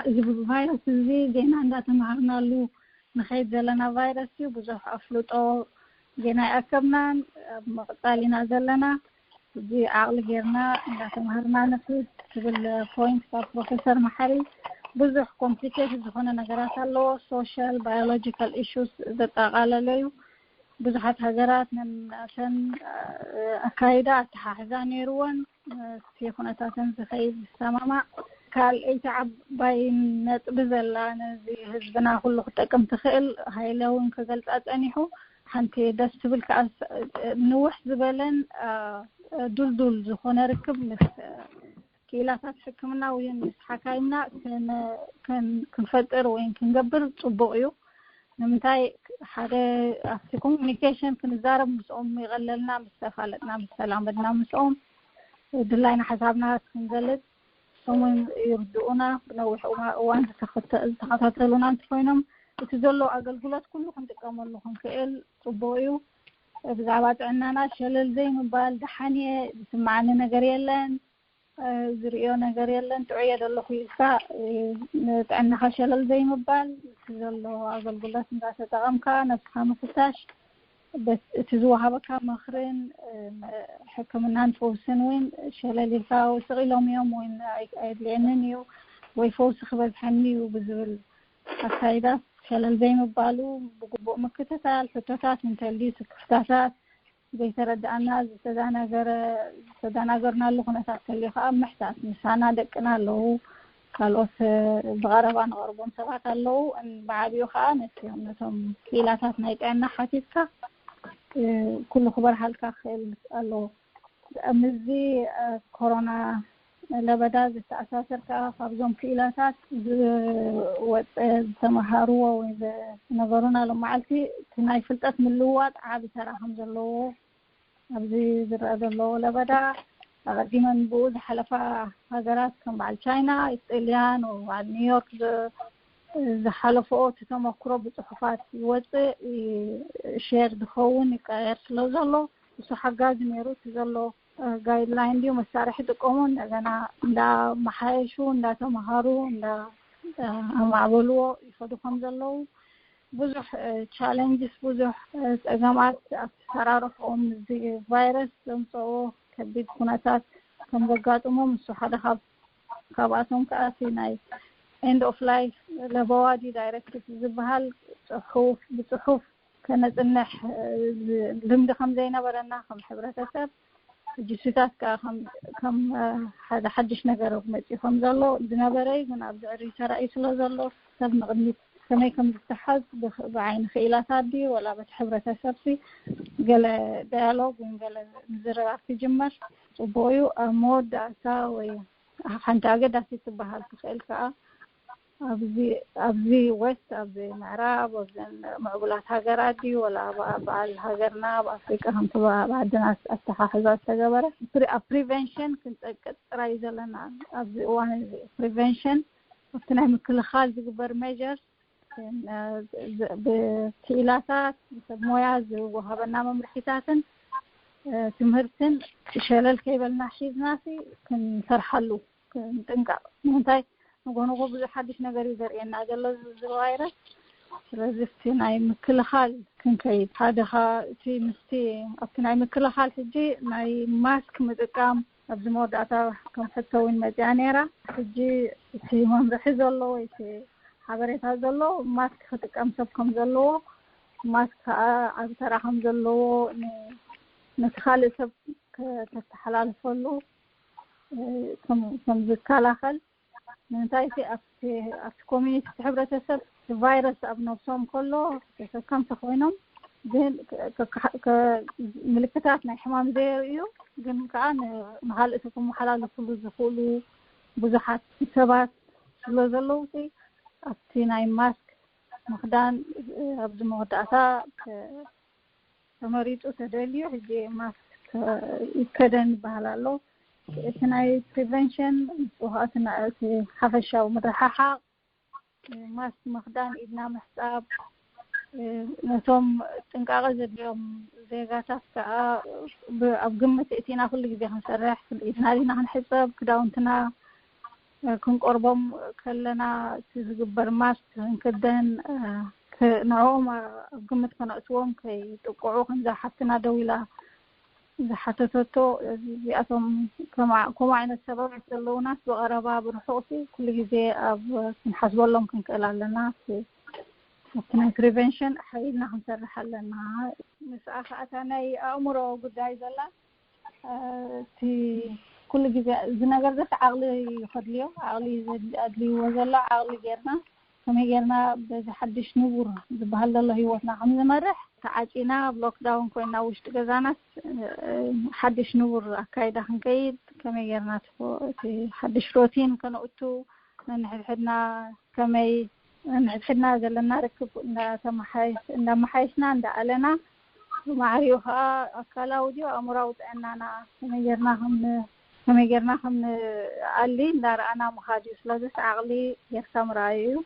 እዚ ቫይረስ እዚ ዜና እንዳተማሃርናሉ ንኸይድ ዘለና ቫይረስ እዩ። ብዙሕ ኣፍልጦ ዜና ይኣከብናን ኣብ ምቕፃል ኢና ዘለና። እዚ ዓቕሊ ጌርና እንዳተማሃርና ንኽድ ትብል ፖይንት ካብ ፕሮፌሰር መሓሪ ብዙሕ ኮምፕሊኬትድ ዝኾነ ነገራት ኣለዎ። ሶሻል ባዮሎጂካል ኢሹስ ዘጠቓለለ እዩ። ብዙሓት ሃገራት ነናተን ኣካይዳ ኣተሓሕዛ ነይርወን እቲ ኩነታተን ዝኸይድ ዝሰማማዕ ካልኣይቲ ዓባይ ነጥቢ ዘላ ነዚ ህዝብና ኩሉ ክጠቅም ትኽእል ሃይለ እውን ክገልፃ ፀኒሑ ሓንቲ ደስ ትብል ከዓ ንውሕ ዝበለን ዱልዱል ዝኾነ ርክብ ምስ ክኢላታት ሕክምና ወይ ምስ ሓካይምና ክንፈጥር ወይ ክንገብር ፅቡቅ እዩ። ንምንታይ ሓደ ኣብቲ ኮሚኒኬሽን ክንዛረብ ምስኦም ይቐለልና ምስ ተፋለጥና ምስ ተላመድና ምስኦም ድላይና ሓሳብና ክንገልፅ እሶም እውን ይርድኡና ብነዊሕ እዋን ዝተኸታተሉና እንተኮይኖም እቲ ዘሎ ኣገልግሎት ኩሉ ክንጥቀመሉ ክንክእል ፅቡቅ እዩ። ብዛዕባ ጥዕናና ሸለል ዘይምባል ደሓን እየ ዝስማዓኒ ነገር የለን ዝርእዮ ነገር የለን ጥዑየ ዘለኹ ኢልካ ንጥዕናኻ ሸለል ዘይምባል እቲ ዘሎ ኣገልግሎት እንዳተጠቐምካ ነብስኻ ምፍታሽ እቲ ዝወሃበካ ምኽርን ሕክምናን ፈውስን እውን ሸለል ኢልካ ስቕ ኢሎም እዮም ወይ ኣየድልየንን እዩ ወይ ፈውሲ ክበዝሐኒ እዩ ብዝብል ኣካይዳ ሸለል ዘይምባሉ ብግቡእ ምክትታል ሕቶታት እንተልዩ ስክፍታታት ዘይተረድኣና ዝተዛናገረ ዝተዛናገርናሉ ኩነታት ተልዩ ከዓ ምሕታት ምሳና ደቅና ኣለዉ ካልኦት ብቐረባ ንቐርቦም ሰባት ኣለዉ ብዓብኡ ከዓ ነቶም ክኢላታት ናይ ጥዕና ሓቲትካ ኩሉ ክበርሃልካ ክእል ኣለዎ ምስዚ ኮሮና ለበዳ ዝተኣሳሰር ከዓ ካብዞም ክኢላታት ዝወፀ ዝተመሃርዎ ወይ ዝነበሩና ሎም መዓልቲ እቲ ናይ ፍልጠት ምልውዋጥ ዓብ ተራ ከም ዘለዎ ኣብዚ ዝረአ ዘለዎ ለበዳ ኣቐዲመን ብኡ ዝሓለፋ ሃገራት ከም በዓል ቻይና፣ ጥልያን፣ በዓል ኒውዮርክ ዝሓለፈኦ እቲ ተመክሮ ብፅሑፋት ይወፅእ፣ ሸር ዝኸውን ይቀየር ስለ ዘሎ፣ እሱ ሓጋዚ ነይሩ። እቲ ዘሎ ጋይድላይን ድዩ መሳርሒ ጥቀሙ፣ እንደገና እንዳመሓየሹ እንዳተምሃሩ እንዳኣማዕበልዎ ይኸዱ ከም ዘለዉ፣ ብዙሕ ቻለንጅስ፣ ብዙሕ ፀገማት ኣተሰራርፎኦም እዚ ቫይረስ ዘምፀኦ ከቢድ ኩነታት ከም ዘጋጥሞም፣ እሱ ሓደ ካብ ካብኣቶም ከዓ እቲ ናይ ኤንድ ኦፍ ላይፍ ለበዋ ድዩ ዳይሬክቲቭ ዝበሃል ፅሑፍ ብፅሑፍ ከነፅንሕ ልምዲ ከም ዘይነበረና ከም ሕብረተሰብ፣ ሕጂ እሱታት ከዓ ከም ሓደ ሓድሽ ነገር መፂኡ ከም ዘሎ ዝነበረ እዩ። ግን ኣብዚ ዕሪ ተራእዩ ስለ ዘሎ ሰብ ንቕድሚት ከመይ ከም ዝተሓዝ ብዓይኒ ክኢላታት ድዩ ወላ በቲ ሕብረተሰብ ሲ ገለ ዳያሎግ ወይ ገለ ምዝርራብ ክጅመር ፅቡቅ እዩ። ኣብ መወዳእታ ወይ ሓንቲ ኣገዳሲት ትበሃል ትኽእል ከዓ ኣብዚ ዌስት፣ ኣብዚ ምዕራብ፣ ኣብዘን ምዕቡላት ሃገራት ድዩ ወላ ኣብ በዓል ሃገርና ኣብ ኣፍሪቃ ከምቲ ኣብ ዓድና ኣተሓሕዛ ዝተገበረ ኣብ ፕሪቨንሽን ክንጠቅጥ ጥራይ እዩ ዘለና ኣብዚ እዋን እዚ። ፕሪቨንሽን ኣብቲ ናይ ምክልኻል ዝግበር ሜጀርስ ብክኢላታት ሰብ ሞያ ዝወሃበና መምርሒታትን ትምህርትን ሸለል ከይበልና ሒዝናሲ ክንሰርሓሉ ክንጥንቀቕ። ንምንታይ ንጎ ንጎ ብዙሕ ሓድሽ ነገር እዩ ዘርእየና ዘሎ እዚ ቫይረስ። ስለዚ እቲ ናይ ምክልኻል ክንከይድ ሓደ እቲ ምስቲ ኣብቲ ናይ ምክልኻል ሕጂ ናይ ማስክ ምጥቃም ኣብዚ መወዳእታ ከም ሕቶ እውን መፅያ ነይራ። ሕጂ እቲ መምርሒ ዘሎ ወይ እቲ ሓበሬታ ዘሎ ማስክ ክጥቀም ሰብ ከም ዘለዎ፣ ማስክ ከዓ ዓብ ተራ ከም ዘለዎ ነቲ ካልእ ሰብ ከተተሓላልፈሉ ከም ዝከላኸል። ንምንታይ እቲ ኣብቲ ኮሚኒቲ ሕብረተሰብ ቫይረስ ኣብ ነብሶም ከሎ ተሰከምቲ ኮይኖም ግን ምልክታት ናይ ሕማም ዘየርእዩ ግን ከዓ ንካልእ ሰብ ክመሓላለፍሉ ዝኽእሉ ብዙሓት ሰባት ስለ ዘለዉ ኣብቲ ናይ ማስክ ምኽዳን ኣብዚ መወዳእታ ተመሪፁ ተደልዩ ሕጂ ማስክ ይከደን ይበሃል ኣሎ። እቲ ናይ ፕሪቨንሽን እቲ ሓፈሻዊ ምርሕሓቕ፣ ማስክ ምኽዳን፣ ኢድና ምሕፃብ፣ ነቶም ጥንቃቐ ዘድልዮም ዜጋታት ከዓ ኣብ ግምት እቲና ኩሉ ግዜ ክንሰርሕ ኢድና ዲና ክንሕፀብ፣ ክዳውንትና ክንቆርቦም ከለና እቲ ዝግበር ማስክ ክንክደን ንዕኦም ኣብ ግምት ከነእትዎም ከይጥቅዑ ከምዛ ሓፍትና ደው ኢላ ዝሓተተቶ እዚኣቶም ከምኡ ዓይነት ሰባባት ዘለውናስ ብቐረባ ብርሑቕሲ ኩሉ ግዜ ኣብ ክንሓስበሎም ክንክእል ኣለና። ኣብቲ ናይ ፕሪቨንሽን ሓይልና ክንሰርሕ ኣለና። ምስኣ ከኣታ ናይ ኣእምሮ ጉዳይ ዘላ እቲ ኩሉ ግዜ እዚ ነገር ዘስ ዓቕሊ ከድልዮ ዓቕሊ ኣድልይዎ ዘሎ ዓቕሊ ጌርና ከመይ ጌርና በዚ ሓድሽ ንቡር ዝበሃል ዘሎ ህይወትና ከም ዝመርሕ ተዓፂና ኣብ ሎክዳውን ኮይና ውሽጢ ገዛናስ ሓድሽ ንቡር ኣካይዳ ክንከይድ ከመይ ጌርና እቲ ሓድሽ ሮቲን ከነእቱ ነንሕድሕድና ከመይ ነንሕድሕድና ዘለና ርክብ እንዳመሓየሽና እንዳኣለና ማዕሪኡ ከዓ ኣካላዊ ድዩ ኣእምራዊ ጥዕናና ከመይ ጌርና ከም ከመይ ጌርና ከም ንኣሊ እንዳረኣና ምኻድ እዩ። ስለዚስ ዓቕሊ ጌርካ ምርኣዩ እዩ።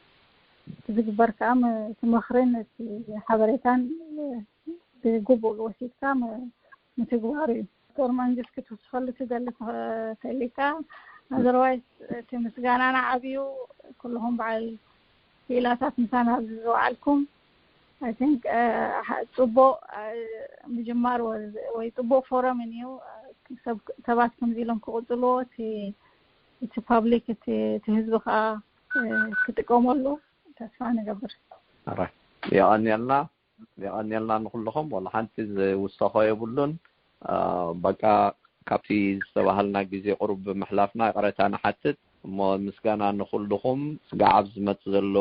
እቲ ዝግበር ከዓ እቲ ምኽርን እቲ ሓበሬታን ብግቡእ ወሲድካ ምትግባሩ እዩ። ዶክተር መንግስት ክትውስኸሉ ትደሊ ተሊካ ኣዘርዋይስ እቲ ምስጋናና ዓብዩ ኩልኹም በዓል ክኢላታት ምሳና ኣብዚ ዝወዓልኩም I think ፅቡቅ ምጅማር ወይ ፅቡቅ ፎረም እዩ። ሰባት ከምዚ ኢሎም ክቕፅልዎ እቲ ፓብሊክ እቲ ህዝቢ ከዓ ክጥቀመሉ ተስፋ ንገብር። የቐንየልና። የቐንየልና ንኹልኹም። ወላ ሓንቲ ዝውሰኾ የብሉን። በቃ ካብቲ ዝተባሃልና ግዜ ቁሩብ ብምሕላፍና ይቕረታ ንሓትት። እሞ ምስጋና ንኹልኹም። ስጋዕ ኣብ ዝመጽእ ዘሎ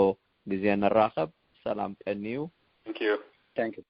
ግዜ ንራኸብ። ሰላም ቀንዩ። Thank you. Thank you.